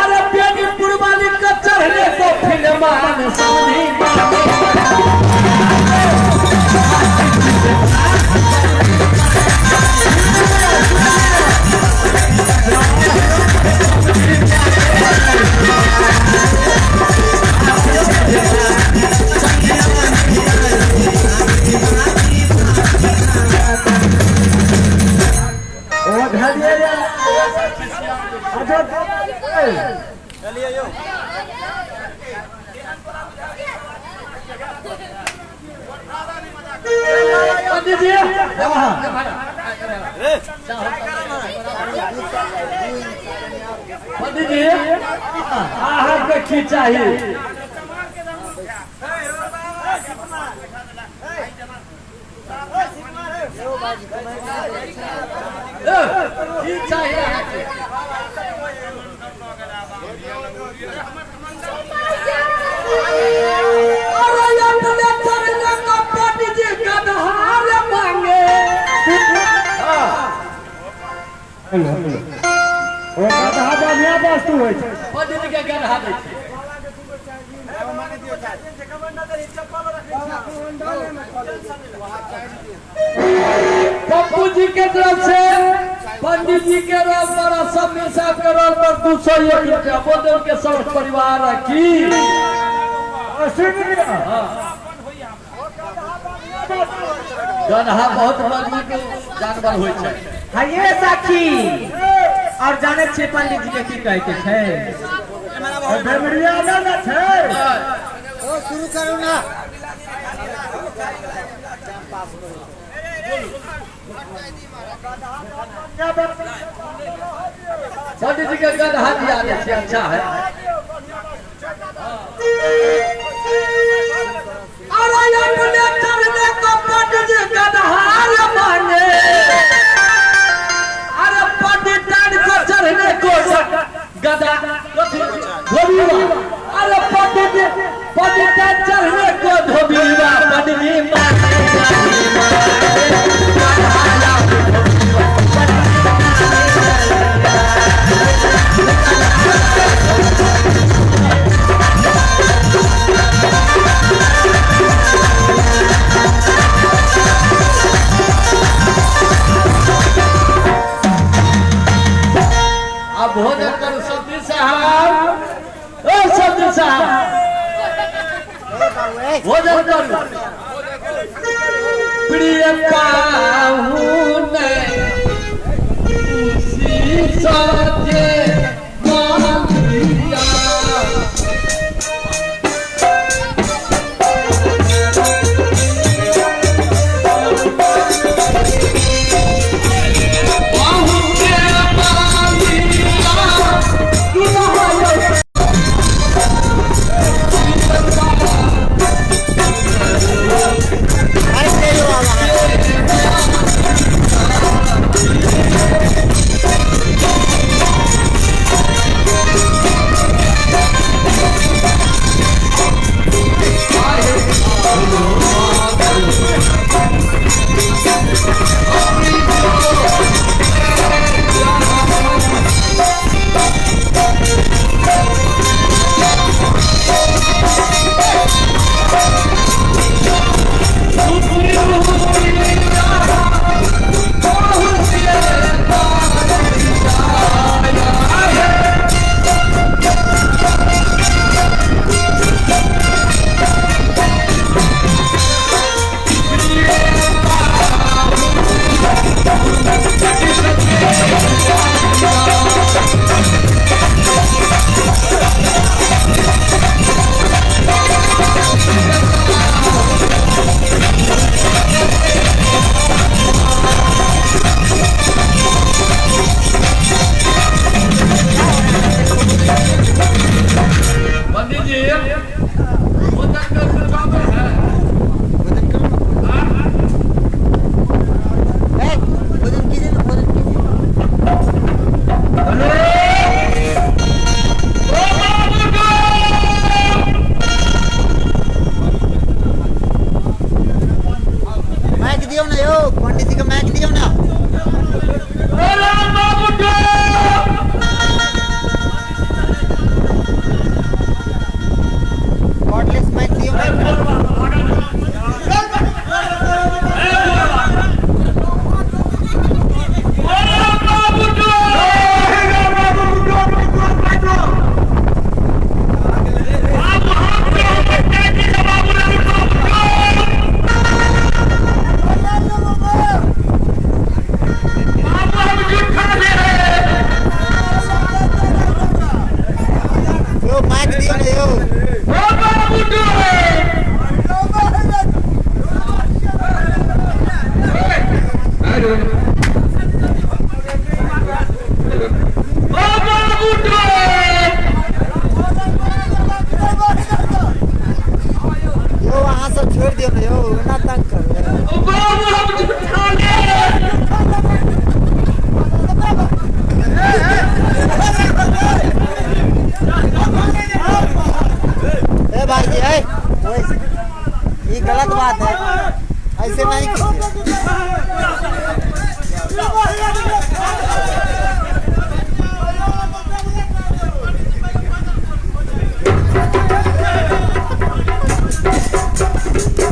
अरे बेनीपुर वाली को चढ़ने को फिलमान समझी। पंडित जी, पंडित जी अहाँ के की चाही? की चाही अहाँ के? अरे अपने चरने को पंडित जी गदहार मांगे। ओ गदहा बढ़िया वस्तु होइ छै। पंडित जी के गदहा दै छै। पप्पू जी के तरफ से पंडित जी के रोल पर और समीर साहब के रोल पर 201 रुपया बोल के सब परिवार की। गदहा बहुत मजबूत जानवर होइ छै। हाँ ये साखी और जाने छे पंडित जी के की कहे के छै? बेमरिया ना ना छै। शुरू करू ना। पंडित जी के गदहा दिया दै छै, अच्छा है। अरे अपने चरने को पंडित जी गदहार मांगे। अरे पंडित को चढ़ने को गदा धोबीवा। अरे पंडित पंडित चढ़ने को धोबीवा, पंडित जी ना तंग करबै। बाबू हम झूठा ले। ए भाई जी, ए ये गलत बात है, ऐसे नहीं कीजिए।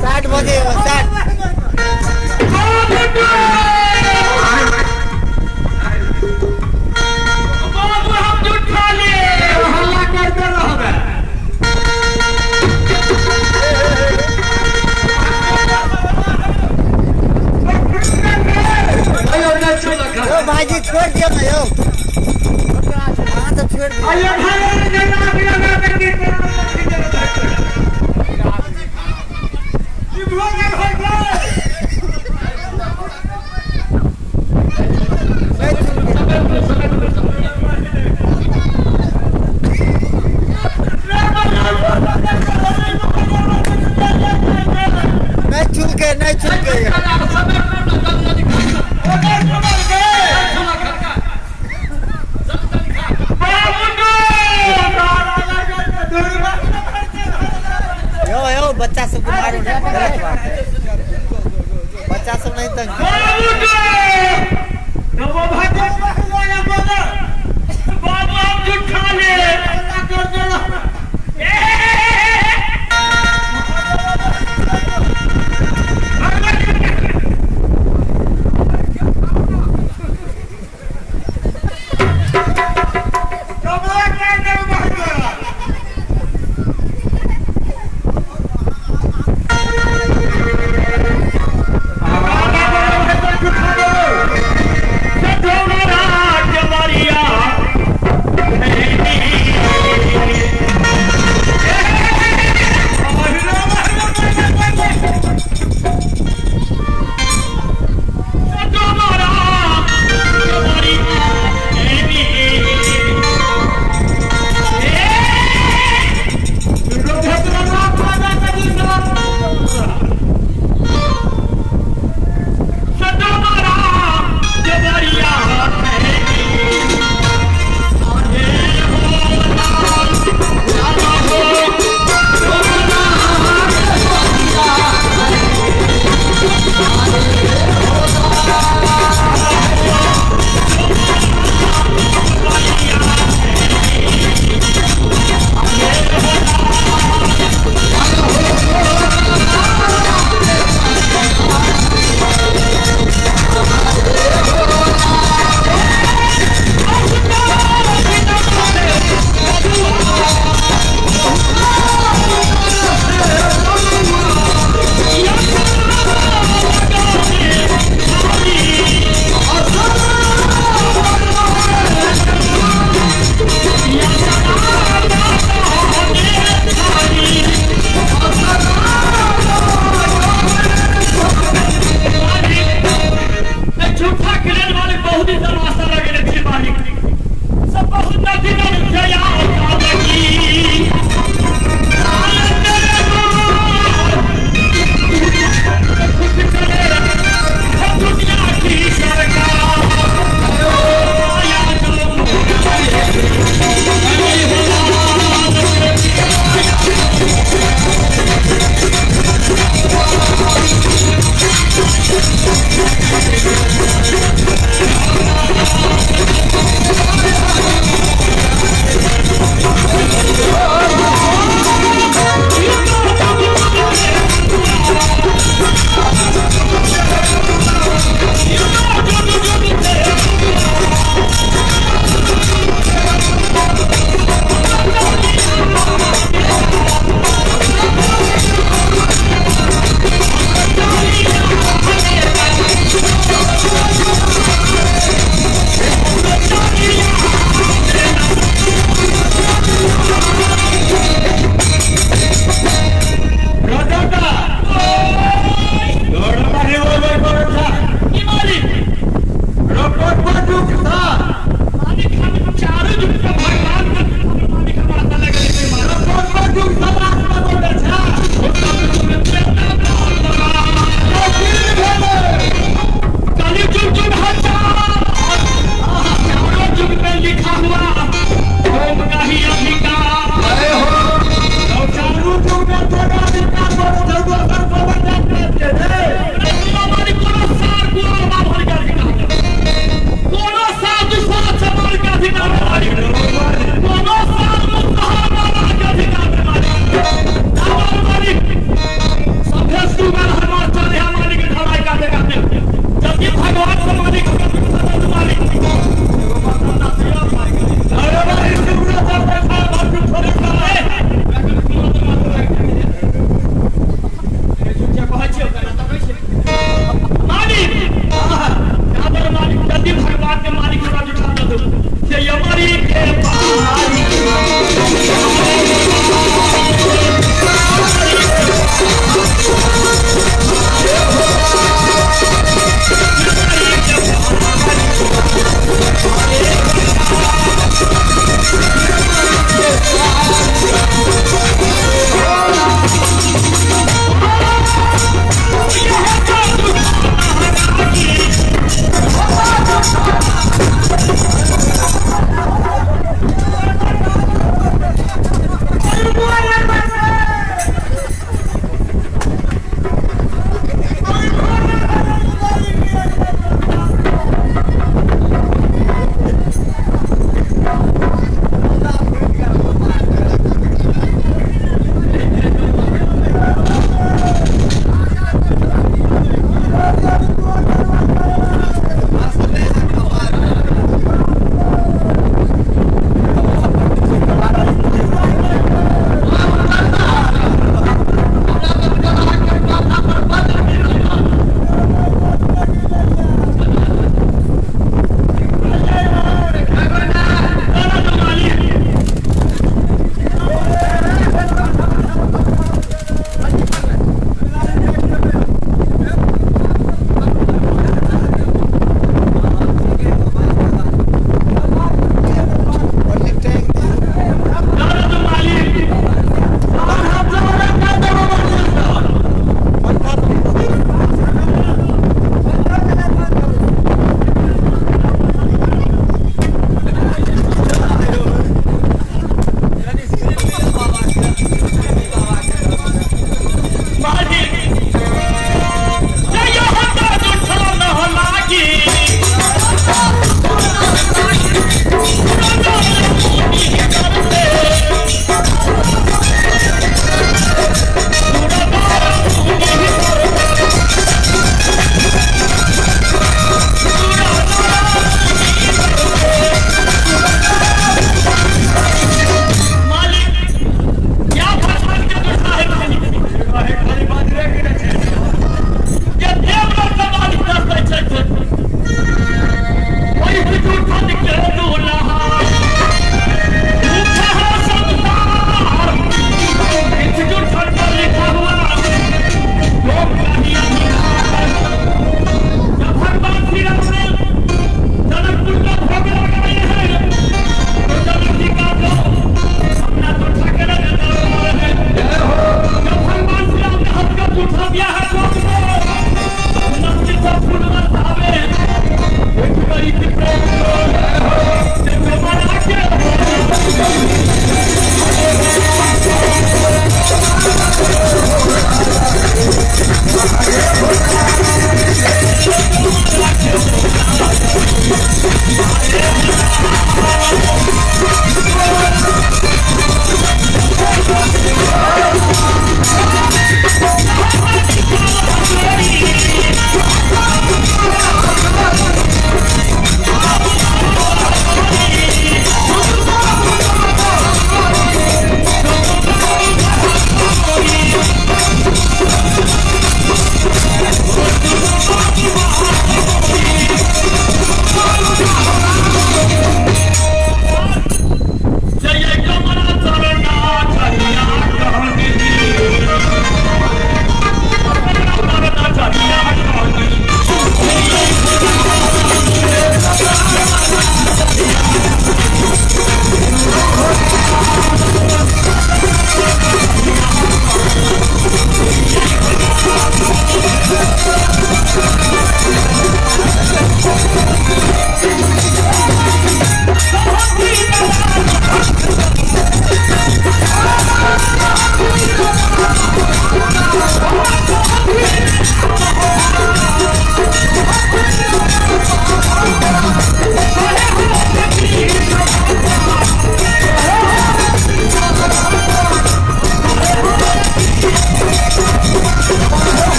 60 बजे 60। बाबू हम झूठा ले। हल्ला करते रहबे। यो भाई जी छोड़ दिया ना, यो हाँ तो छोड़ दिया। नहीं चुल के, नहीं चुल के। यो यो बच्चा सबको मारो ना, गलत बात है। बच्चा सब नहीं तंग। बाबू हम झूठा ले।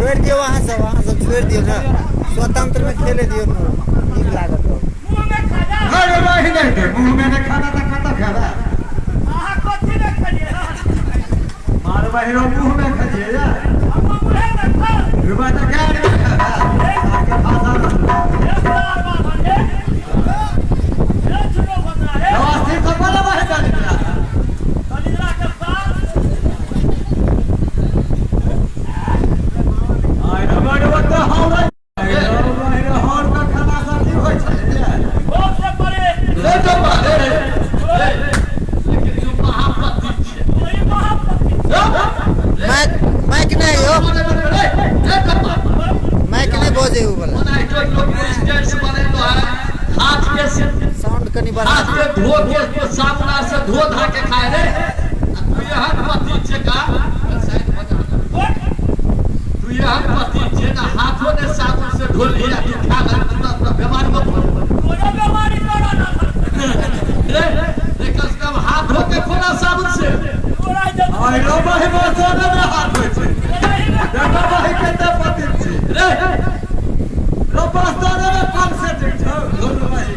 छोड़ दियो वहाँ सब छोड़ दियो ना, स्वतंत्र में खेले दियो ना, ठीक लागत हो। मुंह में नहीं खाना था। धो के साबुन से धो धा के खाए रे। तू यहाँ पति छे का तू यहाँ पति छे ना हाथों ने साबुन से धो लिया तू खा ले पूरा पूरा बीमारी मत तोरा बीमारी तोरा ना रे रे कम से कम हाथ धो के खोना साबुन से। तोरा इज्जत आइलो भाई बसोने में हाथ होय छै। देखो भाई कते पति छै रे रो बसोने में कम से ठीक छौ धोलो भाई।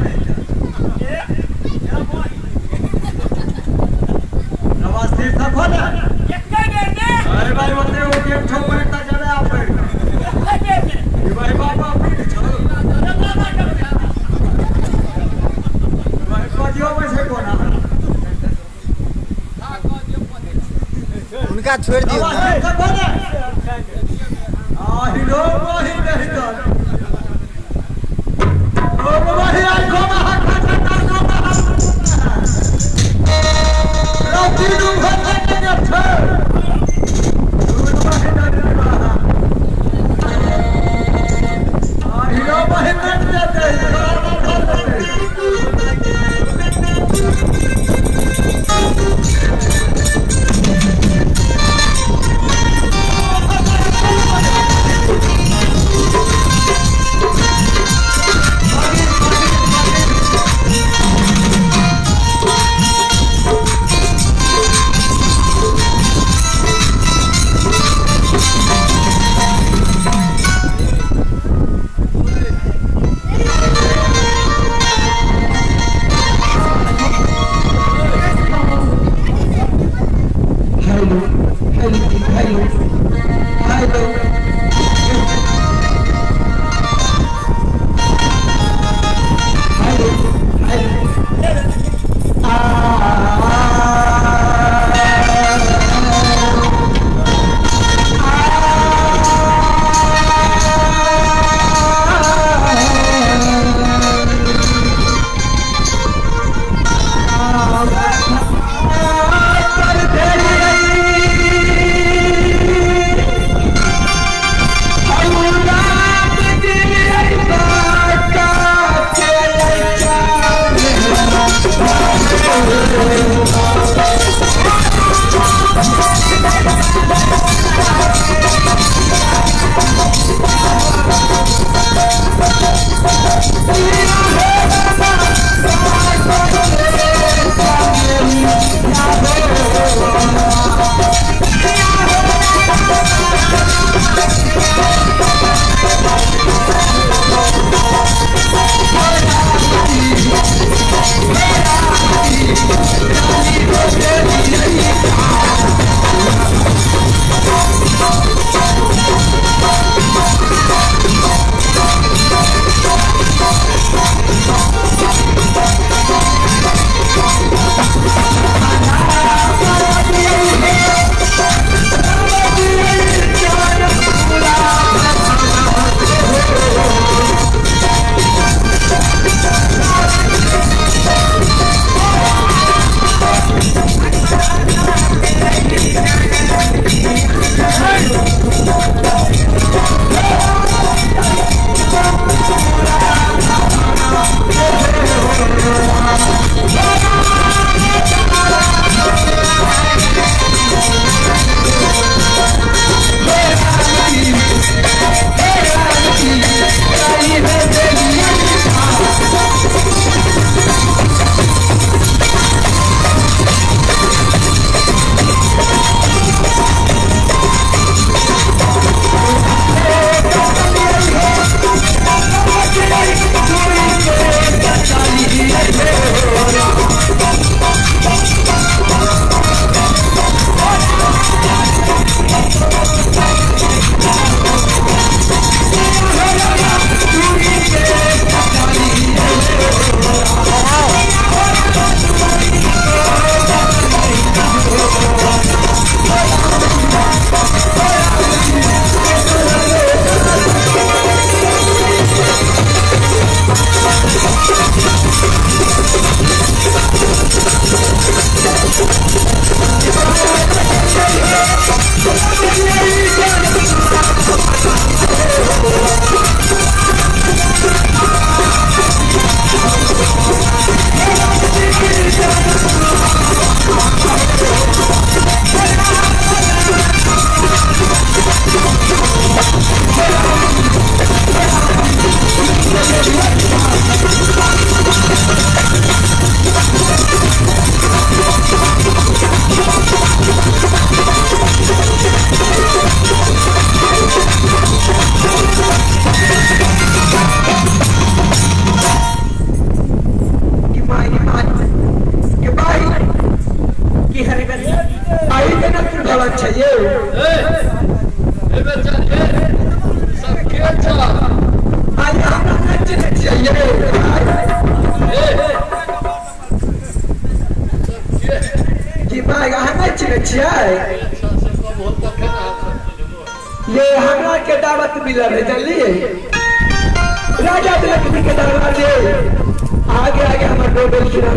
नमस्ते सब हो ना एके बेर ने। अरे भाई ओते ओ एक ठो पर का जरे आपे एके बेर ने ई भाई बाबा पीठ छौ तोरा बाबा के भाई पदियो में छै कोना उनका छोड़ दियो ना। नमस्ते सब हो ना आ हिरो वही नहीं तो ओ वही आई को महा खा खा को महा रोटी दू भर के ने छौ आ हिरो वही नहीं देते कि भाई अहाँ नहीं चिन्है छियै ये हमरा के दावत मिलल है जानलिए राजा तिलक जी के दरबार में आगे आगे हमर डोबल खिरा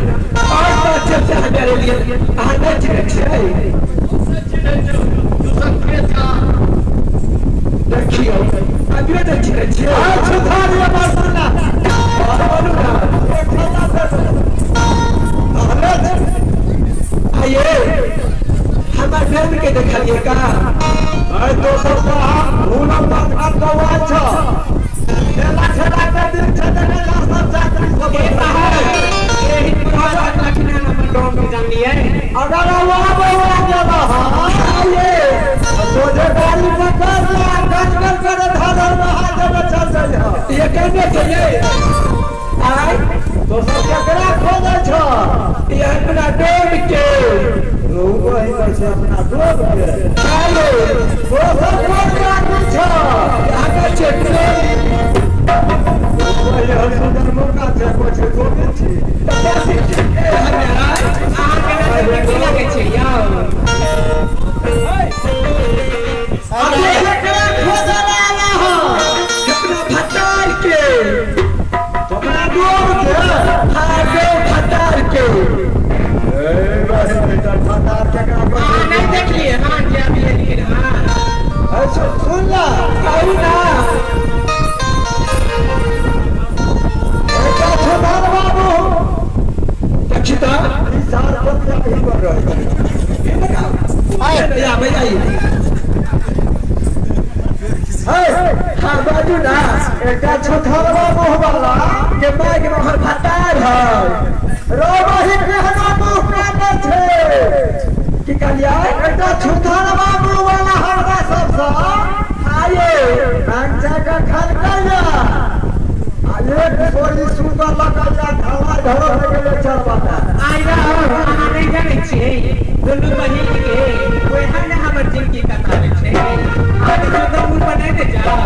और पाछे से अहाँ डरेलिए अहाँ नहीं चिन्है छियै देखियौ अभियो नहीं चिन्है छियै आइए हमार बहन के देखलिए का अरे दोसर भूलम बात कौआ छ खेला खेला के दिन छ देखै ला सब चाकरी सब ए साहब एही पुराना लखना हमर गांव में जानलिए अगर वहां बौआ गेल आइए सोझे गाड़ी पकड़ ला गजगज करे धर महादेव चल जाइ ह ये कहने चाहिए आय दोसर केकरा खोजै छ ये अपना डोम के वही कहै छै अपना डोम के आइए दोसर कोन आदमी छ आगे चेक वही हर सुंदर मौका छै कोइ छै गोविंद छी अहाँ के नजर की लागे छै यौ अरे केकरा खोजै ला आला हो अपना भतार के अपना डोम के हाँ डोम भतार के ए बस बेटा भतार केकरा अहाँ नहीं देखलिए हां जे अभी एलिए हां ऐसे सुन ला कहू ना एकटा छोटार बाबू दक्षिता ई सार पतिया ही बन रहल आए भैया है हाँ बाजू ना एकटा छोटार बाबू वाला के माय के हमर भतार है रोबही केहना मुँह काटै छै की कहलियै एकटा छुथर बाबू वाला हमरा सबसँ आइए कंचा के खलकैया आ एक छोरी सुगर लकैया ढला ढलो भए गेलै चरबाटा आइ अहाँ नहीं जानै छियै दुनू बहिन के ओएह ने हमर जिंदगी कटाबै छै अहाँ सुगर मुँह पर नहि ने जाउ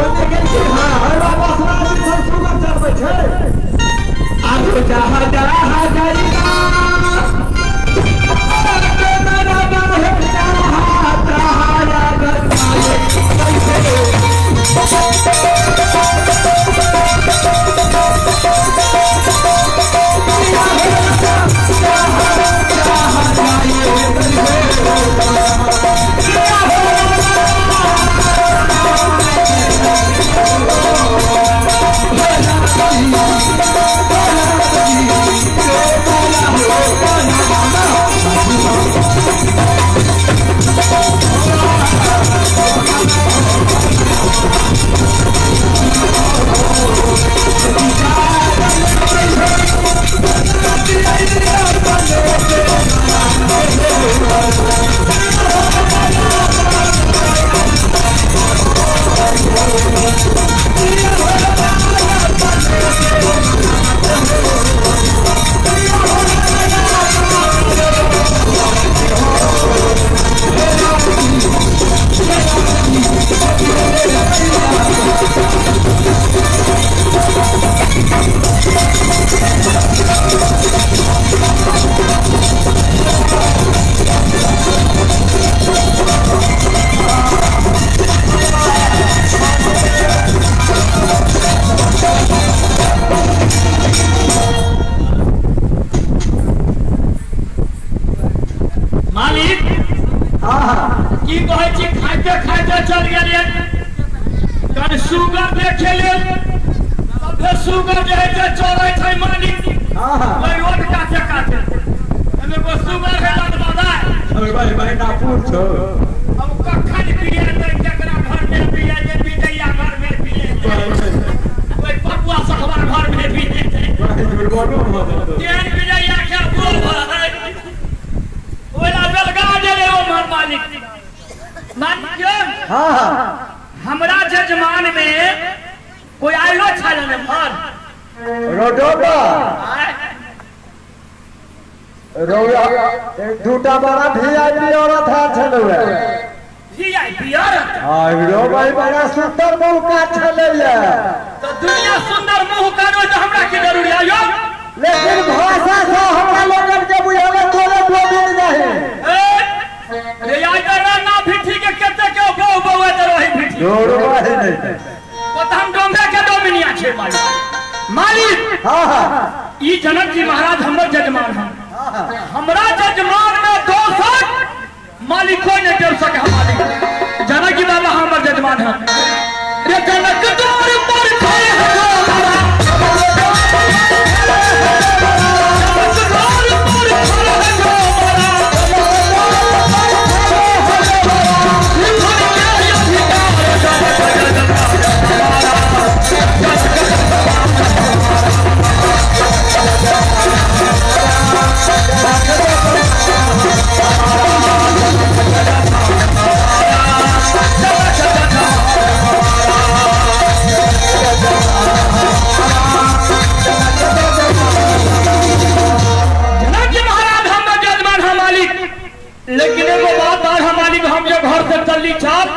ओने गेल छी हाँ अरे बसरा जी सब सुगर चरबै छै आहो जहा जहा जाइगा मालिक की कहै छी खाइते खाइते चल गेलियै कन सुगर देखे लेल सभे सुगर जे है से चलै छै मालिक ओहि रोड काते काते एमे एगो सुगर है लदबदा अरे भाई भाई नापुर छौ अब कखन पिए दे केकरा घर में पिए दे बिदैया घर में पिए दे ओहि पपुआ सखबा घर में पिए दे दुर्गोनो भऽ जेतौ तेहन बिदैया के बोल है ओला बेलगा देले ओ हमर मालिक मालिक हाँ हाँ हमरा जजमान में कोई आयलो छल ने भर रोडोबा आय रौया एक दूटा बड़ा वीआईपी औरत है छलौए वीआईपी औरत हाँ रो भाई बड़ा सुंदर मुँह का छलैया तो दुनिया सुंदर मुंह कानो तो हमरा की जरूरी आयो लेकिन भाषा से हमरा लोगन के बुझावे तोरे मालिक कोई नहीं कर सके हम मालिक जनक जी बाबा हमर जजमान है रे जनक द्वार पर खड़े हो बाबा जनक द्वार पर खड़े हो लेकिन एगो बात और हम मालिक हम जो घर से चलली छाप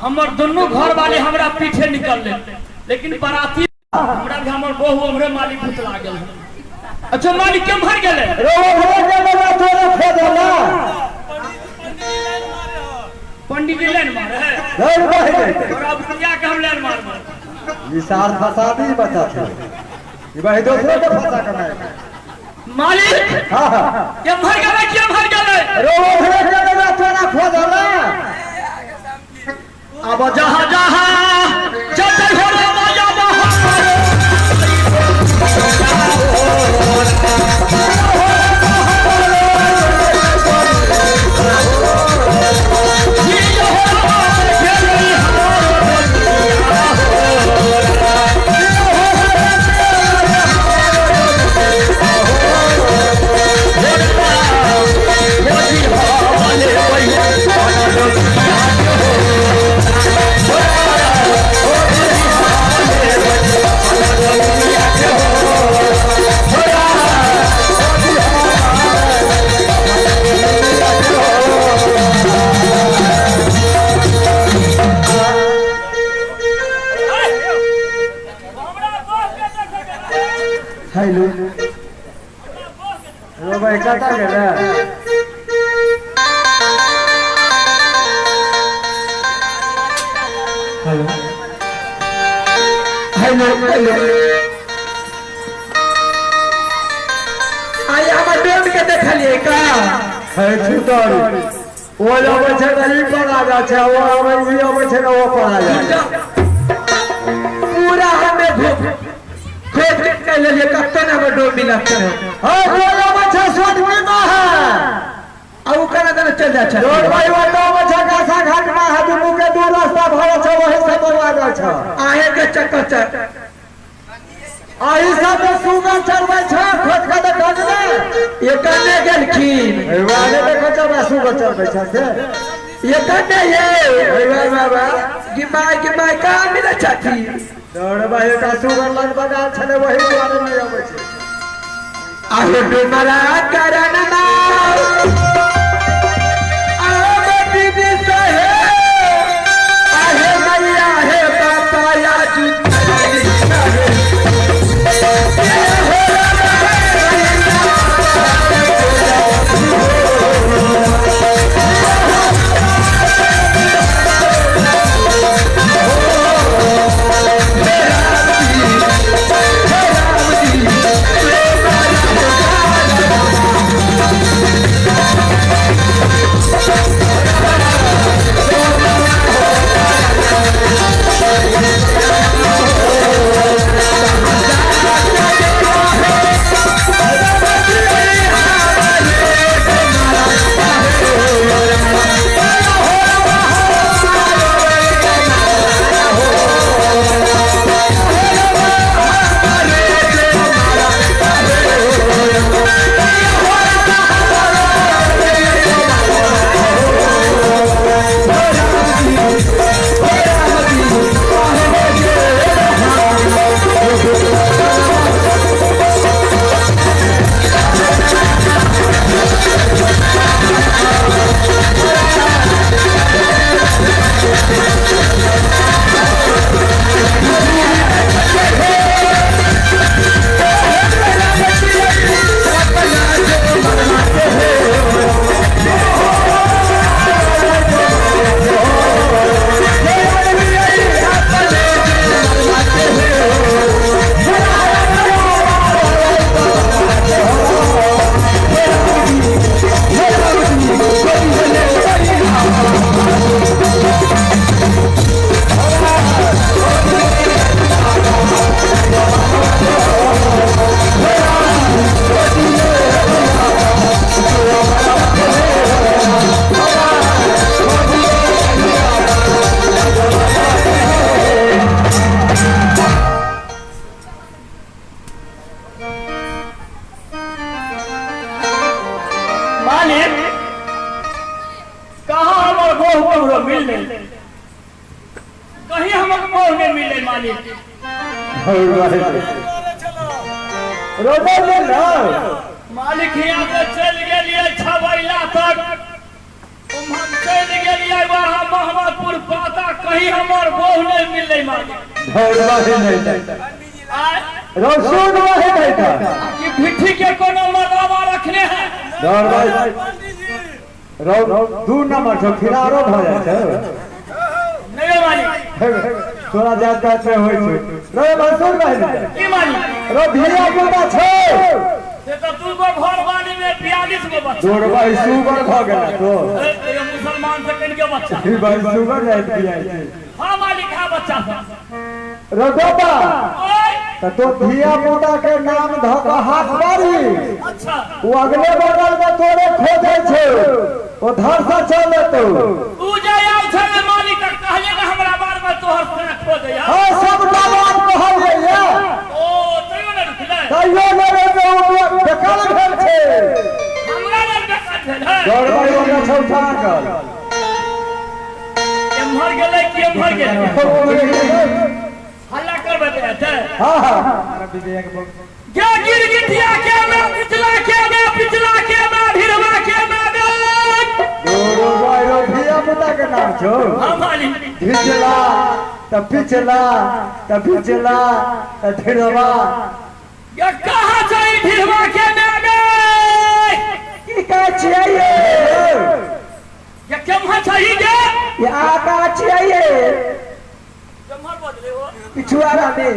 हमर दोनों घर वाले हमरा पीछे निकल ले लेकिन बराती हमरा भी हमर बहू हमरे मालिक भूत लागल। अच्छा मालिक के मर गेले पंडित जी लाइन मारे है तोरा बुढ़िया के हम लाइन मार मार निसार फंसा दी बच्चा छे ई भाई दोसरो के फंसा के मार मालिक। हां के मर गेले के मर गेले रो भरे के बच्चा तोरा खोदला अब जहां जहां जब हो माया हेलो रो भाई कता गेले हेलो हेलो हेलो आई हमर डोम के देखलिए का है छुतर ओ आबै छै त ई पर आ जा छै ओ आबै ई आबै छै त ओ पर आ जा छै पूरा हमें घूम खोज के ले कत्तो ना हमर डोम मिलत है। हां ओ आबै छै सोदमी में है आ उ कना तना चल जा छै रोड भाई वो तो आबै छै गासा घाट में है दुनू के दू रास्ता भरल छै वही से बनवा जाइ छै आहे के चक्कर छै आही सब सुगर चढ़बै छै खोज के देखो ने ये कने गेलखिन वाले देखो चढ़बै सुगर चढ़बै छै से ये कने ये वाह वाह वाह गिमाय गिमाय का मिले छथि दौड़ भाई का सुगर लग बगा छले वही दुआरे में आबै छै आहे डुमरा करन मा आब दीदी सहे आहे मैया हे बापा या मालिक कहाँ हमर गोह ककरो मिललै, कहीं हमर गोह नहीं मिललै मालिक। रोबो ले ना मालिक यहाँ से चल गेलिए छबैला तक, हम चल गेलिए वहाँ मोहम्मदपुर पाता, कहीं हमर गोह नहीं मिललै मालिक। रसूल वही नहीं था कि भिट्ठी के कोनो मदावा रखने हैं। दू नंबर छौ फिरारो भऽ जाइ छै। नहीं मालिक तोरा जात जात में होइ छै रे रसूल भाई। की मालिक? रो धिया पुता छै से तो दू गो घर वाली में 42 गो बच्चा। तोर भाई सुगर भऽ गेल तो ए मुसलमान से कन के बच्चा ई भाई सुगर जाइत बियाइ छै। हां मालिक हां बच्चा सब रो गोपा त तो धिया पुता के नाम ध के हाथ मारी। अच्छा वो अगले बगल में तोरे खोजै छै, ओ धर से चल एतौ। उ जे आउ छै मालिक त कहले ने हमरा बार में तोहर से खोजै। हां सबटा बात कहलियै या ओ तैयो ने रुकलै, तैयो ने रुकलै, ओ बेकल भेल छै। हमरा लग बेकल भेल है। दौड़ भाई ओकरा छौ ठाकल एम्हर गेलै कि एम्हर गेलै हल्ला करबै ते। हां हां गे गिर गिटिया के में पिछला के में पिछला के में भिड़वा के में दो भाई रो धिया पुता के नाम छौ। हां मालिक भिजला त पिछला त भिजला त ढिरवा। ये कहां जाई ढिरवा के में की कहै छियै ये? ये केम्हर छही गे? ये आका छियै ये केम्हर बजले हो पिछुआरा में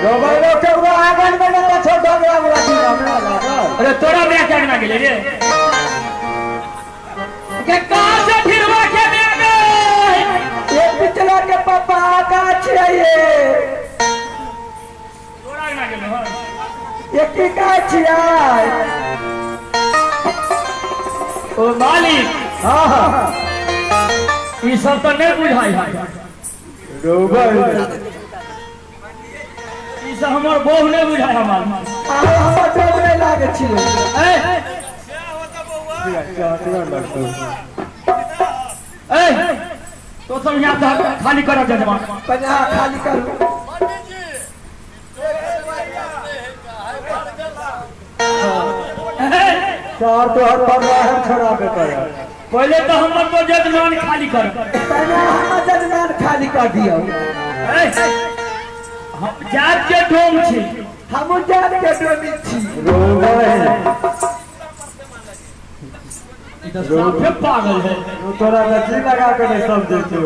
रोबो रो के आंगन में न छौ डगरा वाला हमरा लागल। अरे तोरा में क्या ना गेले रे के कहां से ढिरवा के में ये पिछला के पापा आका छियै ये तोरा ना गेले हो ये की कहै छियै? ओ मालिक हां हां ई सब तो नहीं बुझाई है रोबो ई सब हमर बहु नहीं बुझाई हमार। आरो हमर डर नहीं लागे छियै। ए ए तो सब यहाँ से खाली करो जजमान। पहले खाली करू। चार तो हर पर बाहर छोड़ा के कर। पहले तो हमर तो जजमान खाली कर। पहले हमर जजमान खाली कर दियो। हम जात के डोम छी, हम जात के डोमी छी। रोबे पागल है तोरा लची लगा के नहीं समझे छौ।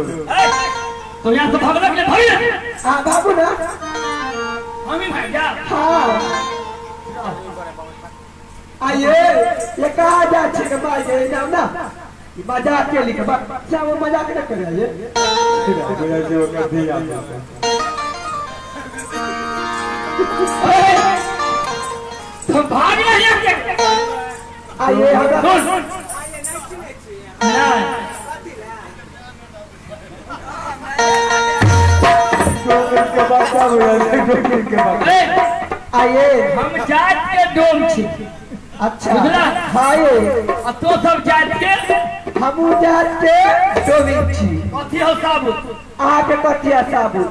तो यहाँ से भागने के लिए भागी। हां बाबू ना हम ही भाग जा। हां आइए ये कहा जा छी के भाई ये नाम ना मजाक के लिखे बच्चा वो मजाक न करे ये जो कर दिया। तुम भाग नहीं आइए हमरा नहीं के बच्चा के आइए हम जात के डोम छी। अच्छा हाय आ तो सब जात के हमू जात के डोमी छी। कथी हो साबुत? अहाँ के कथी है साबुत?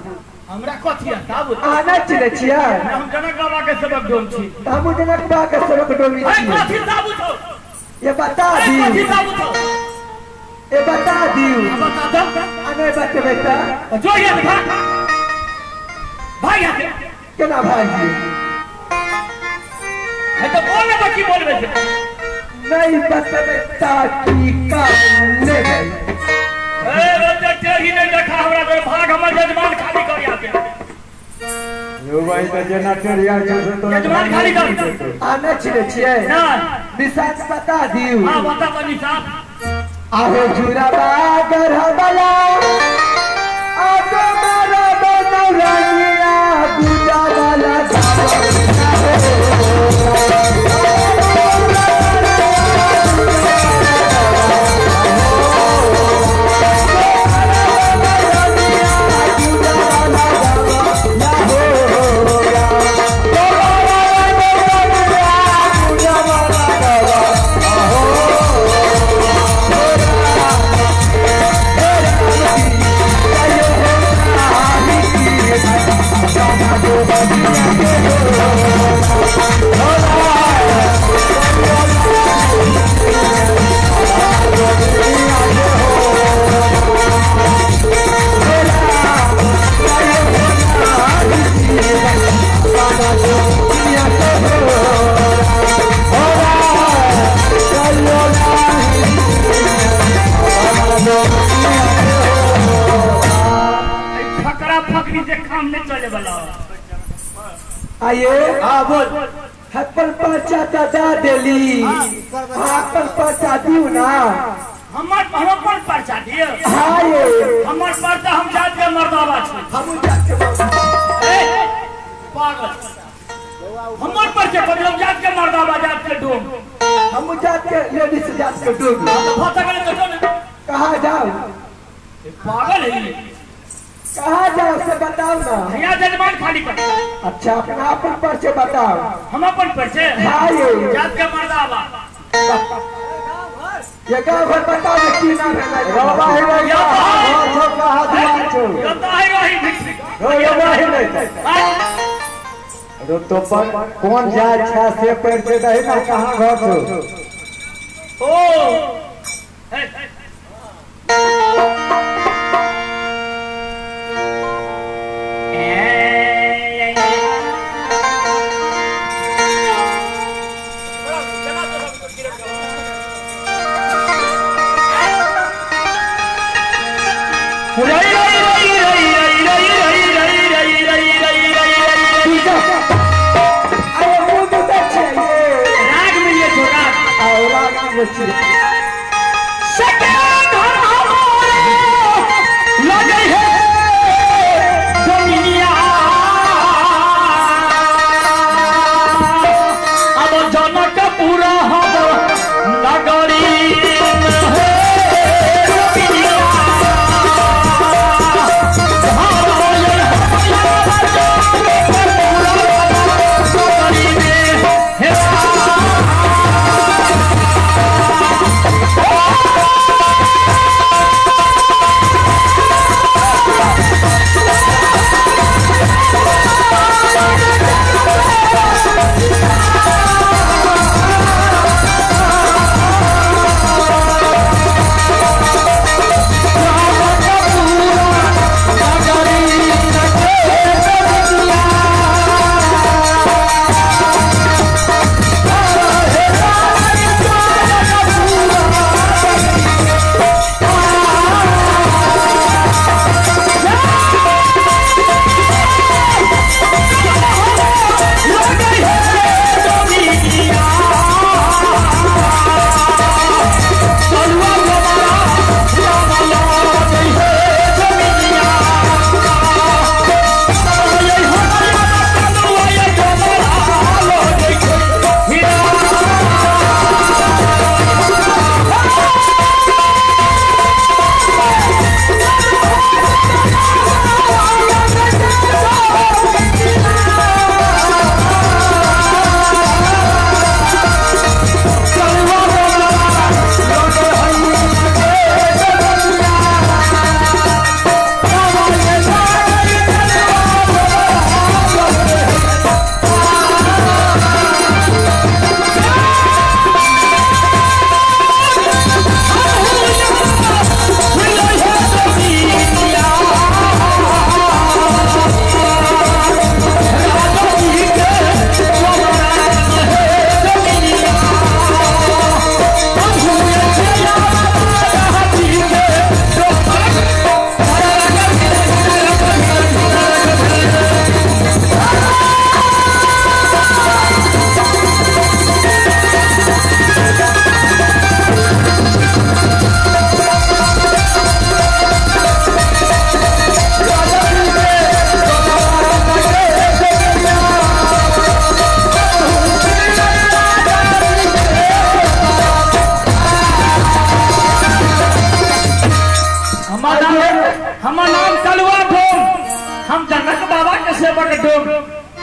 हमरा कथी है साबुत? अहाँ नहि चिन्है छियै? हम जनक बाबा के सेवक डोम छी। हमू जनक बाबा के सेवक डोमी छी। कथी साबुत हो ये बता दी? कथी साबुत हो ये बता दी? बता दो। आ नहीं बतेबै त जो यहाँ से भाग भाग यहाँ से। केना भागी? है तो बोल ना की बोलबे से नहीं बतेबै त की कर लेबै। ए बच्चा टेढ़ी नहीं देखा हमरा के भाग हमर जजमान खाली कर यहाँ के। यो भाई त जेना टेढ़िया छै से तो जजमान खाली कर। आ नहि चिन्है छियै? ना निशान बता दियौ। हां बता त निशान। आहे जुराबा गरहबला आगो मारा बनौरनिया पूजा वाला Oh, काम नहीं चले वाला। आइए हां बोल। अपन पर्चा दादा देली अपन पर्चा दियो ना। हमर अपन पर्चा दियो। हां ये हमर पर्चा हम जात के मर्दावा छी। हम जात के ए पागल हमर पर्चा बदलब जात के मर्दावा जात के डोम। हम जात के लेडीज जात के डोम। भत करे तो ना कहां जाओ पागल है। कहाँ जाओ से बताओ ना। यहाँ जजमान खाली कर। अच्छा अपना अपन पर्चे बताओ। हम अपन पर्चे? हाँ ये जात के मर्दावा। ये गाँव भर बताओ ना की नाम है। रवा है रवा छो कहाँ दुआर छो। रवा है रही भिक्षुक। रवा है नहीं। रो तो पर कौन जात छा से पर्चे दही ना कहाँ घर छो। ओ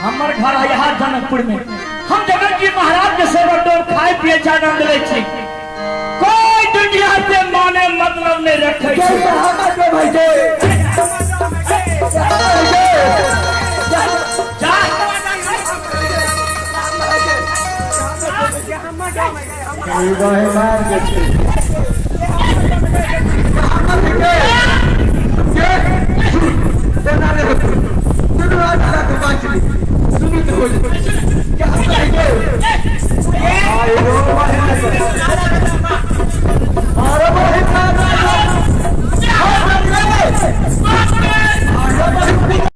हमर घर है यहाँ जनकपुर में। हम जनक जी महाराज के सेवक डोम खाए पिए आनंद ले छी। कोई दुनिया से माने मतलब नहीं रखे। क्या